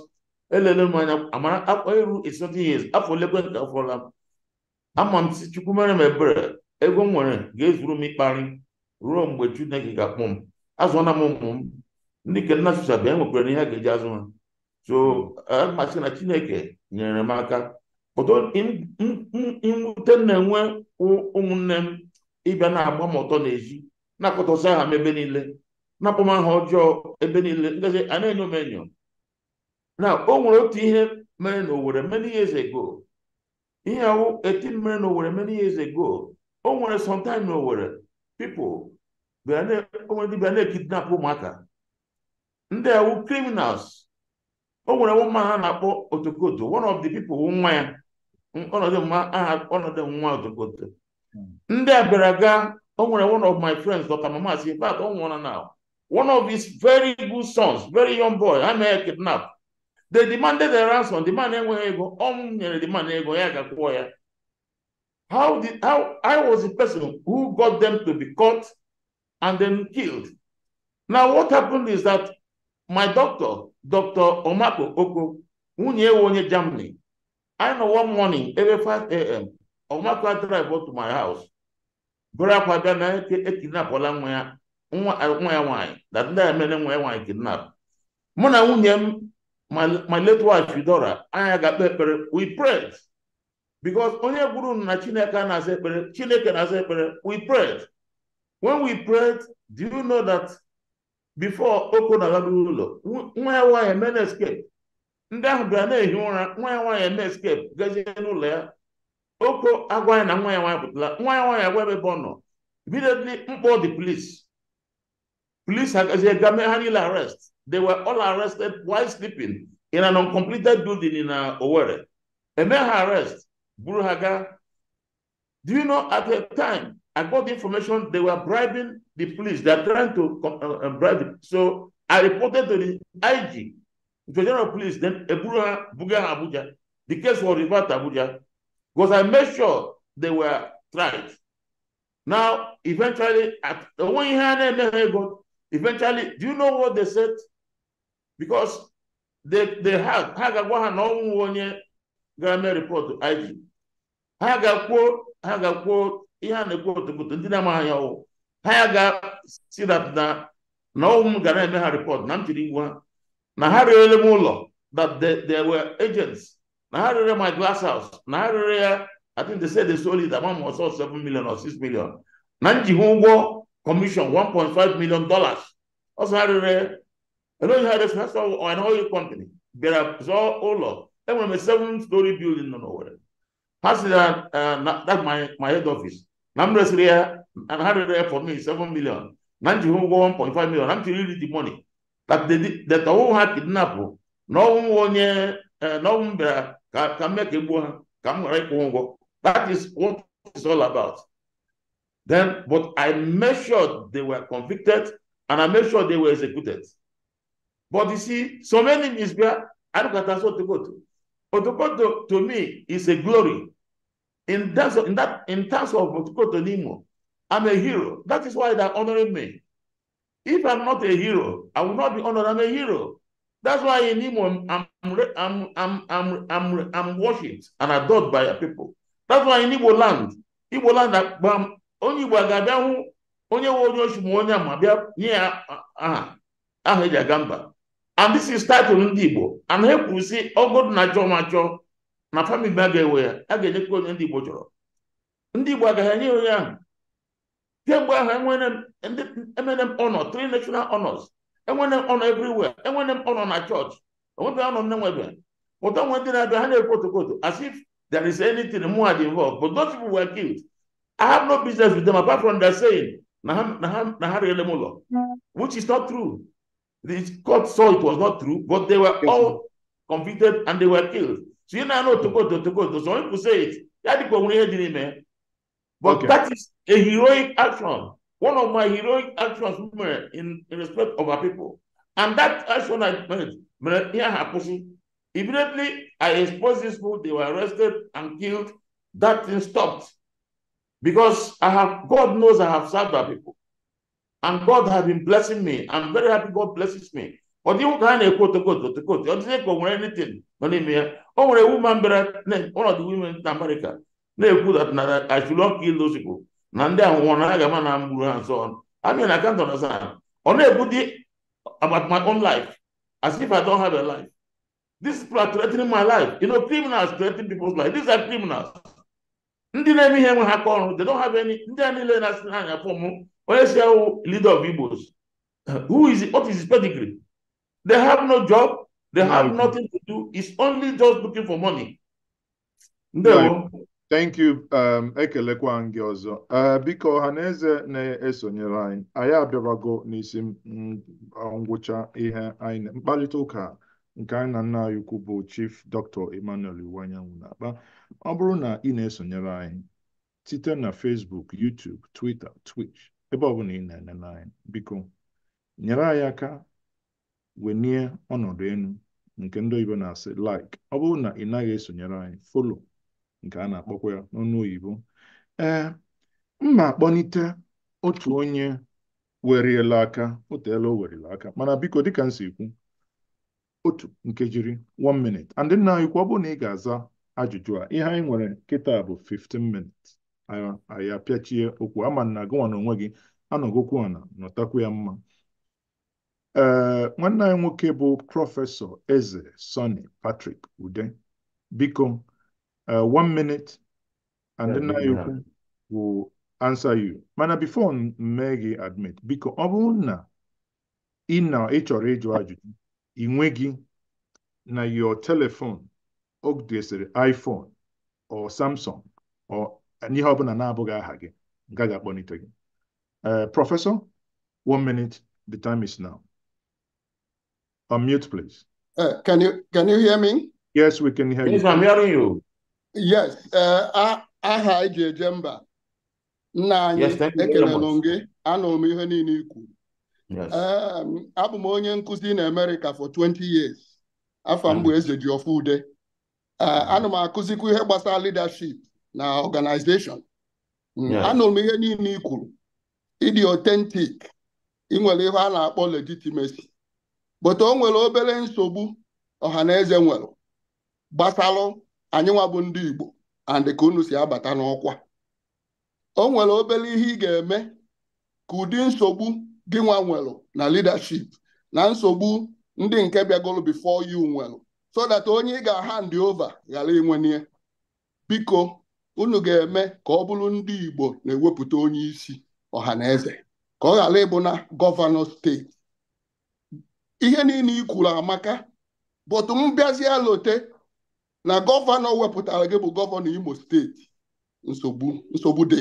S2: elele m anya amara afọ eru 80 years, afọ olekwe nke afọla m. Ama m si Chukwu mere m ebere, ego m nwere ga-ezuru m ịkparị ruo mgbe Chineke ga-akpọ m. Azụọna m ụmụ m, ndị nke nna sụchabịa enwekwara ihe a ga-eji azụ ha. So amasị na Chineke nyere m aka. But mwute m na-enwe ụmụnne m ịbịa na-agba m ọtọ n'ezi, na-akpọtọsị aha m ebe niile, na-akpọ m aha ọjọọ ebe niile, ngozi a na-enyo m enyo. Na o nwere otu ihe mere n'Owerri many years ago. Ihe awụ eti mere n'Owerri many years ago. O nwere sometime n'Owerri, people bịara o nwere ndị bịara na-ekidnap ụmụaka. Ndị awụ criminals. O nwere nwa ha na-akpọ Otokoto, one of the people wụ nwa ya, ọnọdụ mma aha ọnọdụ nwa Otokoto. Ndị a bịara gaa, o nwere one of my friends, Dr. Mamasi, in fact, ọ nwụọla now. One of his very good sons, very young boy, ha mee kidnap. They demanded a ransom. The man enweghị ego. Ọ nyere the man ego, ya ga-akwụọ ya. How I was the person who got them to be caught and then killed. Now what happened is that my doctor, Dr. Omako Oko, nwunye ewu onye Germany, I know one morning, every 5 a.m., Omako drive up to my house. Bụrụ akwa bịa na ekidnapụla nwa ya nwa ya nwaanyị, that ndị a mere nwa ya nwaanyị kidnap. Mụ na nwunye m, my late wife Eudora, anyị ga-akpe ekpere. We prayed. Because onye gburu na Chineke na-aza ekpere, Chineke na-aza ekpere, we prayed. When we prayed, do you know that before Oko na-alarụ ụlọ, nwa ya nwaanyị eme na escape. Ndị ahụ bịara na-ehi ụra, nwa ya nwaanyị eme escape, gazie n'ụlọ ya. Oko agwa ya na nwa ya nwaanyị pụtara, nwa ya nwaanyị agwa ebe ọ nọ. Immediately, mkpọ the police. Police agazie ga mee ha niile arrest. They were all arrested while sleeping in an uncompleted building in Owerri. Eme ha arrest, buru ha gaa. Do you know at the time, I got the information they were bribing the police. They are trying to bribe the, so I reported to the IG, the General Police, then eburu ha buga ha Abuja. The case was referred to Abuja because I made sure they were tried. Now, eventually, at the one hand, eventually, do you know what they said? Because they had ha ga-agwa ha na ọnwụ onye gara mee report to IG. Ha ga-akwuo ihe a na-ekwu otokoto ndị na-amaghị anya ọwụ. Ha ga si that na ọnwụ m gara eme ha report na m tiri igbu ha. Na ha rere m ụlọ, that they were agents. Na ha rere my glass house. Na ha rere ya, I think they said they sold it among us 7 million or 6 million. Na nji hụ ụgwọ commission $1.5 million. Also ha rere an oil company bịara zụọ ụlọ. Enwere m a 7-story building nọ n'Owerri. Ha sị na that's my head office. Na m resịrị ya, and ha rere ya for me 7 million. Na nji hụ ụgwọ 1.5 million. Na m chọrọ iri the money. That that ọnwụ ha kidnap na ọnwụ onye na ọnwụ m bịara ka m mee ka egbuo ha ka m ghara ịkwụ ụgwọ. That is what it's all about. Then, but I made sure they were convicted and I made sure they were executed. But you see, so many misbehave. I look at Otokoto. Otokoto to me is a glory. In terms of Otokoto Nimo, I'm a hero. That is why they're honoring me. If I'm not a hero, I will not be honored. I'm a hero. That's why in Imo I'm worshipped and adored by people. That's why in Igbo land, onye Igbo ga-abịa hụ onye nwe onye oshi ma onye ama bịa nye ya aha eji aga mba. And this is title ndị Igbo. And ha kwuru sị ọgọdụ na achọ ma achọ na family a ga-ewe ya, a ga-enyekwa onye ndị Igbo chọrọ. Ndị Igbo agaghị enye onye ahụ. Kemgbe ahụ enwere m honor, 3 national honors. Enwere m honor everywhere. Enwere m honor na church. Enwebe honor na-enwebe. Pụta nwe ndị na-abịa ha na-ekwu otokoto as if there is anything more involved. But those people were killed. I have no business with them apart from their saying na ha rere m ụlọ, which is not true. The court saw it was not true, but they were all convicted and they were killed. So you now know Otokoto. So people say it. But okay, that is a heroic action. One of my heroic actions in respect of our people. And that action I made, immediately I exposed these people, they were arrested and killed. That thing stopped. Because I have, God knows I have served our people. And God has been blessing me. I'm very happy God blesses me. But you can't quote, anything. Oh, a woman, one of the women in America, that I should not kill those people. And so on. I mean, I can't understand. About my own life, as if I don't have a life. These people are threatening my life. You know, criminals threaten people's life. These are criminals. They don't have any. Leader of Igbos. Who is it? What is his pedigree? They have no job. They have nothing to do. It's only just looking for money. No.
S1: Thank you. Ekelekwa gị ọzọ. Biko ọhaneze na-esonyere anyị. Anyị abịabago n'isi ngwụcha ihe anyị mkparịta ụka nke anyị na nna anyị ukwu bụ Chief Dr. Emmanuel Iwuanyanwu na-akpa. Ọ bụrụ na ị na-esonyere anyị site na Facebook, YouTube, Twitter, Twitch, ebe ọbụla ị na-enene anyị, biko nyere anyị aka wenie ọnọdụ elu nke ndị oyibo na-asị like. Ọ bụrụ na ị naghị esonyere anyị, follow nke a na-akpọkwa ya n'ọnụ oyibo. Ee, mma akpọnite otu onye weriela aka, o teela o werela aka, mana biko dịka m si kwu, otu nkejiri 1 minute. And nna anyị kwu, ọ bụrụ na ị ga-aza ajụjụ a, ihe anyị nwere kịta bụ 15 minutes. Anyị apịachie okwu ama na gụnwa na onwe gị anọgokwu ana nọtakwu ya mma. Ee, nwanne anyị nwoke bụ Prọfesọ Eze Sonny Patrick Ude, biko 1 minute and then I will answer you. Mana before m mee gị admit, biko ọ bụrụ na ị na ị chọrọ ịjụ ajụjụ, ị nweghị na your telephone, o desịrị iPhone or Samsung or ihe ọbụla na-abụghị aha gị, nke ga-akpọlite gị. Professor, 1 minute, the time is now. Unmute, please.
S4: Can you hear me?
S1: Yes, we can hear you.
S2: Yes, I'm hearing you.
S4: Yes, aha eji eje mba. Nna anyị ekelelu gị, anụrụ m ihe niile i kwuru. Abụ m onye nkụzi na America for 20 years. Afọ m bụ Eze Jiọfọ Ude. Ana m akụzikwa ihe gbasara leadership na organization. Anụrụ m ihe niile i kwuru. Ịdị authentic, ị nwere ihe a na-akpọ legitimacy, but o nwere obere nsogbu ọha na eze nwere gbasalụ anyị nwa bụ ndị Igbo and ka unu si abata n'ọkwa. O nwere obere ihe ị ga-eme ka ụdị nsogbu gị nwa nwere na leadership na nsogbu ndị nke bịagoro before you nwere, so that onye ị ga-hand over ghara inwenye. Biko, unu ga-eme ka ọ bụrụ ndị Igbo na-ewepụta onye isi ọha na eze, ka ọ ghara ịbụ na gọvanọ steeti. Ihe niile i kwuru amaka, but m bịazie lote na gọvanọ wepụtara gị bụ gọvanọ Imo steeti, nsogbu nsogbu dị.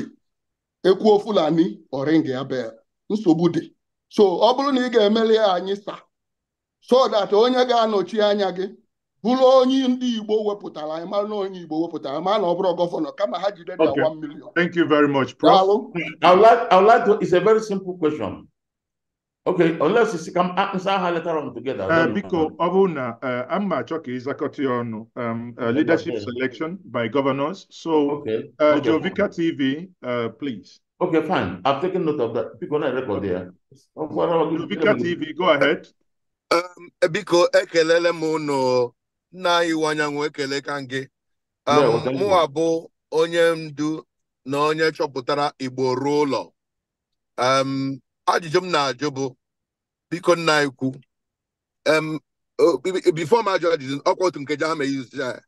S4: Ekwuo Fulani, ọringi ya bel, nsogbu dị. So ọ bụrụ na ị ga-emeli ya anyị sa, so that onye ga-anọchi anya gị bụrụ onye ndị Igbo wepụtara, anyị mara na onye Igbo wepụtara, ma na ọ bụrụ gọvanọ, kama ha jide their 1 million.
S1: Thank you very much, Prof.
S2: I would like to, it's a very simple question. Okay, unless you can answer her later on together.
S1: Biko, ọ bụrụ na ama achọ ka ịzakọta ya ọnụ, leadership selection by governors. So, Jovika TV, please.
S2: Okay, fine. I've taken note of that. Biko, na record there.
S1: Jovika TV, go ahead.
S5: Biko, ekelele m unu. Nna anyị Iwuanyanwu, ekele ka gị. Mụnwa bụ onye ndu na onye chọpụtara Igbo ruo ụlọ. Ajụjụ m na-ajụ bụ, biko nna anyị kwu, before m ajụ ajụjụ, ọkwa otu nkeji ha ma use ya.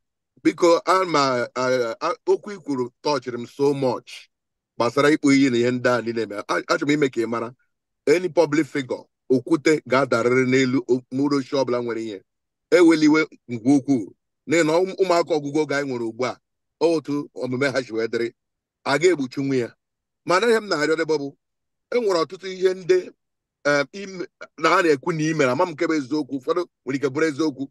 S5: Biko, ama okwu i kwuru tọchịrị m so much gbasara ikpu iyi na ihe ndị a niile mere. Achọrọ m ime ka ị mara, any public figure, okwute ga-adarịrị n'elu mkpụrụ osisi ọbụla nwere ihe eweliwe nke ukwuu, n'ihi na ụmụaka ọgụgụ oge anyị nwere ugbu a, otu omume ha si wee dịrị a ga-egbuchi nwa ya. Mana ihe m na-arịọ debe bụ, e nwere ọtụtụ ihe ndị na a na-ekwu na ị mere, ama m nke bụ eziokwu, ụfọdụ nwere ike bụrụ eziokwu.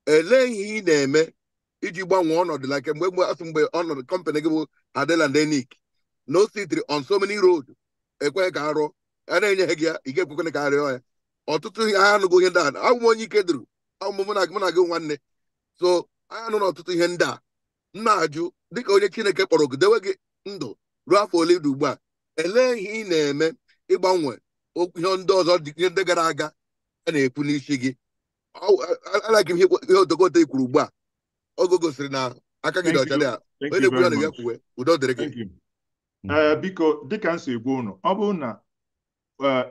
S5: Elee ihe ị na-eme iji gbanwee ọnọdụ, like mgbe asụ mgbe ọnọdụ kọmpanị gị bụ Adeland Enik na o sitiri on so many road ekweghị ka arụọ, a na-enyeghị gị ya, ị ga-ekwekwana ka arịọ ya. Ọtụtụ ihe anyị anụgo ihe ndị a. Abụ m onye ike duru, abụ m mụ na gị nwanne, so anyị anụ na ọtụtụ ihe ndị a. M na-ajụ, dịka onye Chineke kpọrọ oku dewe gị ndụ ruo afọ ole dị ugbu a, elee ihe ị na-eme ịgbanwe okwu ihe ndị ọzọ dị, ihe ndị gara aga a na-ekwu n'isi gị? Alaghị m ihe otokoto i kwuru ugbu a, oge gosiri na aka gị dị ọcha dị a. Onye na-ekwu ya na ya kwuwe. Udo dịrị gị.
S1: Ee, biko, dịka m si gwa unu, ọ bụrụ na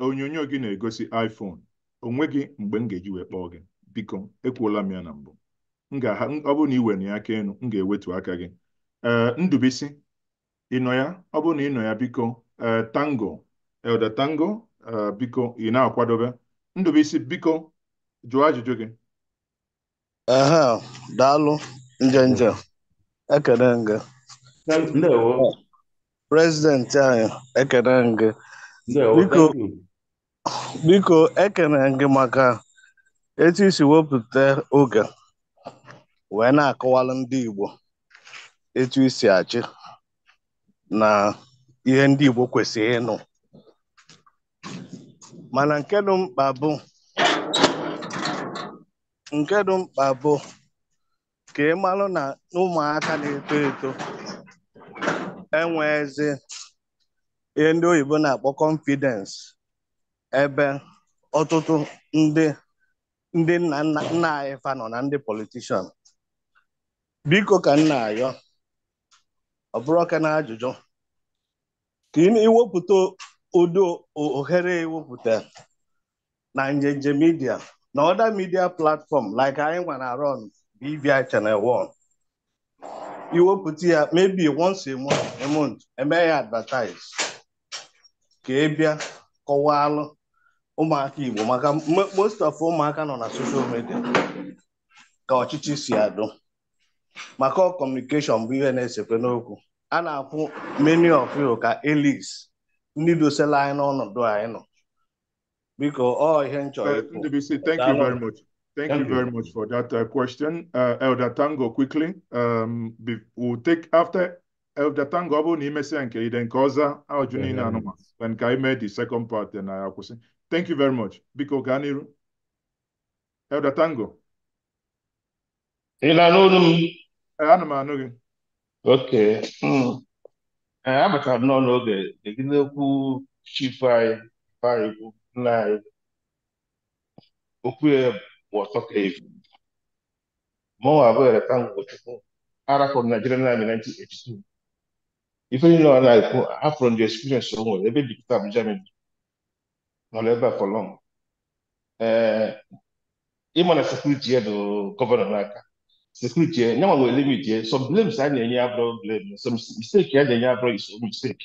S1: onyonyo gị na-egosi iPhone, o nweghị mgbe m ga-eji wee kpọọ gị. Biko, ekwuola m ya na mbụ, m ga ọ bụrụ na ị were ya aka elu, m ga-ewetu aka gị. Ee, Ndubisi, ị nọ ya? Ọ bụrụ na ị nọ ya, biko, ee, Tango, Elder Tango, biko, ị na-akwadobe. Ndubisi, biko, jụọ ajụjụ gị.
S6: Ehe, daalụ. Njenje, ekene gị.
S2: Ndewo.
S6: President anyị, ekene gị.
S2: Ndewo.
S6: Biko,
S2: Thank you.
S6: biko, ekene gị maka etu isi wepụta oge wee na-akọwalụ ndị Igbo etu isi achị na ihe ndị Igbo kwesịrị ịnụ. Mana nke dị mkpa bụ ka ị malụ na ụmụaka na-eto eto enweghịzi ihe ndị oyibo na-akpọ confidence, ebe ọtụtụ ndị nna nna nna anyị fa nọ na ndị politician. Biko, ka nna ayọ, ọ bụrụ oke na ajụjụ, ka ị iwepụta ụdị ohere iwepụta na Njenje Media na other media platform like anyị nwere run BVI Channel 1, iwepụta ya maybe once a month, eme ya advertise, ka ị bịa kọwalụ ụmụaka Igbo, maka most of ụmụaka nọ na social media, ka ọchịchị si adụ, maka ọ communication bụ ihe na-esekwe n'okwu a na-akwụ many of you ka elites ndị dosela anyị n'ọnọdụ anyị nọ. Biko, ọ ihe m chọrọ ikwu.
S1: Ndubisi, thank you very much. Thank you
S2: Thank you.
S1: Very much for that question. Elder Tango, quickly. We'll take after Elder Tango, ọ bụrụ na imesịa nke ide nke ọzọ ajụ niile anụma, then ka anyị mee the second part, then anyị akwụsị. Thank you very much. Biko, gaa n'iru. Elder Tango.
S7: Ị na-anụ olu m?
S1: Ana m anụ gị.
S7: Okay.
S2: Ee, abatara m n'ọnụ oge egide okwu chief anyị anyị kwu nna anyị okwu ya bụ ọtọ ka efu. Mụnwa abụọ Tango Ugochukwu arapụrụ Nigerian Army 1982. Ife niile ọ na-ekwu afụrụ ndị experience o nwere ebe bipụta Abuja mebi nọrọ ebe a for long. Ee, ịma na security ya dị gọvanọ n'aka. Security ya nyanwa nwere limit ya. Some blames a na-enye abụrụ blame, some mistake ya na-enye abụrụ is mistake.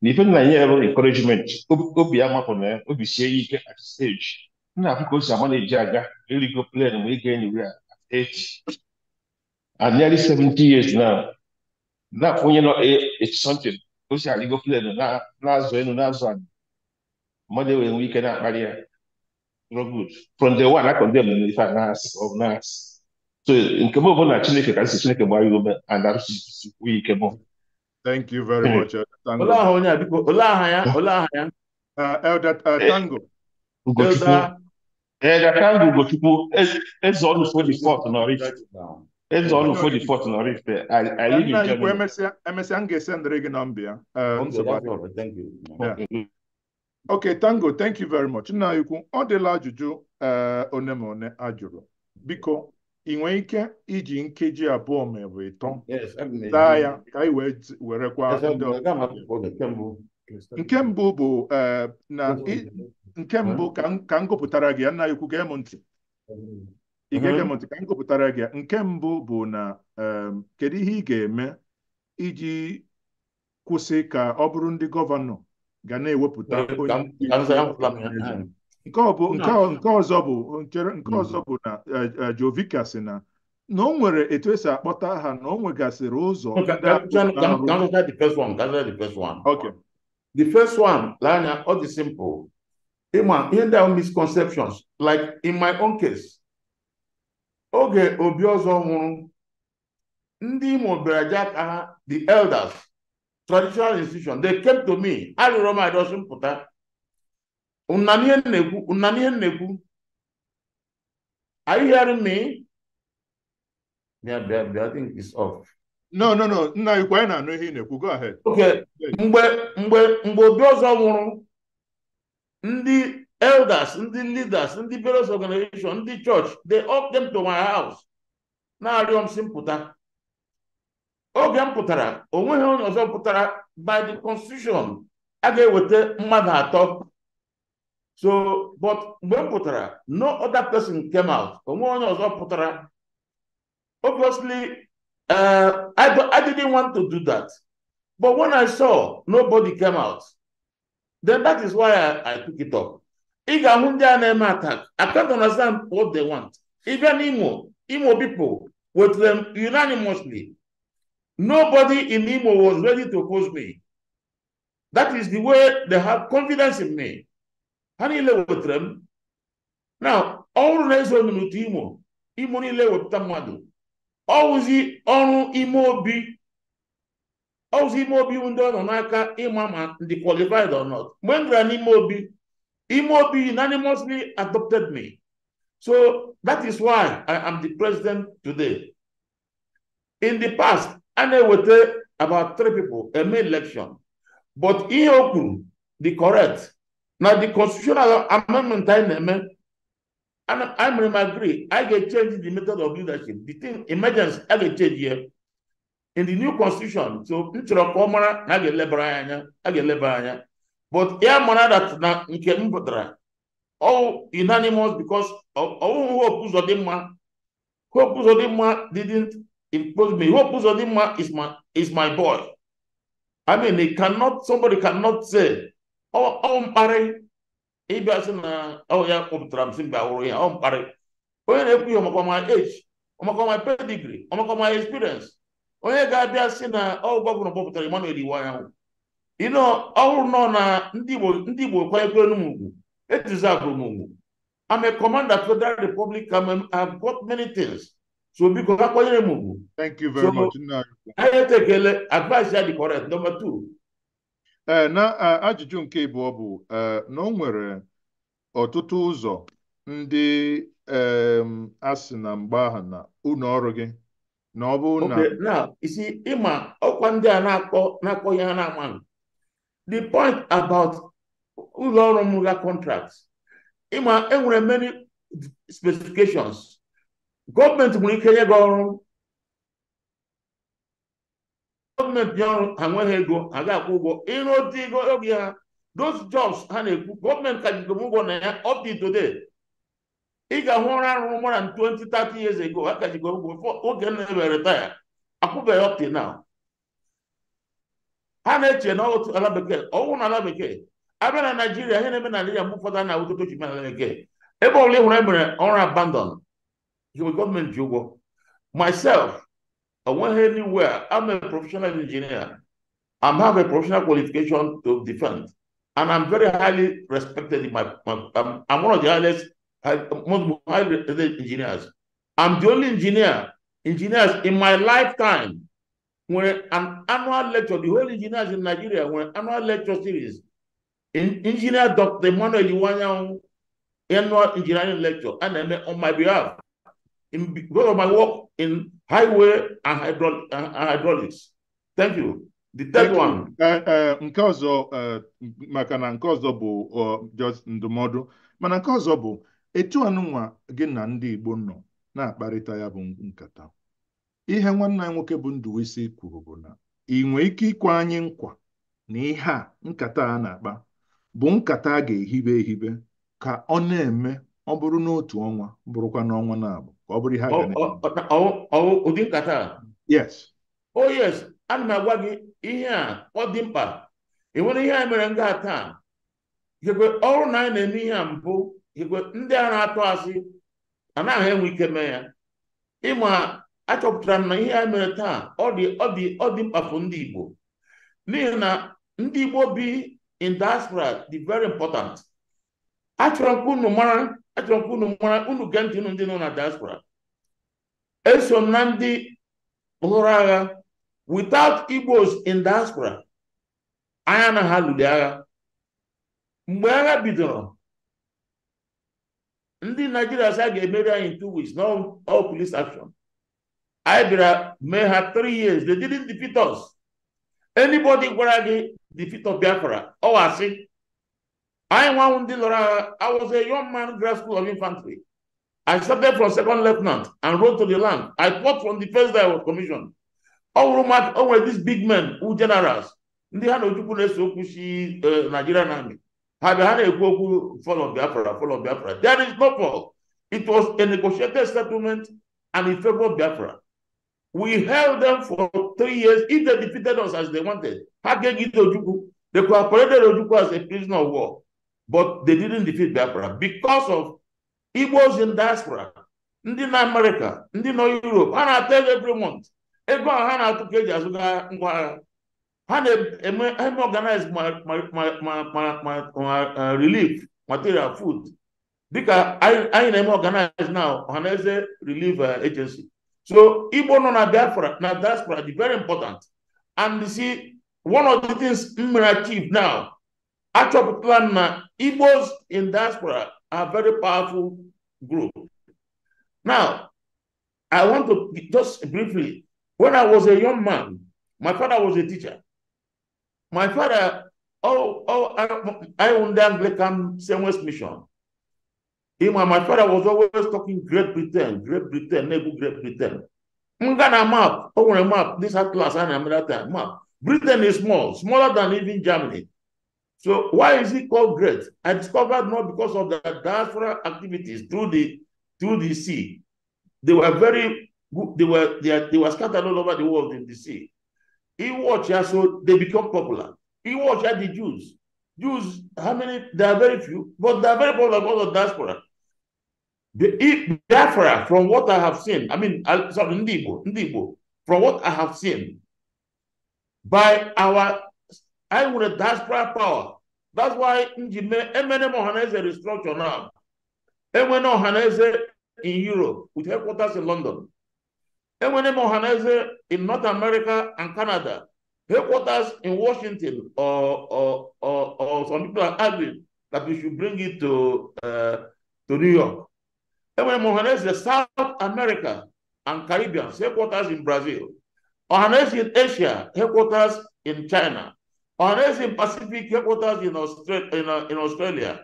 S2: Na ife na-enye ya bụ encouragement, obi ya mapụ na ya, obi sie ya ike at stage. M na-afụ ka o si ama na-eji aga erigo plane ma ịga anywhere at 80 and nearly 70 years now. Na-afụ onye nọ 80 something ka o si arịgo plane na-azụ elu na-azụ ala, mmadụ enwere nwe ike na-akparị ya. No good. From day one, I condemn na ife a na-asị ọ bụ na-asị. So nke m bụ na Chineke ka sị Chineke gbaa ya ume and arụsikwu ike mụ.
S1: Thank you very much, Elder Tango.
S2: Olee aha onye a biko? Olee aha ya? Olee aha ya?
S1: Elder Tango.
S2: Ugochukwu. Elder Tango Ugochukwu, eze ọnụ 44 na Oraifite. Eze ọnụ 44 na Oraifite. I live in Germany.
S1: Emesịa m ga-esendịrị gị nọmba ya.
S2: Okay, that's all right. Thank you.
S1: Yeah. Okay, Tango, thank you very much. Nna ikwu, ọ dịla ajụjụ one ma one a jụrụ. Biko, ị nwere ike iji nkeji 2 ma ọ bụ 3 zaa ya ka anyị wee werekwa ndị ọzọ. Nke mbụ bụ na nke mbụ ka m gụpụtara gị ya. Nna ikwu, gee m ntị. Ị ga-ege m ntị ka m gụpụtara gị ya. Nke mbụ bụ na kedu ihe ị ga-eme iji kwụsị ka ọ bụrụ ndị gọvanọ ga na-ewepụta onye nke ọzọ bụ na Jovika sị na o nwere etu esi akpọta aha na o nwegasịrị ụzọ.
S2: Okay. The first one, Lanya, all the simple. Ịma ihe ndị ahụ misconceptions, like in my own case, oge Obi ọzọ nwụrụ, ndị Imo bịara je aka ha, the elders, traditional institution, they came to me. Arịrịọ m arịọsị m pụta. Una n'ihe na-ekwu, una n'ihe na-ekwu. Are you hearing me? Yeah, yeah, I think it's off.
S1: No. Nna ikwu, anyị na-anụ ihe ị na-ekwu. Go ahead.
S2: Okay. Mgbe Obi ọzọ nwụrụ, ndị elders, ndị leaders, ndị various organization, ndị church, they all came to my house. Na-arịọ m sị m pụta. Oge m pụtara, o nweghị onye ọzọ pụtara. By the constitution, a ga-eweta mmadụ 3. So, but mgbe m pụtara, no other person came out. O nweghị onye ọzọ pụtara. Obviously, I didn't want to do that. But when I saw nobody came out, then that is why I took it up. Ị ga-ahụ ndị a na-eme attack. I can't understand what they want. Even Imo people with them unanimously. Nobody in Imo was ready to oppose me. That is the way they have confidence in me. Ha niile wetara m. Now, ọrụ na-ezo n'otu Imo, Imo niile wepụta mmadụ. Ọwụzi ọrụ ime obi, ọwụzi ime obi ndị ọ nọ n'aka ịma ma ndị qualified or not. Mgbe m gara n'ime obi, ime obi unanimously adopted me. So that is why I am the president today. In the past, I na-eweta about 3 people, a main election. But ihe o kwuru the correct. Now the constitutional amendment I na-eme, and I may agree, I get change the method of leadership. The thing, emergency, I get change here. In the new constitution, so m chọrọ ka ọ mara na a ga-elebara anya, a ga-eleba anya. But ya mara that na nke m pụtara, all unanimous because ọwụhụ Hope Uzodimma. Hope Uzodimma didn't impose me. Hope Uzodimma is my boy. I mean, they cannot, somebody cannot say, oh, mkparị, ịbịa sị na ọ ya kpọpụtara m sị mba hụrụ ya, ọ mkparị. Onye na-ekwu ihe ọmakwa my age, ọmakwa my pedigree, ọmakwa my experience. Onye ga-abịa sị na ọ gọvanọ kpọpụtara Emmanuel Iwuanyanwu. You know, ọ bụrụ nọ na ndị Igbo kwanyekwere m ugwu, etizabụrụ m ugwu. I'm a commander Federal Republic. I've got many things. So biko ha kwanyere m ugwu.
S1: Thank you very much.
S2: Anyị etekele advice ya dị correct. Number 2.
S1: Na ajụjụ nke ịbụọ bụ na o nwere ọtụtụ ụzọ ndị a sị na mgbe ahụ na ụlọ ọrụ gị na ọ bụ na
S2: now you see ịma Ọkwa ndị a na-akọ ihe ha na-amaghị. The point about ụlọ ọrụ m ga contracts, ịma enwere many specifications. Gọọmenti nwere ike nye gị ọrụ, gọọmenti nye ọrụ, ha nweghị ego, ha ga-akwụ ụgwọ ịrụ otu ego oge ha. Those jobs ha na-ekwu, gọọmenti ka jigo m ụgwọ na ya up to today. Ị ga-ahụ ọrụ arụrụ more than 20, 30 years ago, ha ka jigo ụgwọ oge m na-ebe retire, akwụbeghị up to now. Ha na-eche na otu ala bekee, ọnwụ na ala bekee. Abịa na Naijiria, ihe na-eme na Naijiria mgbe ụfọdụ a na-awụta otu ala bekee. Ebe ọbụla ị hụrụ e mere ọrụ abandon, iwe gọọmenti ji ụgwọ. Myself, onweghị anywhere, I'm a professional engineer. I have a professional qualification to defend. And I'm very highly respected in my I'm one of the most highly respected engineers. I'm the only engineers in my lifetime when an annual lecture, the whole engineers in Nigeria, when annual lecture series, in engineer Dr. Emmanuel Iwuanyanwu annual engineering lecture, and then on my behalf, because of my work in highway and hydraulics. Thank you. The third one.
S1: Nke ọzọ, maka na nke ọzọ bụ just ndụmọdụ, mana nke ọzọ bụ etu anụnwa gị na ndị Igbo nọ na-akparịta ya bụ nkata. Ihe nwanne anyị nwoke bụ Ndubuisi kwuru bụ na ị nwee ike ikwe anyị nkwa na ihe a nkata a na-akpa bụ nkata a ga-ehibe ehibe ka ọ na-eme, ọ bụrụ n'otu ọnwa, bụrụkwa n'ọnwa na-abụ, ka ọ bụrụ ihe a ga na-eme.
S2: Ụdị nkata a?
S1: Yes.
S2: Oh yes, ana m agwa gị ihe a ọ dị mkpa. E nwere ihe a mere nga taa. Ikekwe ọrụ na anyị na-eme ihe a mbụ, ikekwe ndị a na-atụ asị anaghị enwe ike mee ya. Ịma achọpụtara m na ihe a mere taa ọ dị mkpa for ndị Igbo. N'ihi na ndị Igbo bi in diaspora dị very important. Achọrọ m ka unu mara, unu gee ntị ndị nọ na diaspora. Eso m na ndị hụrụ agha. Without Igbos in diaspora, anyị anaghị alụli agha. Mgbe agha bidoro, ndị Nigeria sị a ga-emeri anyị in 2 weeks, no all police action. Anyị bịara mee ha 3 years, they didn't defeat us. Anybody gwara gị defeat of Biafra, ọ asị. Anyị nwanwụ ndị lụrụ agha. I was a young man, grad school of infantry. I started from second lieutenant and rode to the land. I fought from the first day I was commissioned. All were these big men who generals. Ndị ha na Ojukwu na-ese okwu si Nigerian army. Ha bịa ha na-ekwu okwu fall of Biafra, fall of Biafra. There is no fall. It was a negotiated settlement and in favor of Biafra. We held them for 3 years. If they defeated us as they wanted, ha ga-egide Ojukwu. They cooperated Ojukwu as a prisoner of war, but they didn't defeat Biafra because of Igbos in diaspora. Ndị na America, ndị nọ Europe, ha na-ata ego every month. Ego ha na-atụ ka eji azụga ngwa agha. Ha na-eme organize ma relief material, food. Dịka anyị na-eme organize now, Ohanaeze Relief Agency. So Igbo nọ na Biafra, na diaspora dị very important. And you see, one of the things m mere achieve now, achọpụtala na Igbos in diaspora are very powerful group. Now, I want to just briefly, when I was a young man, my father was a teacher. My father, I owned the Anglican St. West Mission. My father was always talking Great Britain, Great Britain, Nebu Great Britain. I'm gonna map, I want a map, this atlas and another map. Britain is small, smaller than even Germany. So why is it called great? I discovered not because of the diaspora activities through the sea. They were very good. They were scattered all over the world in the sea. He watched, so they become popular. He watched at the Jews. Jews, how many? There are very few, but they are very popular because of diaspora. The Biafra, from what I have seen, I mean, sorry, Ndigbo, from what I have seen, by our, I would have diaspora power. That's why Emene Ohanaeze restructure now. Emene Ohanaeze in Europe with headquarters in London. Emene Ohanaeze in North America and Canada, headquarters in Washington, or some people are arguing that we should bring it to New York. Emene Ohanaeze South America and Caribbean, headquarters in Brazil. Ohanaeze in Asia, headquarters in China. Ohanaeze in Pacific, headquarters in Australia.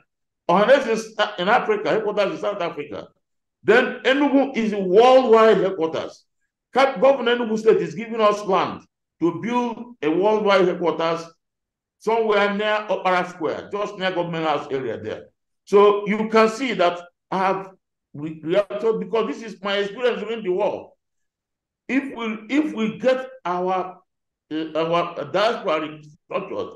S2: Ohanaeze in Africa, headquarters in South Africa. Then Enugu is worldwide headquarters. Governor Enugu State is giving us land to build a worldwide headquarters somewhere near Opera Square, just near Government House area there. So you can see that I have reacted because this is my experience during the war. If we get our diaspora structured,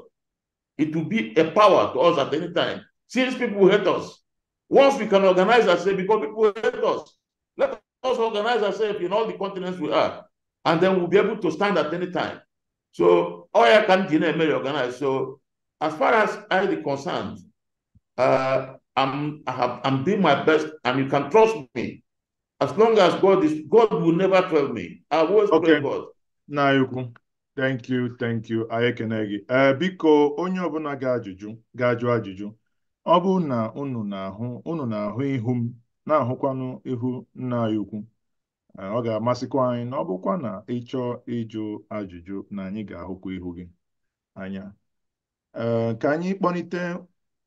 S2: it will be a power to us at any time. Since people hate us, once we can organize ourselves, because people hate us, let us organize ourselves in all the continents we are, and then we'll be able to stand at any time. So all I can organize. So as far as I am concerned, I'm doing my best, and you can trust me. As long as God is, God will never fail me. I always pray God.
S1: Nayukwu, thank you, thank you. Anyị ekene gị. Biko onye ọbụla ga-ajụjụ ga-ajụ ajụjụ. Ọ bụrụ na unu na-ahụ ihu m na-ahụkwanụ ihu nna anyị ukwu, ọ ga-amasịkwa anyị na ọ bụkwa na ịchọọ ịjụ ajụjụ na anyị ga-ahụkwa ihu gị anya. Ka anyị kpọlite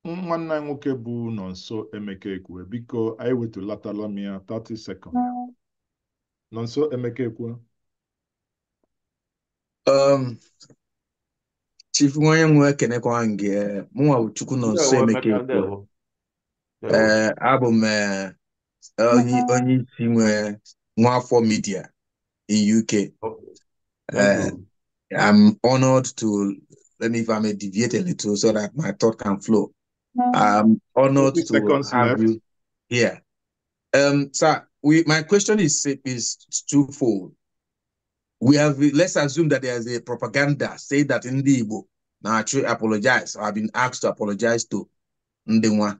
S1: nwanne anyị nwoke bụ Nonso Emeka Ekwe. Biko anyị wetulatala m ya 30 seconds. Nonso Emeka Ekwe.
S7: Chief nwanne m ekenekwa gị. Mụnwa bụ Chukwu Nonso Emeka Ekwe. Abụ m onye isi nwe Nwafọ Media in UK. I'm honored to, let me, if I may deviate a little so that my thought can flow. I'm honored to have you here. Sir, my question is twofold. We have, let's assume that there is a propaganda say that Ndi Igbo now actually apologize, or have been asked to apologize to Ndi Nwa.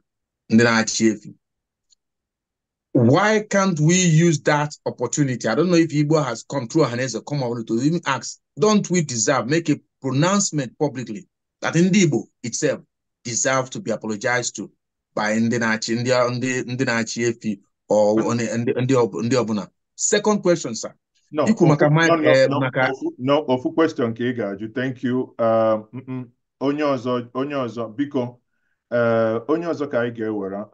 S7: Why can't we use that opportunity? I don't know if Igbo has come through Ohanaeze, come on to even ask, don't we deserve, make a pronouncement publicly that Ndi Igbo itself deserve to be apologized to by Ndi na-achị efi or Ndi Obuna? Second question, sir.
S1: No, no, ofu question ka ị ga-ajụ. Thank you. Onye ọzọ, biko, onye ọzọ ka anyị ga-ewere.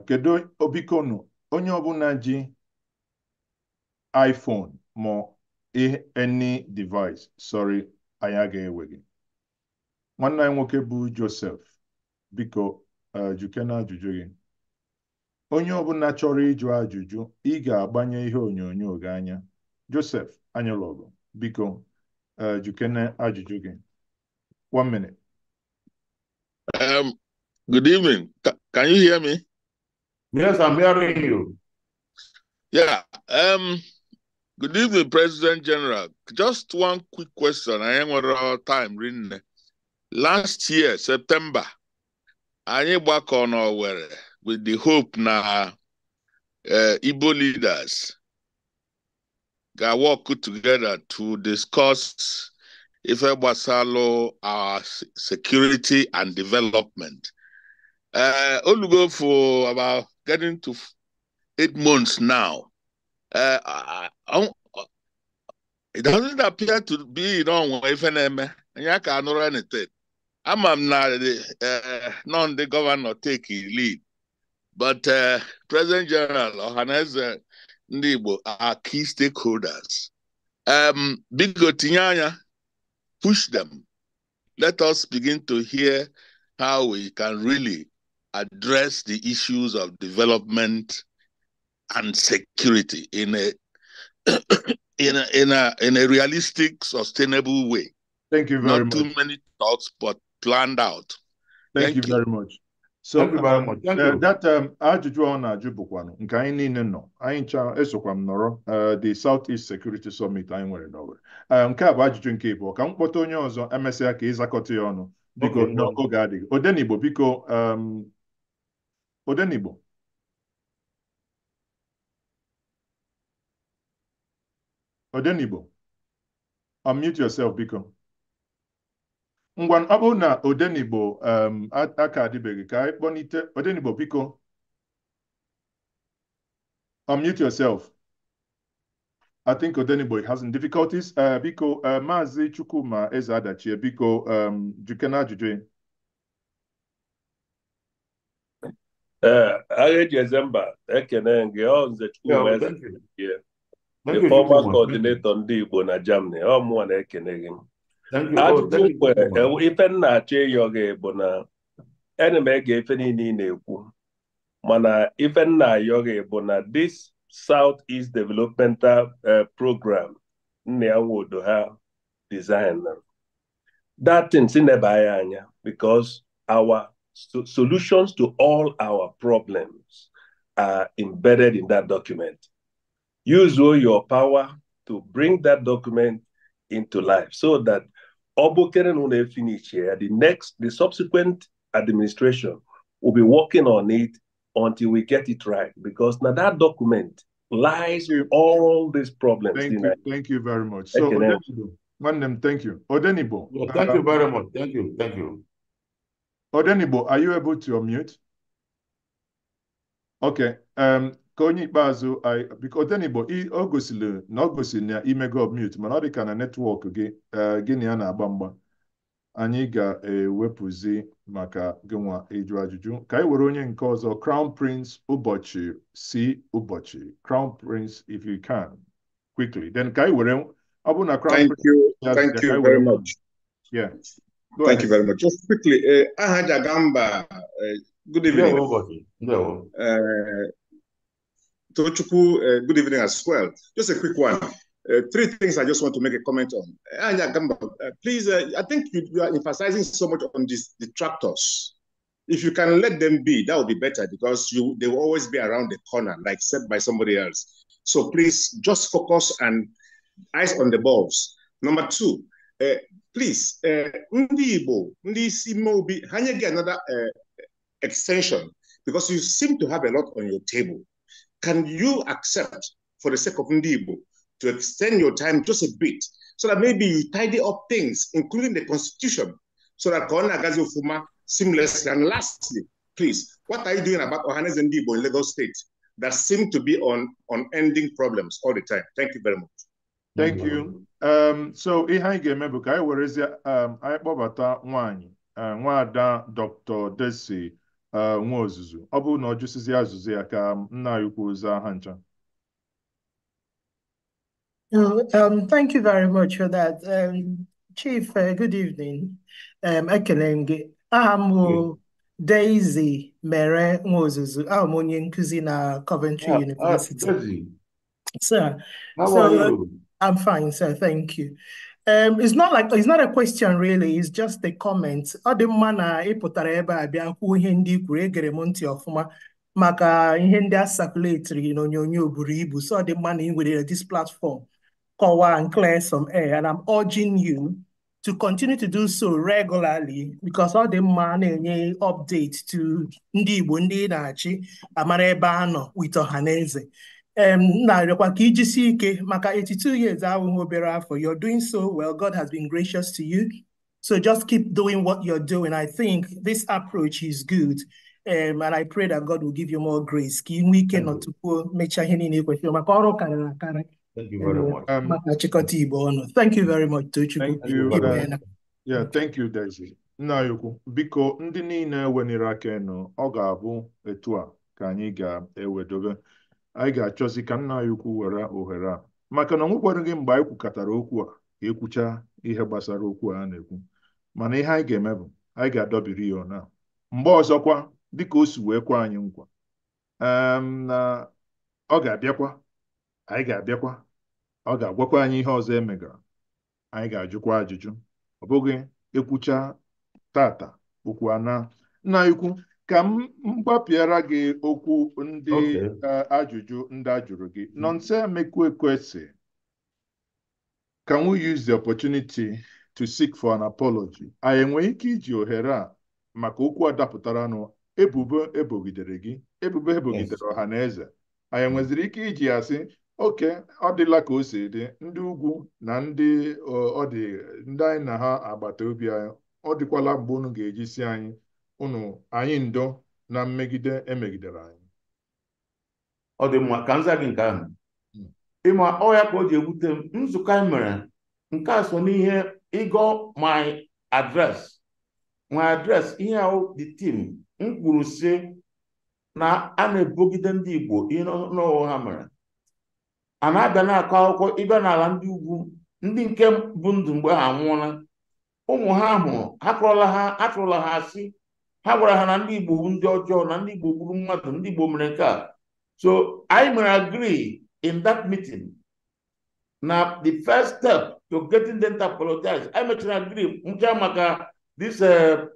S1: Kedu, biko nụ, onye ọbụla ji iPhone ma any device, sorry, anyị ga-ewe gị. Nwanne anyị nwoke bụ Joseph, biko, jukena ajụjụ gị. Onye ọbụla chọrọ ịjụ ajụjụ, ị ga-agbanye ihe onyonyo gị anya. Joseph Anyalọgụ, biko, jukene ajụjụ gị. 1 minute.
S8: Good evening. Can you hear me?
S2: Yes, I'm hearing you.
S8: Yeah. Good evening, President General. Just one quick question. I ain't got time reading. Last year, September, I work on our with the hope na Igbo leaders ga work together to discuss if Basalo our security and development. Olugo for about getting to 8 months now. It doesn't appear to be if anything. I'm not the governor take lead, but President General Ohanaeze Ndi Igbo are key stakeholders. Biko tinye anya, push them. Let us begin to hear how we can really address the issues of development and security in a in a realistic, sustainable way.
S1: Thank you very much.
S8: Not too many thoughts, but planned out.
S1: Thank you very much. So
S2: thank you very much. Thank you.
S1: That ajụjụ ọ na-ajụ bụkwanụ nke anyị niile nọ, anyị ncha esokwa m nọrọ the South East Security Summit anyị nwere n'Owerri. Nke a bụ ajụjụ nke ịbụọ. Ka m kpọta onye ọzọ emesịa ka ịzakọta ya ọnụ. Biko, n'oge adịghị. Odenigbo, biko, Odenigbo. Odenigbo, unmute yourself, biko. Ngwa, ọ bụrụ na Odenigbo aka adịbeghị ka anyị kpọnite Odenigbo, biko. Unmute yourself. I think Odenigbo has some difficulties. Biko, Maazị Chukwuma Eze Adachie, biko, jukena ajụjụ.
S9: Agha eji eze mba ekene gị, ọ Nze Chukwuma Eze, the former coordinator ndị Igbo na Germany, ọ mụnwa na-ekene gị. Ajụjụ kwe ife m na-achọ ịyọ gị bụ na ana m ege ife niile ị na-ekwu, mana ife m na-ayọ gị bụ na this Southeast Developmental Program nna ya nwodo ha design that thing si neba ya anya, because our solutions to all our problems are embedded in that document. Use all your power to bring that document into life so that Obokere no finish here, the subsequent administration will be working on it until we get it right, because now that document lies all these problems.
S1: Thank you, thank you very much. So, Odenigbo, Nwannem, thank you. Odenigbo.
S2: Well, thank you very much. Thank you, thank you.
S1: Odenigbo, are you able to unmute? Okay. Ka onye ikpeazụ, biko Odenigbo, o gosiri na ọ gosiri na imego unmute, mana ọ dị ka na netwọk gị gị na ya na-agba mgba. Anyị ga-ewepụzi maka gị nwa ịjụ ajụjụ. Ka anyị were onye nke ọzọ, Crown Prince Ụbọchị si Ụbọchị. Crown Prince, if you can, quickly. Then ka anyị were, ọ bụ na Crown
S10: Thank
S1: Prince.
S10: you. Thank you very much.
S1: Yeah. Go
S10: Thank
S1: ahead.
S10: you very much. Just quickly, Aha Jagamba, good evening. Tochukwu, good evening as well. Just a quick one. Three things I just want to make a comment on. Aha Jagamba, please, I think you are emphasizing so much on these detractors. If you can let them be, that would be better, because they will always be around the corner, like said by somebody else. So please just focus and eyes on the balls. Number two, please, Ndi Igbo, Ndi isi Mobi, hanye get another extension, because you seem to have a lot on your table. Can you accept, for the sake of Ndi Igbo, to extend your time just a bit, so that maybe you tidy up things, including the constitution, so that Kona Gazi Ofuma seamlessly? And lastly, please, what are you doing about Ohanaeze Ndi Igbo in Lagos State that seem to be on unending problems all the time? Thank you very much.
S1: Thank you. So ihe anyị ga-eme bụ ka anyị werezie anyị kpọbata nwaanyị nwaada Dr. Desi Nwaozuzu. Ọ bụrụ na ọ jụsịzi azụzụ ya ka nna anyị kwuo zaa ha ncha.
S11: Thank you very much for that. Chief, good evening. Ekele m gị. Aha m bụ Daisy Mere Nwaozuzu. Abụ m onye nkuzi na Coventry University.
S2: Daisy.
S11: Sir,
S2: how are you?
S11: I'm fine, sir. Thank you. It's not a question really. It's just a comment. Ọ dị mma na ị pụtara ebe a bịa kwuo ihe ndị i kwuru, egere m ntị ọfụma maka ihe ndị a sakuletiri n'onyonyo buru ibu. So ọ dị mma na ị nwere this platform kọwaa and clear some air, and I'm urging you to continue to do so regularly, because ọ dị mma na-enye update to ndị Igbo ndị na-achị amara ebe a nọ with Ọhaneze. Na-arịọkwa ka ijisi ike maka 82 years ahụhụ obere afọ. You're doing so well. God has been gracious to you. So just keep doing what you're doing. I think this approach is good. And I pray that God will give you more grace. Ka ị nwee ike nọtukwuo mechaa ihe niile kwesịrị maka ọrụ karịrị akarị.
S2: Thank you very much.
S11: Maka chịkọta Igbo ọnụ. Thank you very much, Tochukwu.
S1: Thank you. Yeah, thank you, Daisy. Nna anyị ukwu, biko ndị niile wenere aka enu, ọ ga-abụ etu a ka anyị ga-ewedobe. Anyị ga-achọzi ka nna anyị ukwu were ohere a, maka na ọ nwekwaghị mgbe anyị kwukọtara okwu a ka ekwucha ihe gbasara okwu a na-ekwu, mana ihe anyị ga-eme bụ anyị ga-adọbiri ya ọna mgbe ọzọkwa, dịka o si wee kwa anyị nkwa na ọ ga-abịakwa, anyị ga-abịakwa, ọ ga-agwakwa anyị ihe ọzọ emegara, anyị ga-ajụkwa ajụjụ. Ọ bụghị ekwucha tata okwu ana. Nna anyị ukwu, ka m gbapịara gị okwu ndị ajụjụ ndị a jụrụ gị. Nonso Emekwuekwesị, can we use the opportunity to seek for an apology? Anyị enwere ike iji ohere a maka okwu a dapụtaranụ, ebubo ebogidere gị, ebubo ebogidere ọha na eze. Anyị nweziri ike iji ya sị, oke ọ dịla ka o si dị, ndị ugwu na ndị ọ dị ndị anyị na ha agbata obi anyị, ọ dịkwala mgbe unu ga-eji si anyị unu anyị ndo na mmegide emegidere anyị.
S2: Ọ dị mma ka nza gị nke ahụ. Ịma ọ ya ka o ji ewute m, nzukọ anyị mere nke a so n'ihe ịgọ my address. My address, ihe ahụ the team m kwuru sị na a na-ebogide ndị Igbo ihe n'ọwụ ha mere. A na-abịa na-akọ akụkọ ịbịa n'ala ndị ugwu, ndị nke bụ ndụ mgbe ha anwụọla, ụmụ ha hụrụ ha kọrọla ha, atụrụla ha asị, ha gwara ha na ndị Igbo bụ ndị ọjọọ, na ndị Igbo gburu mmadụ, ndị Igbo mere nke a. So anyị mere agree in that meeting na the first step to getting them to apologize, anyị mechara agree ncha maka this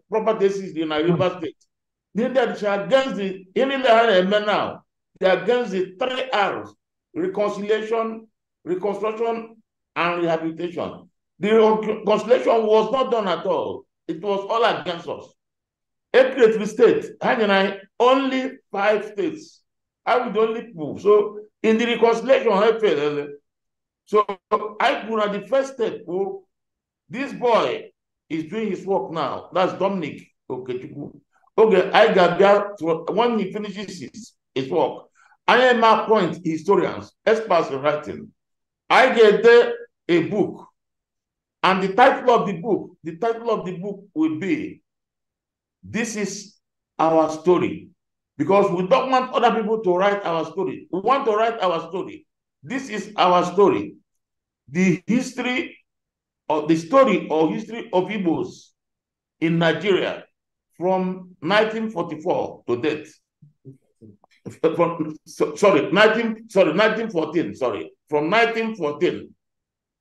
S2: property seized na Rivers State. Ihe ndị a dịcha against the ihe niile ha na-eme now, they are against the 3 R's: reconciliation, reconstruction, and rehabilitation. The reconciliation was not done at all. It was all against us. Every state, only 5 states. I would only prove. So in the reconciliation, I failed. So I put at the first step, oh, this boy is doing his work now. That's Dominic Okechukwu. Okay, I got there when he finishes his work. I am appoint historians, experts in writing. I get there a book, and the title of the book, the title of the book will be, "This is Our Story," because we don't want other people to write our story. We want to write our story. This is our story. The history of the story or history of Igbos in Nigeria from 1944 to date. From, sorry, 1914, sorry. From 1914,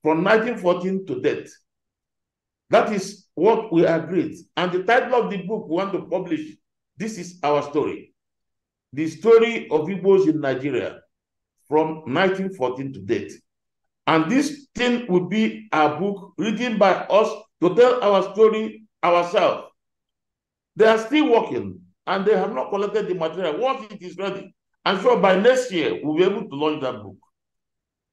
S2: from 1914 to date. That is what we agreed. And the title of the book we want to publish, "This is Our Story." The story of Igbos in Nigeria from 1914 to date. And this thing will be a book written by us to tell our story ourselves. They are still working and they have not collected the material. Once it is ready, I'm sure by next year, we'll be able to launch that book.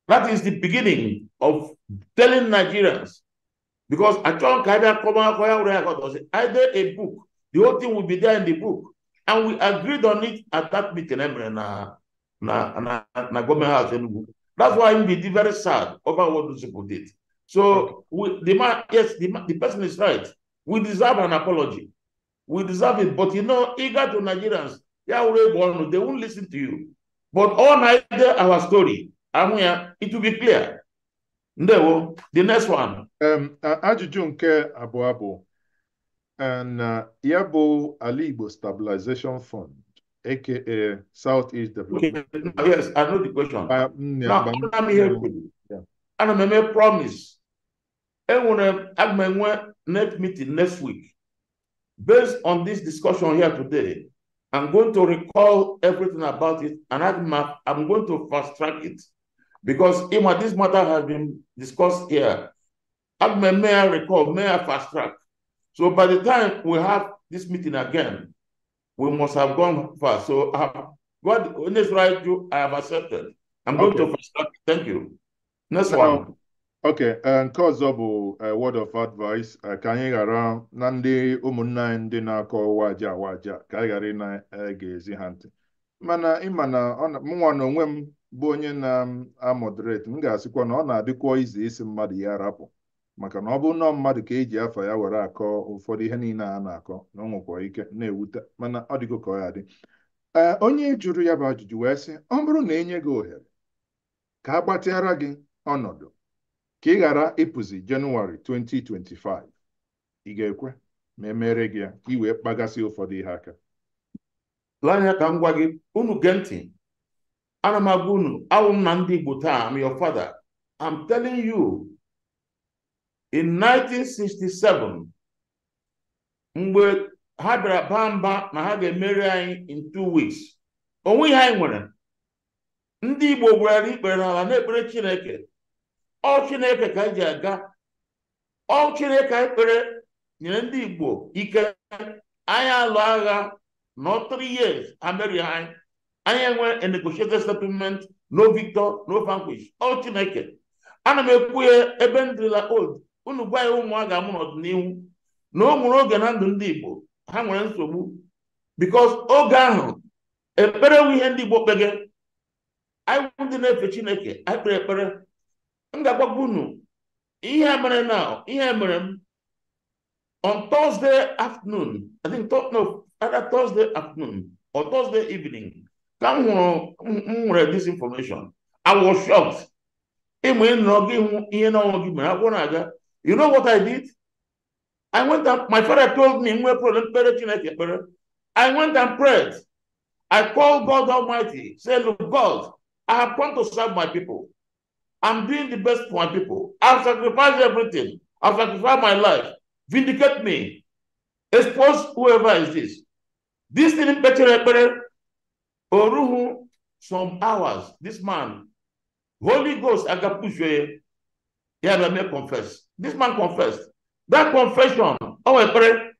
S2: That is the beginning of telling Nigerians. Because either a book, the whole thing will be there in the book. And we agreed on it at that meeting. Na government house. That's why I'm very sad over what those people did. So we, the man, yes, the person is right. We deserve an apology. We deserve it. But you know, eager to Nigerians, they won't listen to you. But all night, our story, it will be clear. Ndewo, the next one.
S1: Ajụjụ nke abụọ bụ na ya bụ Ala Igbo Stabilization Fund, aka Southeast Development.
S2: Okay. Yes, I know the question. Now, I'm here. And I'm a promise. I'm next meeting next week. Based on this discussion here today, I'm going to recall everything about it, and I'm going to fast track it. Because this matter has been discussed here. I may recall, may I fast track. So by the time we have this meeting again, we must have gone fast. So I have, God, right, you, I have accepted. I'm going to fast track. Thank you. Next one.
S1: Okay, nke ọzọ bụ word of advice, ka anyị ghara na ndị ụmụnne anyị ndị na-akọ waja waja ka anyị ghara ị na-ege ezi ha ntị. Mana ịma na mụnwa na onwe m bụ onye na-amoderate, m ga-asịkwa na ọ na-adịkwa ize isi mmadụ ya rapụ, maka na ọ bụ nnọọ mmadụ ka eji afa ya were akọ ụfọdụ ihe niile a na-akọ na ọ nwekwa ike na-ewute, mana ọ dịgo ka ọ ya dị. Onye jụrụ ya bụ ajụjụ wee sị, ọ bụrụ na enye gị ohere ka a gbatịara gị ọnọdụ ka ị ghara ịpụzi Jenụwarị 2025, ị ga-ekwe ma emere gị ya ka ị wee kpagasị ụfọdụ ihe aka?
S2: Lee anya ka m gwa gị, unu gee ntị. Ana m agwa unu, awụ m na ndị Igbo taa, I'm your father. I'm telling you, in 1967, mgbe ha bịara baa mba na ha ga-emeri anyị in 2 weeks, onwe ihe anyị nwere. Ndị Igbo gwara ikpere n'ala na-ekpere Chineke. Ọ Chineke ka anyị ji aga. Ọ Chineke anyị kpere nyere ndị Igbo ike. Anyị alụ agha nọ 3 years, ha merie anyị. Anyị enwe a negotiated settlement, no victor, no vanquish. Ọ Chineke. Ana m ekwu ya ebe ndịla old. Unu gwa ya ụmụ a ga-amụ n'ọdịnihu na o nwere oge na ndụ ndị Igbo ha nwere nsogbu, because oge ahụ ekpere wu ihe ndị Igbo kpege. Anyị ndị na-efe Chineke, anyị kpere ekpere. M ga-agwagwa unu ihe mere now, ihe mere m on Thursday afternoon, I think no, either Thursday afternoon or Thursday evening, ka m hụrụ m nwere this information. I was shocked. Ịmụ ịnọ gị hụ ihe n'ọnwa gị mere akwụkwọ na-aga. You know what I did? I went and my father told me nwee problem kpere Chineke ekpere. I went and prayed. I called God Almighty. Say, look, God, I have come to serve my people. I'm doing the best for my people. I've sacrificed everything. I've sacrificed my life. Vindicate me. Expose whoever is this. This thing better, Oruhu, some hours, this man, Holy Ghost, Agapushe, yeah, may confess. This man confessed. That confession, oh, I pray,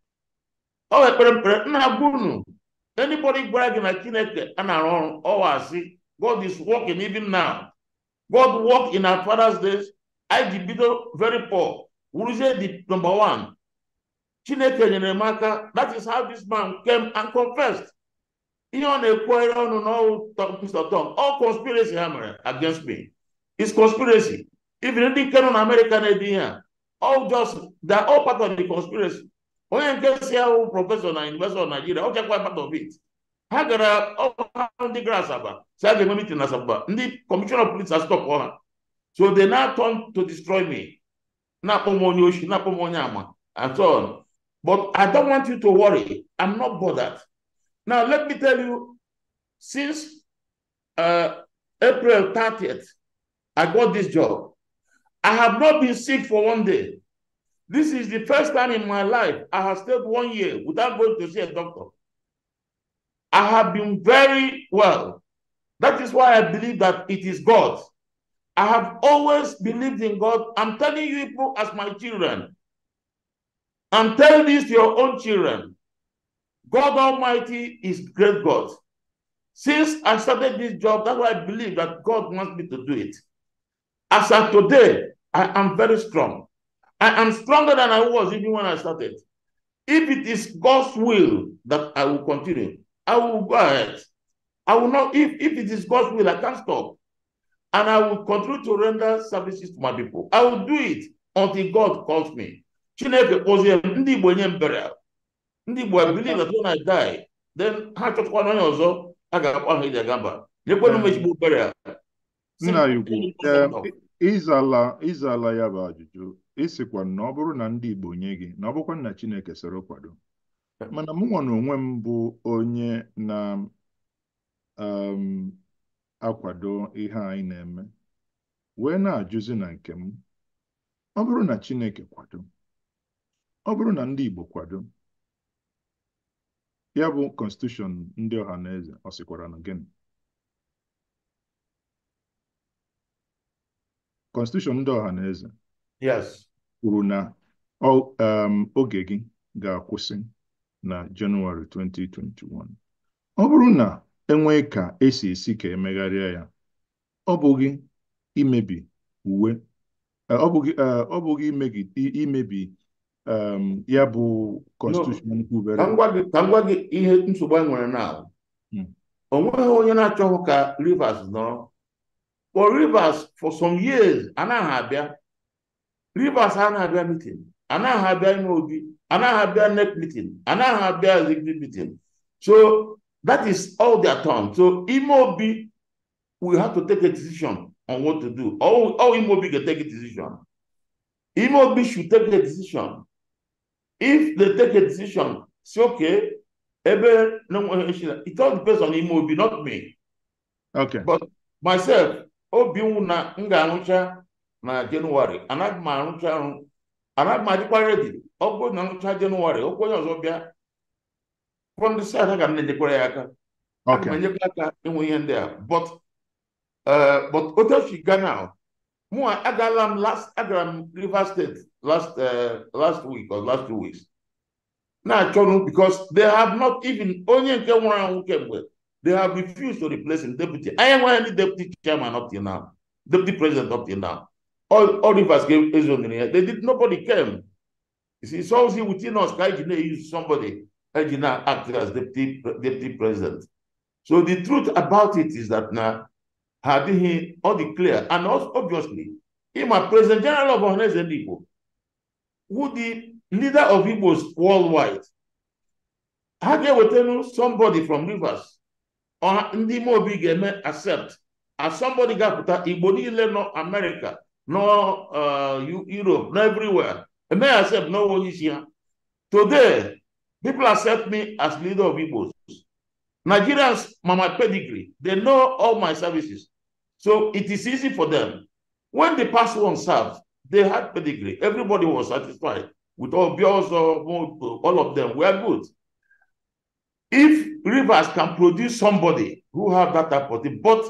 S2: anybody bragging at Chineke and around, oh, I see, God is working even now. God worked in our father's days. I did very poor. We say the number one. Chineke nyere m aka. That is how this man came and confessed. Ihe ọ na-ekwu ọnụ n'ọwụ Mr. Tom, all conspiracy ha mere against me. It's conspiracy. Even ndị nke nọ na America na-ede ihe a, all just, they are all part of the conspiracy. Onye nke si ahụ professor na University of Nigeria, ọ chekwa part of it. Ha gara ndị gara Asaba, si a ga-enwe meeting na Asaba, ndị commissioner of police stop ha. So they now turn to destroy me. Na-akpọ m onye oshi, na-akpọ m onye ama, and so on. But I don't want you to worry. I'm not bothered. Now, let me tell you, since April 30th, I got this job. I have not been sick for one day. This is the first time in my life I have stayed 1 year without going to see a doctor. I have been very well. That is why I believe that it is God. I have always believed in God. I'm telling you people as my children. I'm telling this to your own children. God Almighty is great God. Since I started this job, that's why I believe that God wants me to do it. As of today, I am very strong. I am stronger than I was even when I started. If it is God's will that I will continue, I will go ahead. I will not, if it is God's will, I can't stop. And I will continue to render services to my people. I will do it until God calls me. Chineke kpọzie m, ndị Igbo nye m burial. Ndị Igbo, I believe that when I die, then ha chọtakwa onye ọzọ a ga-akpọ ha ije gamba. Nyekwenu m ezigbo burial.
S1: Nna Igbo, ịzala ya bụ ajụjụ. Ịsịkwa na ọ bụrụ na ndị Igbo nye gị, na ọ bụkwa na Chineke soro kwado. Mana mụnwa na onwe m bụ onye na akwado ihe anyị na-eme, wee na-ajụzi na nke m, ọ bụrụ na Chineke kwado, ọ bụrụ na ndị Igbo kwado, ya bụ constitution ndị Ọhanaeze, ọ sịkwara na gịnị? Constitution ndị Ọhanaeze
S2: yes,
S1: kwuru na oge gị ga-akwụsị na Jenụwarị 2021. Ọ bụrụ na enwee ka esi esi ka emegharịa ya, ọ bụghị imebi uwe, ọ bụghị imebi ya bụ constitution kwubere.
S2: Ka m gwa gị ihe nsogbu anyị nwere na o nweghị onye na-achọghị ka Rivers nọrọ. For Rivers for some years anaghị abịa. Rivers anaghị abịa meeting, anaghị abịa ime obi, anaghị abịa NEC meeting, anaghị abịa executive meeting. So that is all their turn. So Ime Obi will have to take a decision on what to do. All Ime Obi can take a decision. Ime Obi should take a decision. If they take a decision, say, okay, it all depends on Ime Obi, not me.
S1: Okay.
S2: But myself, Obi na nga arụcha na January, anaghị m arụcha ọrụ, anaghị m adịkwa ready. Ọ bụrụ na arụcha January, okwu onye ọzọ bịa. From the side, aga m na-enyekwara ya aka. Aga m enyekwa aka ịnwe ihe ndị a. But otu ga now, mụ agala m agara m Rivers State last week or last 2 weeks. Na-achọnụ because they have not even onye nke nwụrụ anwụ kemgbe, they have refused to replace him deputy. I enweghị any deputy chairman up till now, deputy president up till now. All Rivers gave Ezonere ya. They did, nobody came. You see, it's always within us ka anyị ji na-use somebody now act as deputy president. So the truth about it is that now, Ha adịghị ọ dị clear and also, obviously ịma President General of Ohanaeze Ndị Igbo who the leader of Igbos worldwide, ha ga-ewetanu somebody from Rivers ndị ime obi ga-eme accept as somebody ga-apụta Igbo niile nọ America nọ Europe nọ everywhere eme accept no onye isi ha. Today people accept me as leader of Igbos. Nigerians ma my pedigree, they know all my services, so it is easy for them. When the past one served, they had pedigree, everybody was satisfied with all all of them were good. If Rivers can produce somebody who have that type of thing, but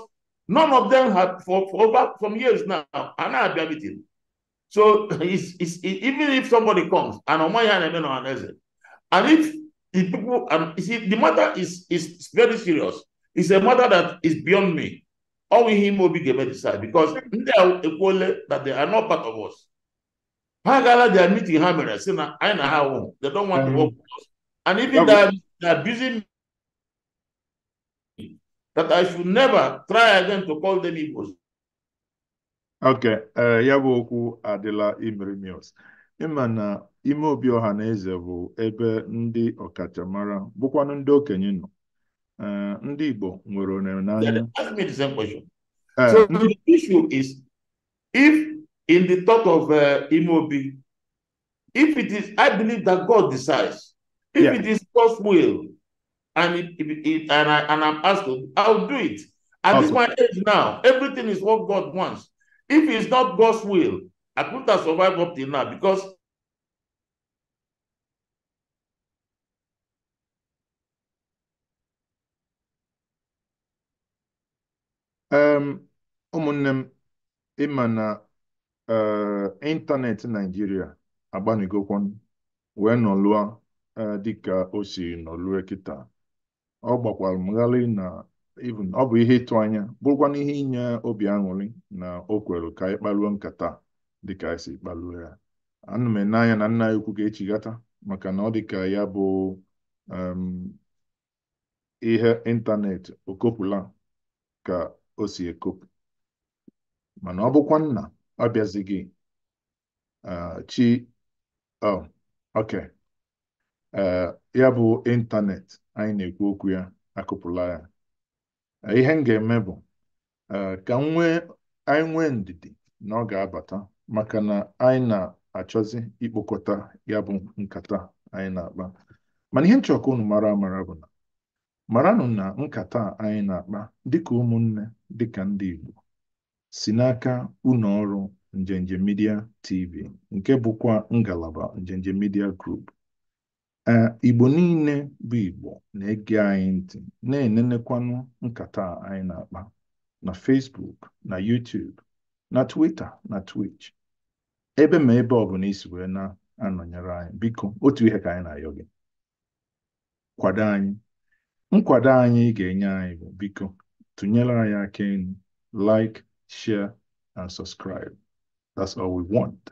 S2: none of them have for over some years now, and I have meeting. So it's even if somebody comes and and if the people, and you see, the matter is very serious. It's a matter that is beyond me. All we him will be decide because they are equally that they are not part of us. Hagala, they are meeting Hammer, they don't want to work with us. And even they are abusing me, that I should never try again to call them Igbos.
S1: Okay, ya bụ okwu adịla imerimios. Ịma na ime obi Ohanaeze bụ ebe ndị ọkachamara bụkwanụ ndị okenye nọ. Ndị Igbo nwere olileanya.
S2: Ask me the same question. So the issue is, if in the thought of Imobi, if it is, I believe that God decides. If it is God's will, and and I'm asked to, I'll do it. At this my age now, everything is what God wants. If it's not God's will, I couldn't have survived up till now because
S1: ụmụnne m, ịma na ịntanetị Naijiria agbanigokwan wee nọlụọ dịka o si nọlụọ kịta. Ọ gbakwara mgharị na even ọ bụ ihe ịtụ anya bụrụkwana ihe inye obi aṅụrị na o kwere ka anyị kparuo nkata dịka anyị si kparuo ya. Ana m ene anya na nna anyị ukwu ga-echigata maka na ọ dịka ya bụ ihe ịntanetị okopụla ka o si ekopụ. Mana ọ bụkwa nna ọ bịazighị chi okay ya bụ ịntanetị anyị na-ekwu okwu ya akụpụla ya. Ihe m ga-eme bụ ka anyị nwee ndidi na ọ ga-abata maka na anyị na-achọzi ikpokọta ya bụ nkata anyị na-akpa. Mana ihe nchọka unu mara amara bụ na maranụ na nkata anyị na-akpa dịka ụmụnne dịka ndị Igbo si n'aka ụlọ ọrụ Njenje Media TV nke bụkwa ngalaba Njenje Media Group. Igbo niile bụ Igbo na-ege anyị ntị na-enenekwanụ nkata anyị na-akpa na Facebook, na YouTube, na Twitter, na Twitch, ebe ma ebe ọbụla isi wee na-anọnyere anyị. Biko, otu ihe ka anyị na-ayọ gị, kwado anyị. Nkwado anyị ga-enye anyị bụ biko tụnyere anyị aka elu, like, share and subscribe. That's all we want.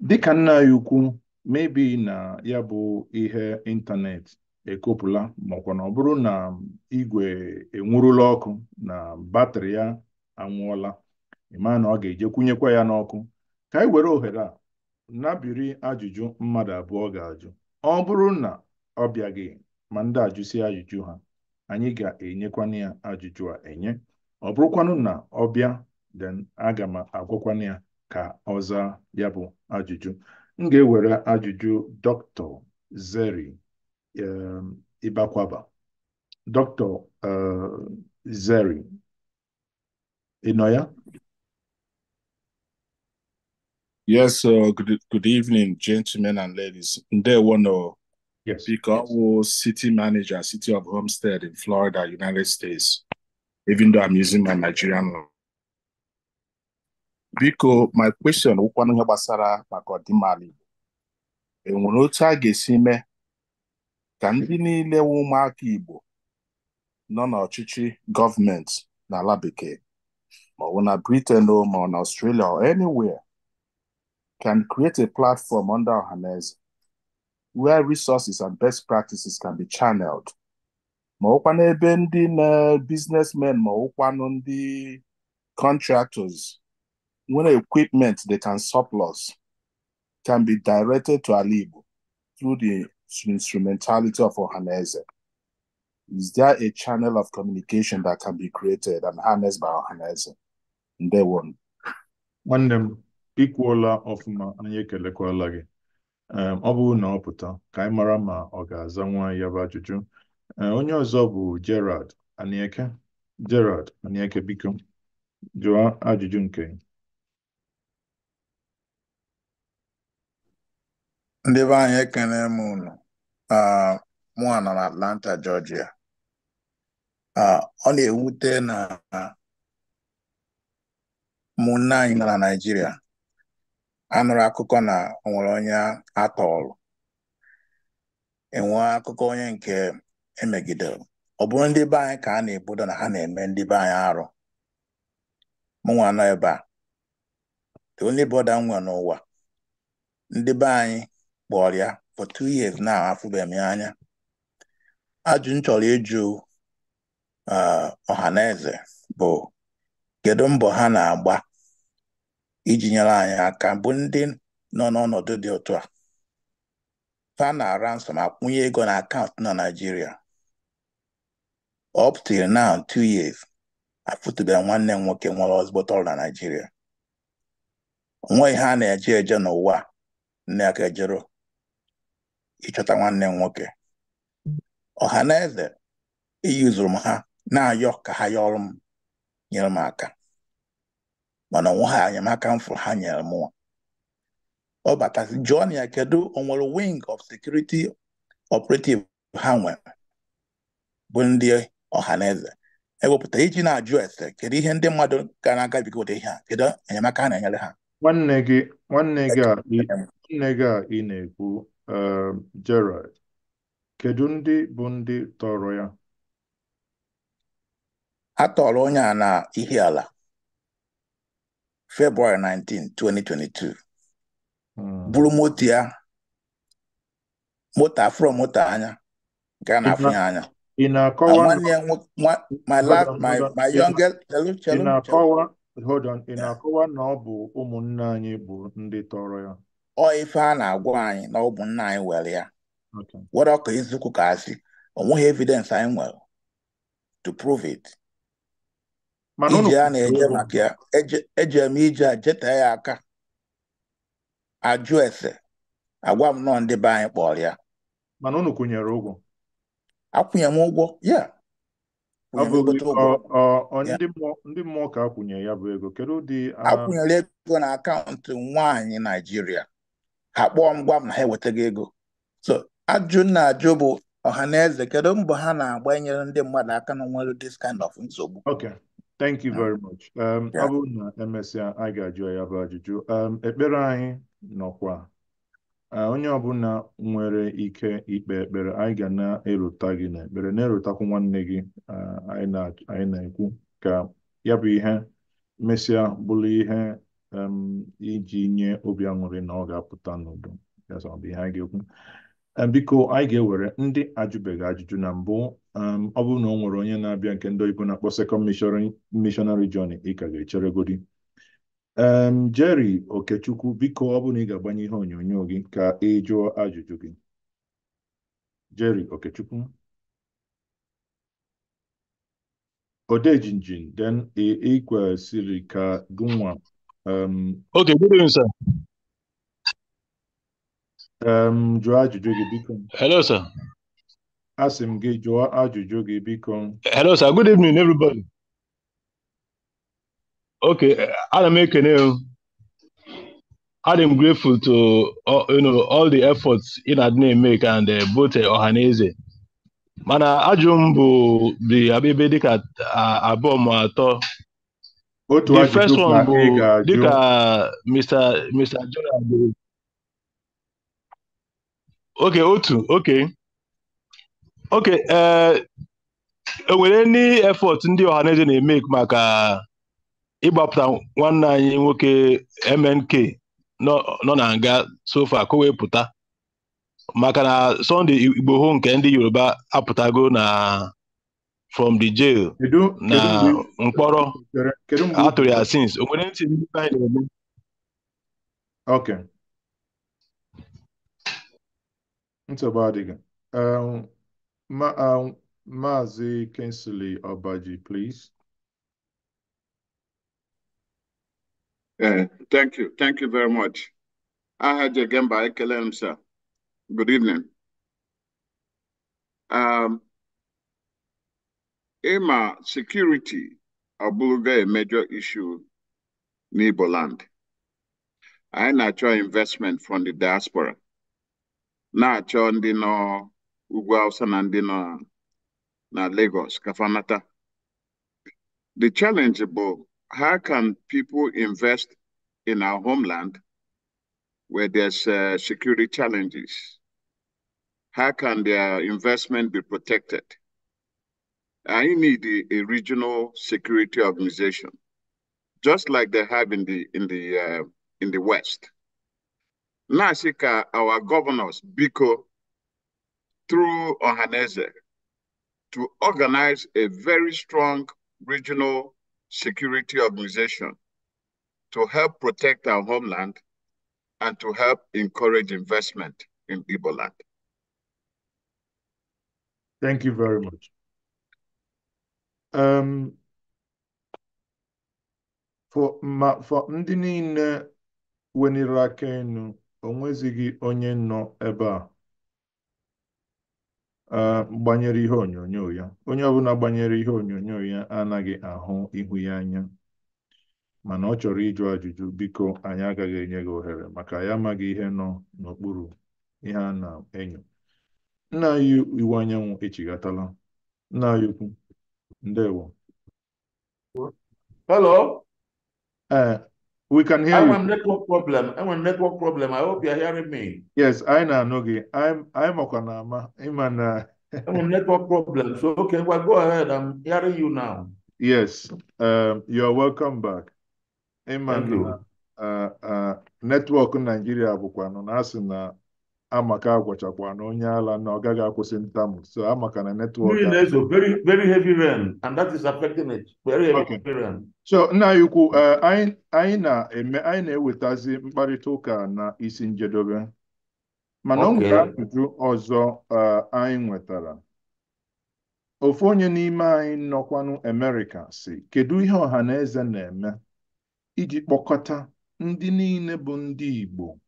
S1: Dịka nna anyị ukwu, maybe na ya bụ ihe ịntanetị ekopụla makwa na ọ bụrụ na igwe enwurula ọkụ na batrị ya anwụọla, ịma na ọ ga-eje kwunyekwa ya n'ọkụ. Ka anyị were ohere a nabiri ajụjụ mmadụ abụọ ga-ajụ. Ọ bụrụ na ọ bịaghị ma ndị ajụsi ajụjụ ha, anyị ga-enyekwana ya ajụjụ a enye. Ọ bụrụkwanụ na ọ bịa, then aga m agwakwana ya ka ọ zaa ya bụ ajụjụ. M ga-ewere ajụjụ Dr. Zeri Ibakwaba. Dr. Zeri, ị nọ ya?
S12: Yes, good evening, gentlemen and ladies. Ndewono.
S1: Yes.
S12: Biko, city manager, City of Homestead in Florida, United States, even though I'm using my Nigerian law. Biko, my question, ụkwanụ ihe gbasara maka ọdịmma ala Igbo. Enwere otu a ga-esi mee ka ndị niile wụ ụmụaka Igbo nọ n'ọchịchị gọọmenti n'ala bekee, ma ọ bụ na Britain o, ma ọ na Australia or anywhere, can create a platform under Ohanaeze where resources and best practices can be channeled Ma ọkwa n'ebe ndị na businessmen ma ọkwanụ ndị contractors nwere equipment they can surplus can be directed to ala Igbo through the instrumentality of Ohanaeze. Is there a channel of communication that can be created and harnessed by Ohanaeze? Ndewo.
S1: Nwanne m, ikwuola ọfụma, anyị ekelekwala gị. Ọ bụrụ na ọ pụta ka anyị mara ma ọ ga-aza nwa ya bụ ajụjụ. Onye ọzọ bụ Gerard Anieke. Gerard Anieke, biko jụọ ajụjụ nke gị.
S13: Ndị be anyị, ekene m unu. Mụa nọ na Atlanta, Georgia. Ọ na-ewute na ụmụnne anyị nọ na Naịjirịa anụrụ akụkọ na o nwere onye atọọlụ, enwe akụkọ onye nke emegidere. Ọ bụrụ ndị be anyị ka a na-ebodo na ha na-eme ndị be anyị arụ. Mụnwa nọ ebe a, the only brother m nwere n'ụwa, ndị be anyị kpọrọ ya for 2 years now, afụbeghị m ya anya. Ajụ m chọrọ ịjụ Ọhaneze bụ, kedu mbọ ha na-agba iji nyere anyị aka bụ ndị nọ n'ọnọdụ dị otu a? Fa na ransom, akwụnye ego na akaụntụ na Naịjirịa. Up till now, 2 years, afụtụbeghị nwanne m nwoke nwere ezigbote ọrụ na Naịjirịa. Onwe ihe a na-eje eje n'ụwa nne aka ejero ịchọta nwanne m nwoke. Ọhaneze, eyuzuru m ha na-ayọ ka ha yọrọ m, nyere m aka, mana onwe ha enyemaka m fụrụ ha nyere m. Ọ batasị jụọ na ya, kedu o nwere wing of security operative ha nwere bụ ndị Ọhaneze ewepụta iji na-ajụ ese kedu ihe ndị mmadụ ga na-agabiga ụdị ihe a, kedu enyemaka ha na-enyere ha?
S1: Nwanne gị a ị na-ekwu, Gerard, kedu ndị bụ ndị tọrọ ya?
S13: A tọrọ onye a na Ihiala, February 19, 2022. Buru moto ya, moto afụrụ moto anya nke a na-afụ ya anya.
S1: Ị na-akọwa
S13: nwanne ya, my last, my youngest.
S1: Chelu, chelu, na-akọwa, hold on, ị na-akọwa na ọ bụ ụmụnne anyị bụ ndị tọrọ ya?
S13: Ọ ife a na-agwa anyị na ọ bụ nna anyị were ya. Were ọka eziokwu ka asị, o nweghị evidence anyị nwere to prove it. Ije a na-eje maka ya, eje m ije a jetee ya aka, ajụ ese, agwa m nọ ndị be anyị kpọrọ ya.
S1: Mana unu kwụnyere ụgwọ?
S13: Akwụnye m ụgwọ ya.
S1: Ọ bụ ndị mmụọ ka akwụnye ya bụ ego? Kedu ụdị?
S13: Akwụnyere ego na akaụntụ nwaanyị Naijiria. Ha kpọọ m, gwa m na ha ewetaghị ego. So ajụ na ajụ bụ, Ọhaneze, kedu mbọ ha na-agba inyere ndị mmadụ aka na nwere this kind of nsogbu?
S1: Okay. Thank you very much. Ọ bụrụ na emesịa, anyị ga-ajụ ya bụ ajụjụ. Ekpere anyị nọkwa. Onye ọbụla nwere ike ikpe ekpere, anyị ga na-erota gị n'ekpere, na-erotakwu nwanne gị. Anyị na-ekwu ka ya bụ ihe mesịa bụrụ ihe iji nye obi aṅụrị na ọ ga-apụta n'udo. Ya ọ bụ ihe anyị ga-ekwu. Biko, anyị ga-ewere ndị ajụbeghị ajụjụ na mbụ. Ọ bụrụ na o nwere onye na-abịa nke ndị oyibo na-akpọ second missionary journey, ị ka ga-echeregodi. Jerry Okechukwu, biko, ọ bụrụ na ị ga-agbanye ihe onyonyo gị ka ị jụọ ajụjụ gị. Jerry Okechukwu Odejinjin, then ị kwesịrị ka gụnwa.
S14: Okay, good evening, sir.
S1: Jụọ ajụjụ gị, biko.
S14: Hello, sir.
S1: Asị m gị jụọ ajụjụ gị, biko.
S14: Hello, sir. Good evening, everybody. Okay, ana m ekene o. I'm grateful to all the efforts ị na-adị na-eme and both Ọhaneze. Mana ajụ m bụ dị ebe dịka abụọ ma atọ.
S1: Otu.
S14: The first one bụ dịka Mr. Gerald. Okay, otu, okay. Okay, e nwere any effort ndị Ọhaneze na-eme maka ịgbapụta nwanne anyị nwoke MNK nọ na nga so far, ka o wee pụta? Maka na Sunday Igboho nke ndị Yoruba apụtago na from the jail na mkpọrọ atụrụ ya since. O nwere ntị ndị anyị na-eme?
S1: Okay. Nsogbu adịghị. Maazị Kingsley Obaji, please.
S15: Thank you. Thank you very much. Aha Jegemba ekelem, sir. Good evening. Ịma security abụrụgo a major issue n'Igbo land. Anyị na-achọ investment from the diaspora. Na-achọ ndị nọ ugwu Hausa na ndị nọ na Lagos kafanata. The challenge bụ, how can people invest in our homeland where there's security challenges? How can their investment be protected? I need a regional security organization, just like they have in the West. Nasika, our governors, Biko, through Ohaneze, to organize a very strong regional security organization to help protect our homeland and to help encourage investment in Igbo land.
S1: Thank you very much. For ndị niile weniri aka enu, o nwezighị onye nọ ebe a gbanyere ihe onyonyo ya. Onye ọbụla gbanyere ihe onyonyo ya anaghị ahụ ihu ya anya, mana ọ chọrọ ịjụ ajụjụ, biko anyị agaghị enye gị ohere maka ya amaghị ihe nọ n'okpuru ihe a na-enyo. Nna anyị Iwuanyanwu echighatala. Nna anyị ukwu, ndewo.
S2: Hello.
S1: We can hear you.
S2: I'm a network problem. I'm a network problem. I hope you're hearing me.
S1: Yes, I know. I'm Okanama. I'm
S2: a network problem. So, okay, well, go ahead. I'm hearing you now.
S1: Yes, you're welcome back.
S2: Thank you.
S1: Network Nigeria bụkwa nọ na asị na amaka agwachakwa na onye ala na ọ gaghị akwụsị ntamu. So amaka na network.
S2: Very, very heavy rain, and that is affecting it. Very heavy rain.
S1: So nna anyị ukwu, anyị na-ewetazi mkparịta ụka na isi njedebe, mana ọ nwere ajụjụ ọzọ anyị nwetara. Ofu onye n'ime anyị nọkwanụ Amerịka si, kedu ihe ọha na eze na-eme iji kpọkọta ndị niile bụ ndị Igbo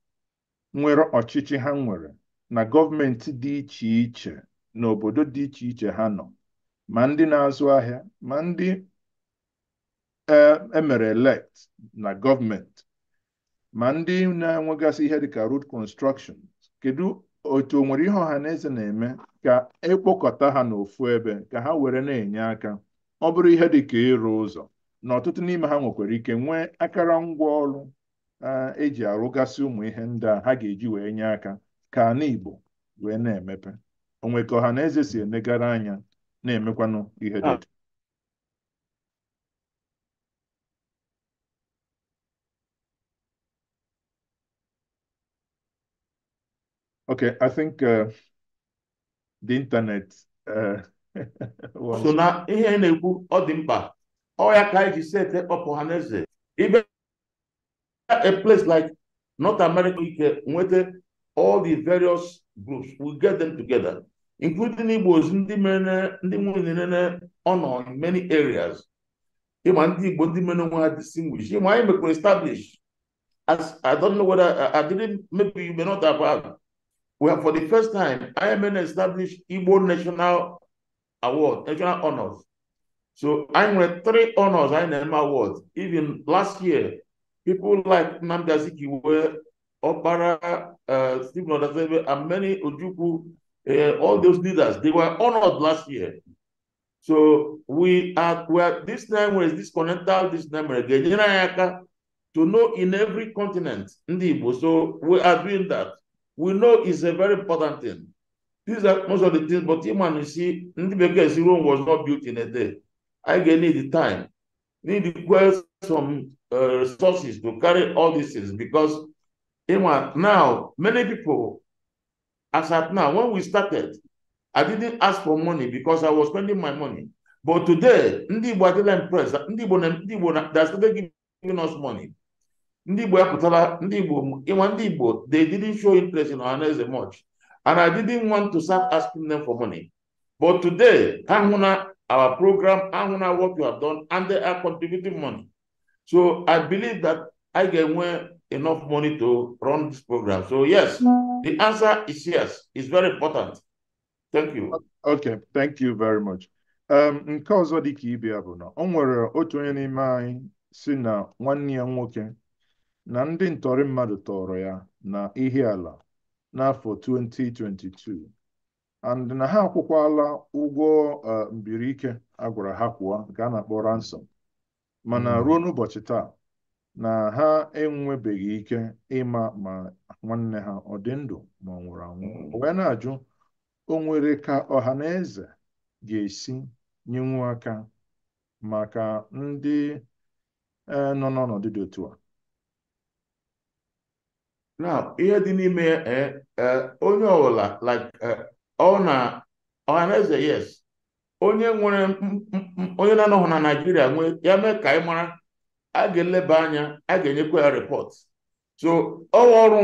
S1: nwere ọchịchị ha nwere na gọọmenti dị iche iche n'obodo dị iche iche ha nọ, ma ndị na-azụ ahịa, ma ndị emere elect na gọọmenti, ma ndị na-enwegasị ihe dịka road construction? Kedu otu o nwere ihe ọha na eze na-eme ka ekpokọta ha n'ofu ebe ka ha were na-enye aka? Ọ bụrụ ihe dịka ịrụ ụzọ, na ọtụtụ n'ime ha nwekwara ike nwee akara ngwa ọrụ eji arụgasị ụmụ ihe ndị a ha ga-eji wee nye aka ka ala Igbo wee na-emepe. Onwe ka ọha na eze si enegara anya na-emekwanụ ihe dị etu. Okay, I think the internet was...
S2: So na ihe na-ekwu ọ dị mkpa. Ọ ya ka anyị ji set up Ohaneze. Ibe a place like North America, nweta all the various groups, we get them together, including Igbos, ndị mere ndị nwere honor in many areas. Ịma ndị Igbo ndị mere onwe ha distinguish. Ịma anyị mekwara establish. As I don't know whether I didn't, maybe you may not have heard. We have, for the first time, IMN established Igbo National Award, National Honors. So I nwere 3 honors IMN awards. Even last year, people like Nnamdi Azikiwe, Okpara, Stephen Odasebe, and many Ojukwu, all those leaders, they were honored last year. So we are this time is this continental, this time again, to know in every continent, Ndị Igbo. So we are doing that. We know it's a very important thing. These are most of the things, but even you see, Ndị Bekee Rome was not built in a day. I need the time, need to some resources to carry all these things, because now many people, as at now, when we started, I didn't ask for money because I was spending my money. But today, ndị Igbo adịla impressed. Ndị Igbo they started giving us money. Ndị Igbo apụtala, ndị Igbo, ịnwa ndị Igbo, they didn't show interest in Ohanaeze much. And I didn't want to start asking them for money. But today, ha hụ na our program, ha hụ na what you have done, and they are contributing money. So I believe that I ga-enwe enough money to run this program. So yes, the answer is yes. It's very important. Thank you.
S1: Okay, thank you very much. Nke ọzọ dị ka ibe ya bụ na o nwere otu onye n'ime anyị si na nwanne ya nwoke na ndị ntọrị mmadụ tọrọ ya na Ihiala n'afọ 2022 and na ha akwụkwala ụgwọ mbirike a gwara ha kwụọ nke a na-akpọ ransom, mana ruo n'ụbọchị taa na ha enwebeghị ike ịma ma nwanne ha ọ dị ndụ ma ọ nwụrụ anwụ. O wee na-ajụ o nwere ka ọha na eze ga-esi nyenwu aka maka ndị nọ n'ọnọdụ dị otu a.
S2: Now, ihe dị n'ime onye ọbụla like ọ na Ohanaeze, yes, onye nwere onye na-anọghị na Naịjirịa nwee ya mee ka anyị mara, a ga-eleba anya, a ga-enyekwa ya report. So ọ ọrụ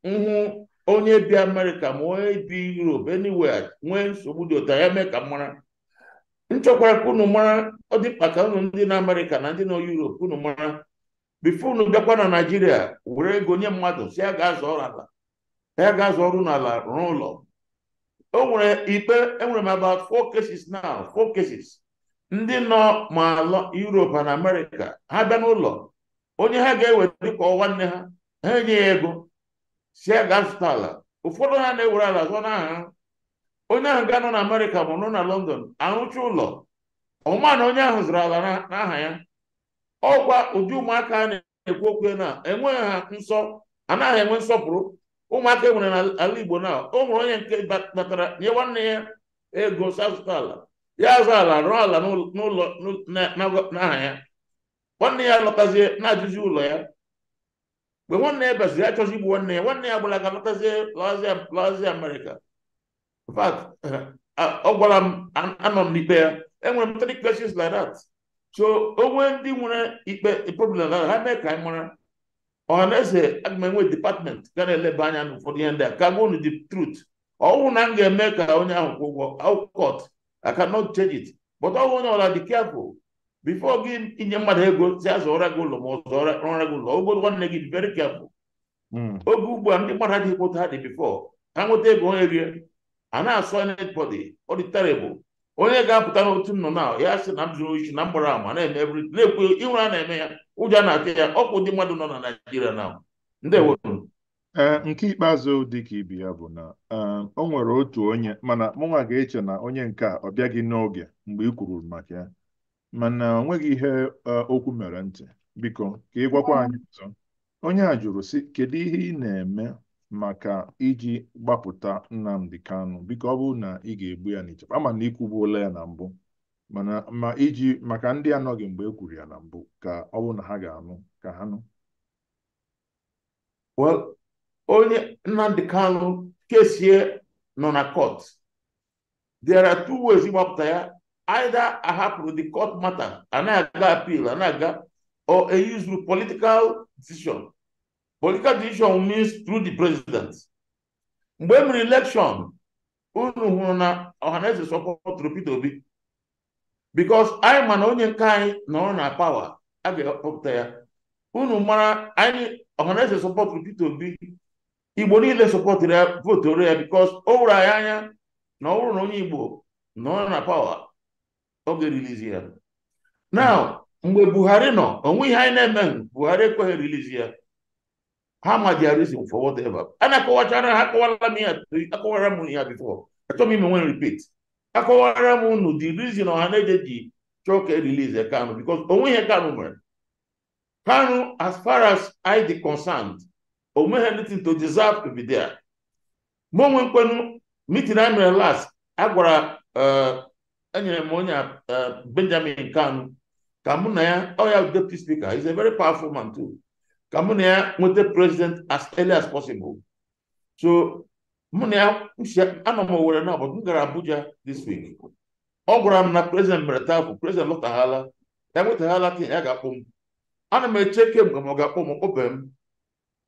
S2: m hụ onye bi Amerịka ma onye bi Europe anywhere nwee nsogbu dị otu a, ya mee ka m mara. M chọkwara ka unu mara, ọ dị mkpa ka unu ndị na Amerịka na ndị nọ Europe unu mara before unu bịakwa na Naịjirịa were ego nye mmadụ si ya ga-azụ ọrụ ala, ya ga-azụ ọrụ n'ala rụọ ụlọ. O nwere ikpe, enwere m about 4 cases now, 4 cases. Ndị nọ ma Europe na Amerịka, ha bịa n'ụlọ, onye ha ga-ewe dịka nwanne ha, ha enye ya ego si ya ga-azụta ala. Ụfọdụ ha na-ewere ala zụọ n'aha ha. Onye ahụ ga-anọ na Amerịka ma nọ na London arụcha ụlọ, ọma na onye ahụ zụrụ ala n'aha ya. Ọkwa ụdị ụmụaka a na-ekwu okwu na enweghị ha nsọ, anaghị enwe nsọpụrụ. Ụmụaka e nwere n'ala Igbo na o nwere onye nke batara nye nwanne ya ego si azụta ala, ya azụ ala rụọ ala n'ụlọ n'aha ya. Nwanne ya lọtazie na-ajụzi ụlọ ya. Mgbe nwanne ya bịaziri ya chọzi igbu nwanne ya, nwanne ya gbara aga lọtazie lọzie Amerịka. In fact, ọ gwara m anọ m n'ikpe ya, enwere m 3 cases like that. So onwe ndị nwere ikpe problem ha mee ka anyị mara. Ohanaeze aga m enwe department ga na-eleba anya n'ụfọdụ ihe ndị a ka gwa unu the truth. Ọ bụrụ na m ga-eme ka onye ahụ kwụ ụgwọ court, I cannot change it. But ọ bụrụ onye ọbụla dị careful before gị inye mmadụ ego si azụọra gị ụlọ ma ọ zụọra gị ụlọ, ogo nwanne gị dị very careful. Oge ugbu a ndị mmadụ adịghị kwụta ha dị before ha nweta ego onye rie a na-asọ anybody, ọ dị terrible. Onye ga-apụta n'otu m nọ na ya sị na m zuru ohi na m gbara ama na-eme everything, na-ekwu ịhụrụ a na-eme ya, ụjọ na-atụ ya, ọkwụ ndị mmadụ nọ na Naịjirịa na ndewo.
S1: Nke ikpeazụ dị ka ibe ya bụ na o nwere otu onye, mana mụnwa ga-eche na onye nke a ọ bịaghị n'oge mgbe ị kwuru maka ya, mana o nweghị ihe okwu mere ntị. Biko ka ị gwakwa anyị ọzọ. Onye a jụrụ sị, kedu ihe ị na-eme maka iji gbapụta Nnamdi Kanu? Biko ọ bụrụ na ị ga-egbu ya n'ichekwa, ama na ikwubuola ya na mbụ, mana ma iji maka ndị anọghị mgbe e kwuru ya na mbụ, ka ọ bụrụ na ha ga-anụ ka ha nụ.
S2: Well, onye Nnamdi Kanu kesie nọ na court. There are 2 ways ịgbapụta ya. Either ahapụrụ the court matter, a na-aga appeal, a na-aga, or a use political decision. Political decision means through the president. Mgbe e mere election, unu hụrụ na Ohanaeze sọpọtụrụ Peter Obi. Because anyị ma na onye nke anyị nọrọ na power, a ga-akpọpụta ya. Unu mara anyị Ohanaeze sọpọtụrụ Peter Obi, Igbo niile sọpọtụrụ ya, voturu ya, because o wuru anyị anya na ọ bụrụ na onye Igbo nọrọ na power, ọ ga-erilizi ya. Now, mgbe Buhari nọ, onwe ihe anyị na-eme, Buhari ekweghị erilizi ya. Ha ma their reason for whatever. A na-akọwachara ha, akọwara m ya before. Achọghị m ime nwe repeat. Akọwara m unu the reason Ohanaeze ji chọọ ka erilize Kanu, because onwe ihe Kanu mere. Kanu, as far as I dị concerned, o nweghị anything to deserve to be there. Mụ onwe nkwenu meeting anyị mere last, a gwara enyere m onye Benjamin Kanu ka mụ na ya, ọ ya deputy speaker, he's a very powerful man too, ka mụ na ya nweta president as early as possible. So mụ na ya anọ m Owerri na, but m gara Abuja this week. Ọ gwara m na president mere tafụ, president lọtaghala, ya nwetaghala tin ya ga-akpọ m. Ana m eche kemgbe ma ọ ga-akpọ m, obe m.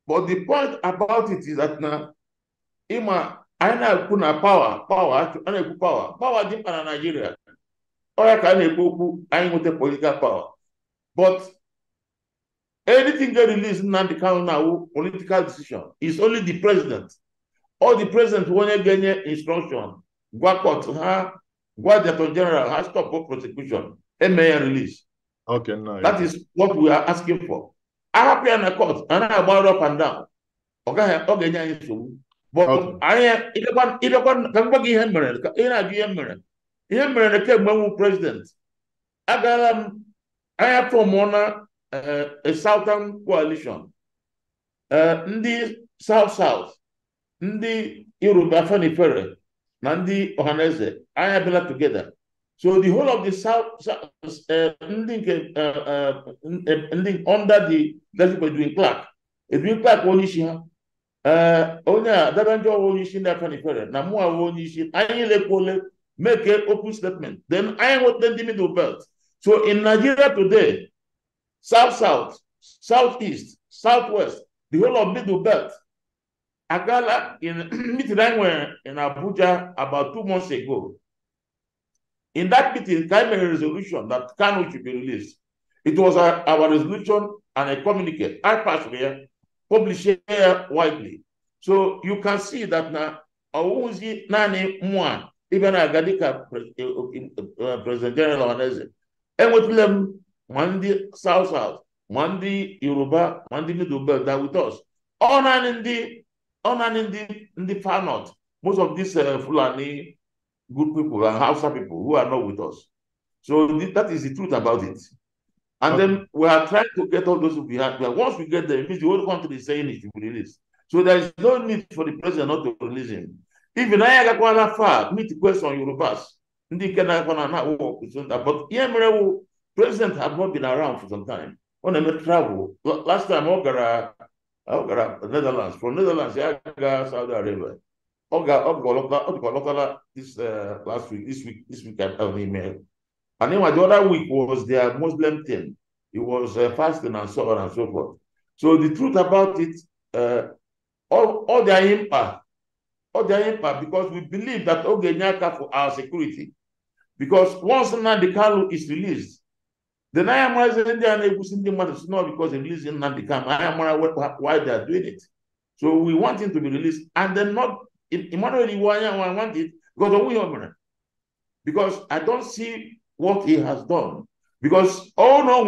S2: But the point about it is that na ịma anyị na-ekwu na power a na-ekwu power dị mkpa na Nigeria. Ọ ya ka a na-ekwu okwu anyị nweta political power. But anything get released Nnamdi Kanu now, political decision. It's only the president. All the president onye ga-enye instruction, gwa court ha, gwa the attorney general ha stop prosecution, eme ya release.
S1: Okay, no,
S2: that is what we are asking for. Ahapụ ya na court, a na-agba up and down. Ọ ga-enye anyị nsogbu. But anyị ịbịakwa ka m gwa gị ihe mere, ị na-ajụ ihe mere. Ihe mere na kemgbe m wụ president, agaala m anya fọmụọ na a Southern coalition, ndị South South, ndị Yoruba Afenifere na ndị Ohanaeze, anyị abịala together. So the whole of the South, ndị nke ndị under the leadership of Edwin Clark, Edwin Clark onye isi ha, onye a Adebanjo onye isi ndị Afenifere na mụ awụ onye isi, anyị lekwuole make an open statement. Then anyị nweta ndị Middle Belt. So in Nigeria today, South South, Southeast, Southwest, the whole of Middle Belt, Agala in meeting I were in Abuja about 2 months ago. In that meeting, I made a resolution that Kanu should be released. It was our resolution and a communique. I passed here, published here widely. So you can see that now, Nani Mwa, even Agadika President General Ohanaeze, and with them, one the South South, one the Yoruba, one the Middle Belt that with us. On and in the far north, most of these Fulani good people and Hausa people who are not with us. So that is the truth about it. And then we are trying to get all those who behind. But once we get them, it means the whole country is saying it should be released. So there is no need for the president not to release him. Even I got far meet the question Yorubas. But president have not been around for some time. When I travel, last time I got Netherlands. From Netherlands, I got Saudi Arabia. I got this last week, this week I have email. And then the other week was their Muslim thing. It was fasting and so on and so forth. So the truth about it, all their impact, because we believe that Ogenyaka for our security. Because once Nnamdi Kanu is released, then I am raising the not because they're releasing Nnamdi Kanu. I am why they are doing it. So we want him to be released, and then not Emmanuel Iwuanyanwu, I want it because of women. Because I don't see what he has done. Because all know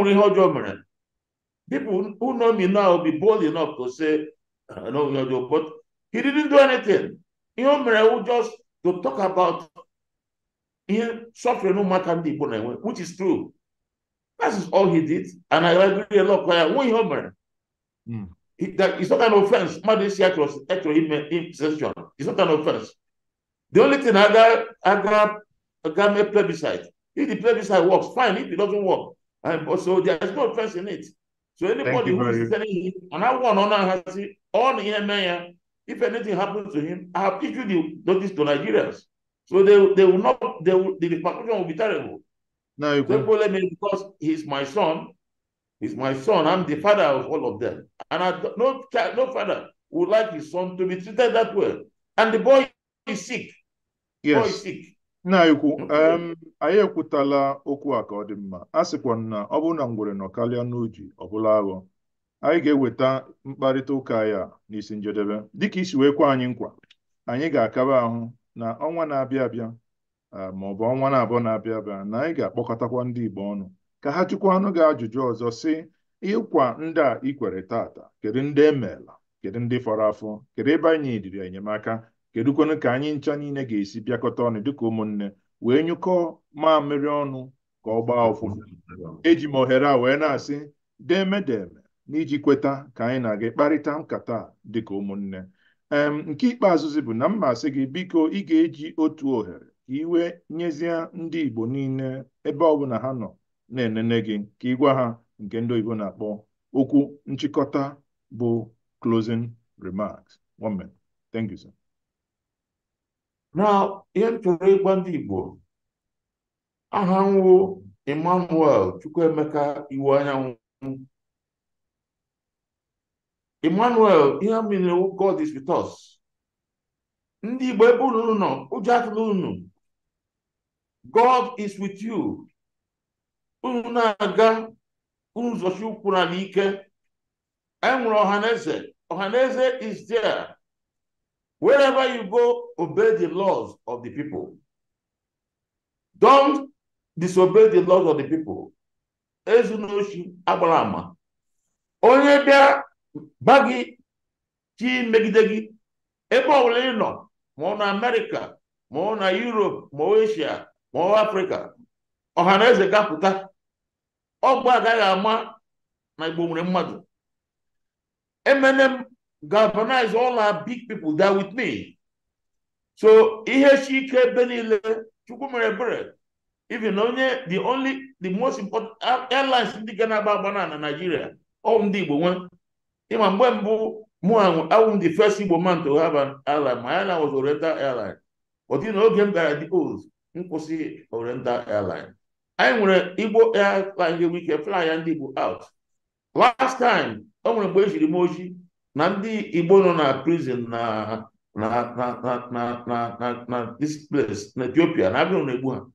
S2: people who know me now will be bold enough to say no, but he didn't do anything. Just to talk about him suffering no matter which is true. That is all he did, and I agree a lot. It's not an offense. It's not an offense. The only thing I got a plebiscite. If the plebiscite works, fine. If it doesn't work, and so there's no offense in it. So anybody who is telling him, and I want honor on him, if anything happens to him, I have issued the notice to Nigerians. So they will not, the repercussion will be terrible.
S1: No, you
S2: so because he's my son. He's my son. I'm the father of all of them. And no father would like his son to be treated that way. And the boy is sick.
S1: Yes.
S2: The boy is sick.
S1: Na ikwu, anyị ekwutala okwu a ka ọ dị mma. A sịkwa na ọ bụrụ na ngwere nọ karịa n'uji ọ bụla aghọ, anyị ga-eweta mkparịta ụka ya n'isi njedebe. Dịka isi wee kwa anyị nkwa, anyị ga-akaba ahụ na ọnwa na-abịa abịa ma ọ bụ ọnwa na-abụọ na-abịa abịa na anyị ga-akpọkọtakwa ndị Igbo ọnụ ka ha jụkwa anụ gị ajụjụ ọzọ sị ịkwa ndị a ikwere tata, kedu ndị emeela, kedu ndị fọrọ afọ, kedu ebe anyị dịrị enyemaka, kedu kwanụ ka anyị ncha niile ga-esi bịakọta ọnụ dịka ụmụnne wee nyụkọọ mamịrị ọnụ ka ọ gbaa ụfụfụ. Eji m ohere a wee na-asị deme deme n'iji kweta ka anyị na-aga kparịta nkata dịka ụmụnne. Nke ikpeazụzi bụ na mma asị gị biko ị ga-eji otu ohere ka iwe nyezie ndị Igbo niile ebe ọbụla ha nọ na-enene gị ka ị gwa ha nke ndị oyibo na-akpọ okwu nchịkọta bụ closing remarks. 1 minute. Thank you, sir.
S2: Now, ihe m chọrọ ịgwa ndị Igbo, Aha m wụ Emmanuel Chukwuemeka Iwuanyanwu. Emmanuel, ihe mere God is with us. Ndị Igbo ebe unu nọ, ụjọ atụla unu. God is with you. Unu na-aga unu zọchi ụkwụ n'ala ike. Anyị nwere Ọhaneze. Ọhaneze is there. Wherever you go, obey the laws of the people. Don't disobey the laws of the people. Ezuna oshi, agbala ama. Onye bịa ba gị chi megide gị, ebe ọbụla ị nọ, ma ọ na Amerịka, ma ọ na Europe, ma ọ Asia, ma ọ Afrịka, Ọhaneze ga-apụta. Ọgbọ agaghị ama na Igbo nwere mmadụ. Emene galvanize all our big people that with me. So ihe shi ike ebe niile, Chukwu mere ebere. Even onye the most important airlines ndị ga na-agba agba na Nigeria, ọ ndị Igbo nwe. Ịma mgbe mbụ mụ awụ m the first Igbo man to have an airline. My airline was Oriental Airline. But oge m gara the old, m kwụsị Oriental Airline. Anyị nwere Igbo airline ga-enwe ike fly ya ndị Igbo out. Last time, o nwere mgbe ejiri m oji na ndị Igbo nọ na prison na na na na na na na na this place na Ethiopia na agụrụ na-egbu ha.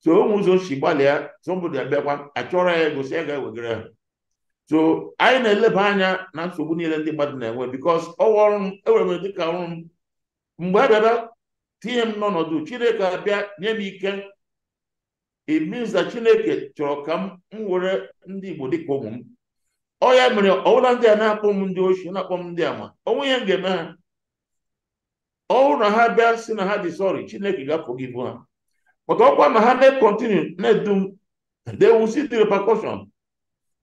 S2: So o nwere ụzọ si gbalịa, somebody abịakwa achọrọ ya ego si ya ga-ewegara ha. So anyị na-eleba anya na nsogbu niile ndị mmadụ na-enwe because ọrụ m enwere m dịka ọrụ m mgbe abịaba tinye m n'ọnọdụ Chineke abịa nye m ike. It means that Chineke chọrọ ka m were ndị Igbo dịka ụmụ m. Ọ ya mere ọbụla ndị a na-akpọ m ndị oshi na-akpọ m ndị ama, onwe ihe m ga-eme ha. Ọ bụrụ na ha bịa sị na ha dị sorry, Chineke ga-forgive ha. But ọkwa na ha na-continue na-edu m, they will see the repercussion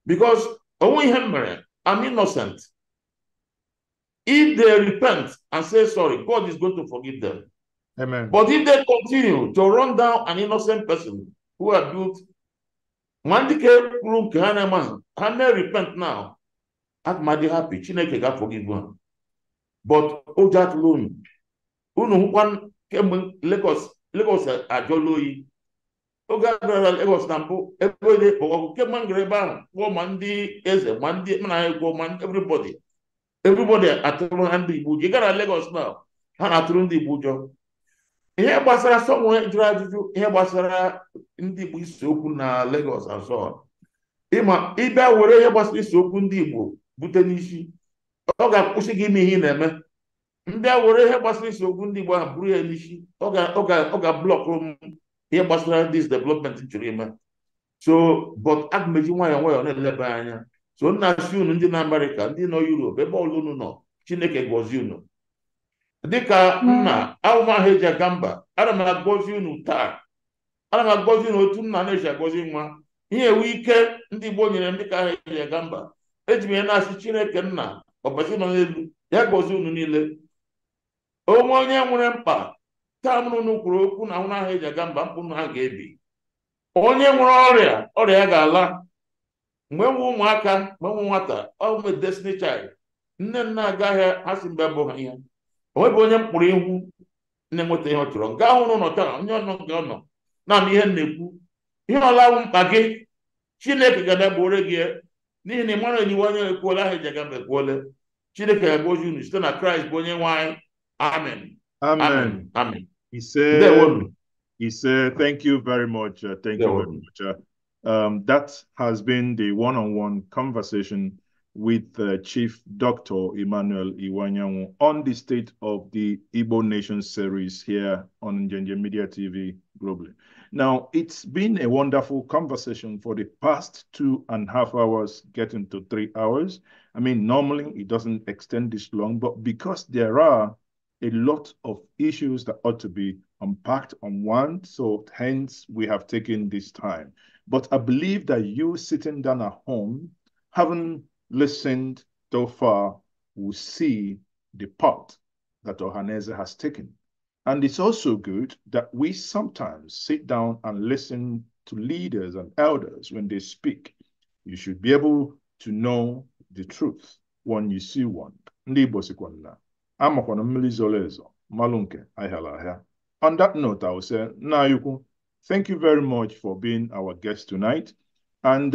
S2: because onwe ihe m mere, I'm innocent. If they repent and say sorry, God is going to forgive them.
S1: Amen.
S2: But if they continue to run down an innocent person who are built, Mandike kwuru nke ha na-eme, ha may repent now. Aga m happy, Chineke ga-forgive ha. But ụjọ atụla unu. Unu hụkwa kemgbe Lagos ajọla oyi. Oge a gara Lagos na mbụ, ebe dị ọgụ kemgbe m gara ebe ahụ kpọọ ma ndị eze ma ndị mana ha egwuo ma everybody. Everybody atụrụ ha ndị Igbo ụjọ. Ị gara Lagos now, ha na-atụrụ ndị Igbo ụjọ. Ihe gbasara someone jụrụ ajụjụ ihe gbasara ndị Igbo isi okwu na Lagos and so on. Ịma ịbịa were ihe gbasara isi okwu ndị Igbo bute n'isi, ọ ga-akwụsị gị ime ihe ị na-eme. Mbịa were ihe gbasara isi okwu ndị Igbo ahụ buru ya n'isi, ọ ga-blọkụ m ihe gbasara this development m chọrọ ime. So but aga m eji nwayọọ nwayọọ na-eleba anya. So nna asị unu ndị na Amerịka, ndị nọ Europe, ebe ọbụla unu nọ, Chineke gọzie unu. Dịka nna ahụmahụ eji aga mba, ana m agọzi unu taa. Ana m agọzi unu otu nna na-eji agọzi nwa. Ihe ewu ike ndị Igbo nyere m dịka aha eji aga mba. Eji m ya na-asị Chineke nna ọbasi nọ n'elu ya gọzie unu niile. Onwe onye nwere mkpa taa mụrụ unu kwuru okwu na ahụ n'aha eji aga mba, mkpụ ha ga-ebi. Onye nwere ọrịa, ọrịa ya ga-ala. Mgbe nwe ụmụaka, mgbe nwe nwata, ọ bụ Destiny Child. Nne m na-aga ahịa, ha si mgbe bụ ha ihe. O nweghị onye m kpụrụ ihu na-enweta ihe ọ chọrọ. Nke ahụ n'ụlọ taa, onye ọnọ nke ọ nọ naanị ihe m na-ekwu. Ihe ọla wụ mkpa gị, Chineke ga-abịa gboro gị n'ihi na Emmanuel Iwuanyanwu ekwuola, aha eji aga mba ekwuola. Chineke ga-agọzi unu site na Kraịst bụ onye nwe anyị. Amen.
S1: Amen.
S2: Amen.
S1: Ise,
S2: Ndewonu.
S1: Ise, thank you very much. Thank you very
S2: Ndewonu.
S1: much. That has been the one-on-one conversation with Chief Dr. Emmanuel Iwuanyanwu on the State of the Igbo Nation series here on Njenje Media TV globally. Now, it's been a wonderful conversation for the past 2.5 hours, getting to 3 hours. I mean, normally it doesn't extend this long, but because there are a lot of issues that ought to be unpacked on one, so hence we have taken this time. But I believe that you sitting down at home, having listened so far, will see the path that Ohanaeze has taken. And it's also good that we sometimes sit down and listen to leaders and elders when they speak. You should be able to know the truth when you see one. Ndị Igbo sikwa na amakwana mmiri zoro ezo, malụ nke ahịara ahịa. On that note, I will say, Nna anyị ukwu, Thank you very much for being our guest tonight. And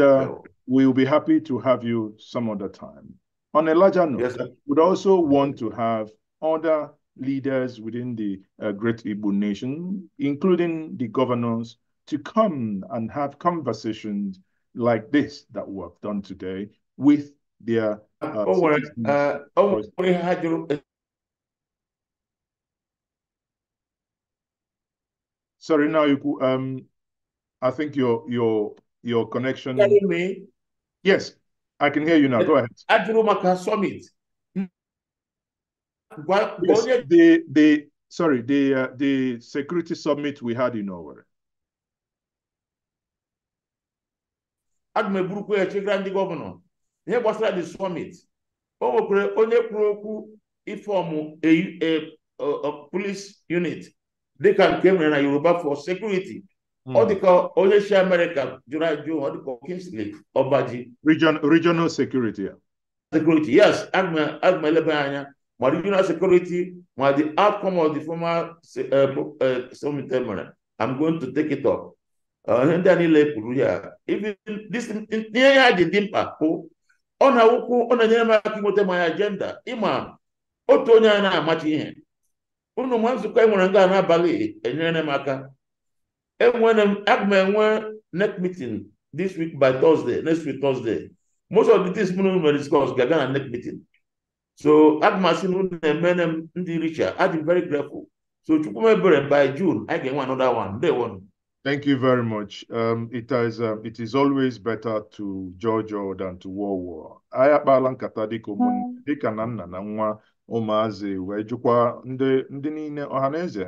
S1: we'll be happy to have you some other time. On a larger note,
S2: Yes, sir.
S1: We'd also want to have other leaders within the Great Igbo Nation, including the governors, to come and have conversations like this that we have done today with their
S2: O nwere
S1: citizens.
S2: o nwere ihe ha jụrụ.
S1: Sorry, now you I think your connection.
S2: Hearing me?
S1: Yes, I can hear you now. Go ahead.
S2: Ajụrụ maka summit. Gwa gwa
S1: Yes,
S2: onye
S1: the sorry, the security summit we had in Owerri.
S2: Aga m eburukwa ya chegara ndị governor ihe gbasara the summit. O nwekwara onye kwuru okwu ịform a police unit dịka nke e nwere na Yoruba for security. Ọ dịka onye si Amerịka jụrụ ajụ, ọ dịka Kingsley Ọbaji.
S1: Regional security. Yeah.
S2: Security, yes. Aga m eleba anya ma regional security, ma the outcome of the former summit e mere. I'm going to take it up. Ihe ndị a niile kwuru ya, even this, ihe ya ji dị mkpa bụ ọ na-awụkwu, ọ na-enyere m aka inweta my agenda. Ịma otu onye a na-amachi ihe unu ma nzukọ e nwere nga n'abalị enyere m aka. Enwere m, aga m enwe next meeting this week by Thursday, next week Thursday. Most of the things unu mere discuss ga-aga na next meeting. So aga m asị na unu na-emene m ndị richa. I'm very grateful. So Chukwumebere, by June anyị ga-enwe another one. Ndewo.
S1: Thank you very much. It is always better to jojo than to war war. Anyị akpaala nkata dịka ụmụnne, dịka na nna na nwa, ụmụazị, wee jụkwa ndị niile ọha na eze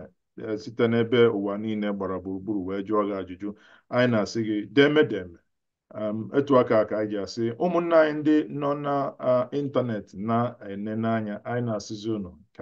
S1: site n'ebe ụwa niile gbara gburugburu wee jụọ gị ajụjụ. Anyị na-asị gị deme deme. Etu aka ka anyị ji asị ụmụnne anyị ndị nọ na ịntanetị na-enene anya, anyị na-asịzi unu ka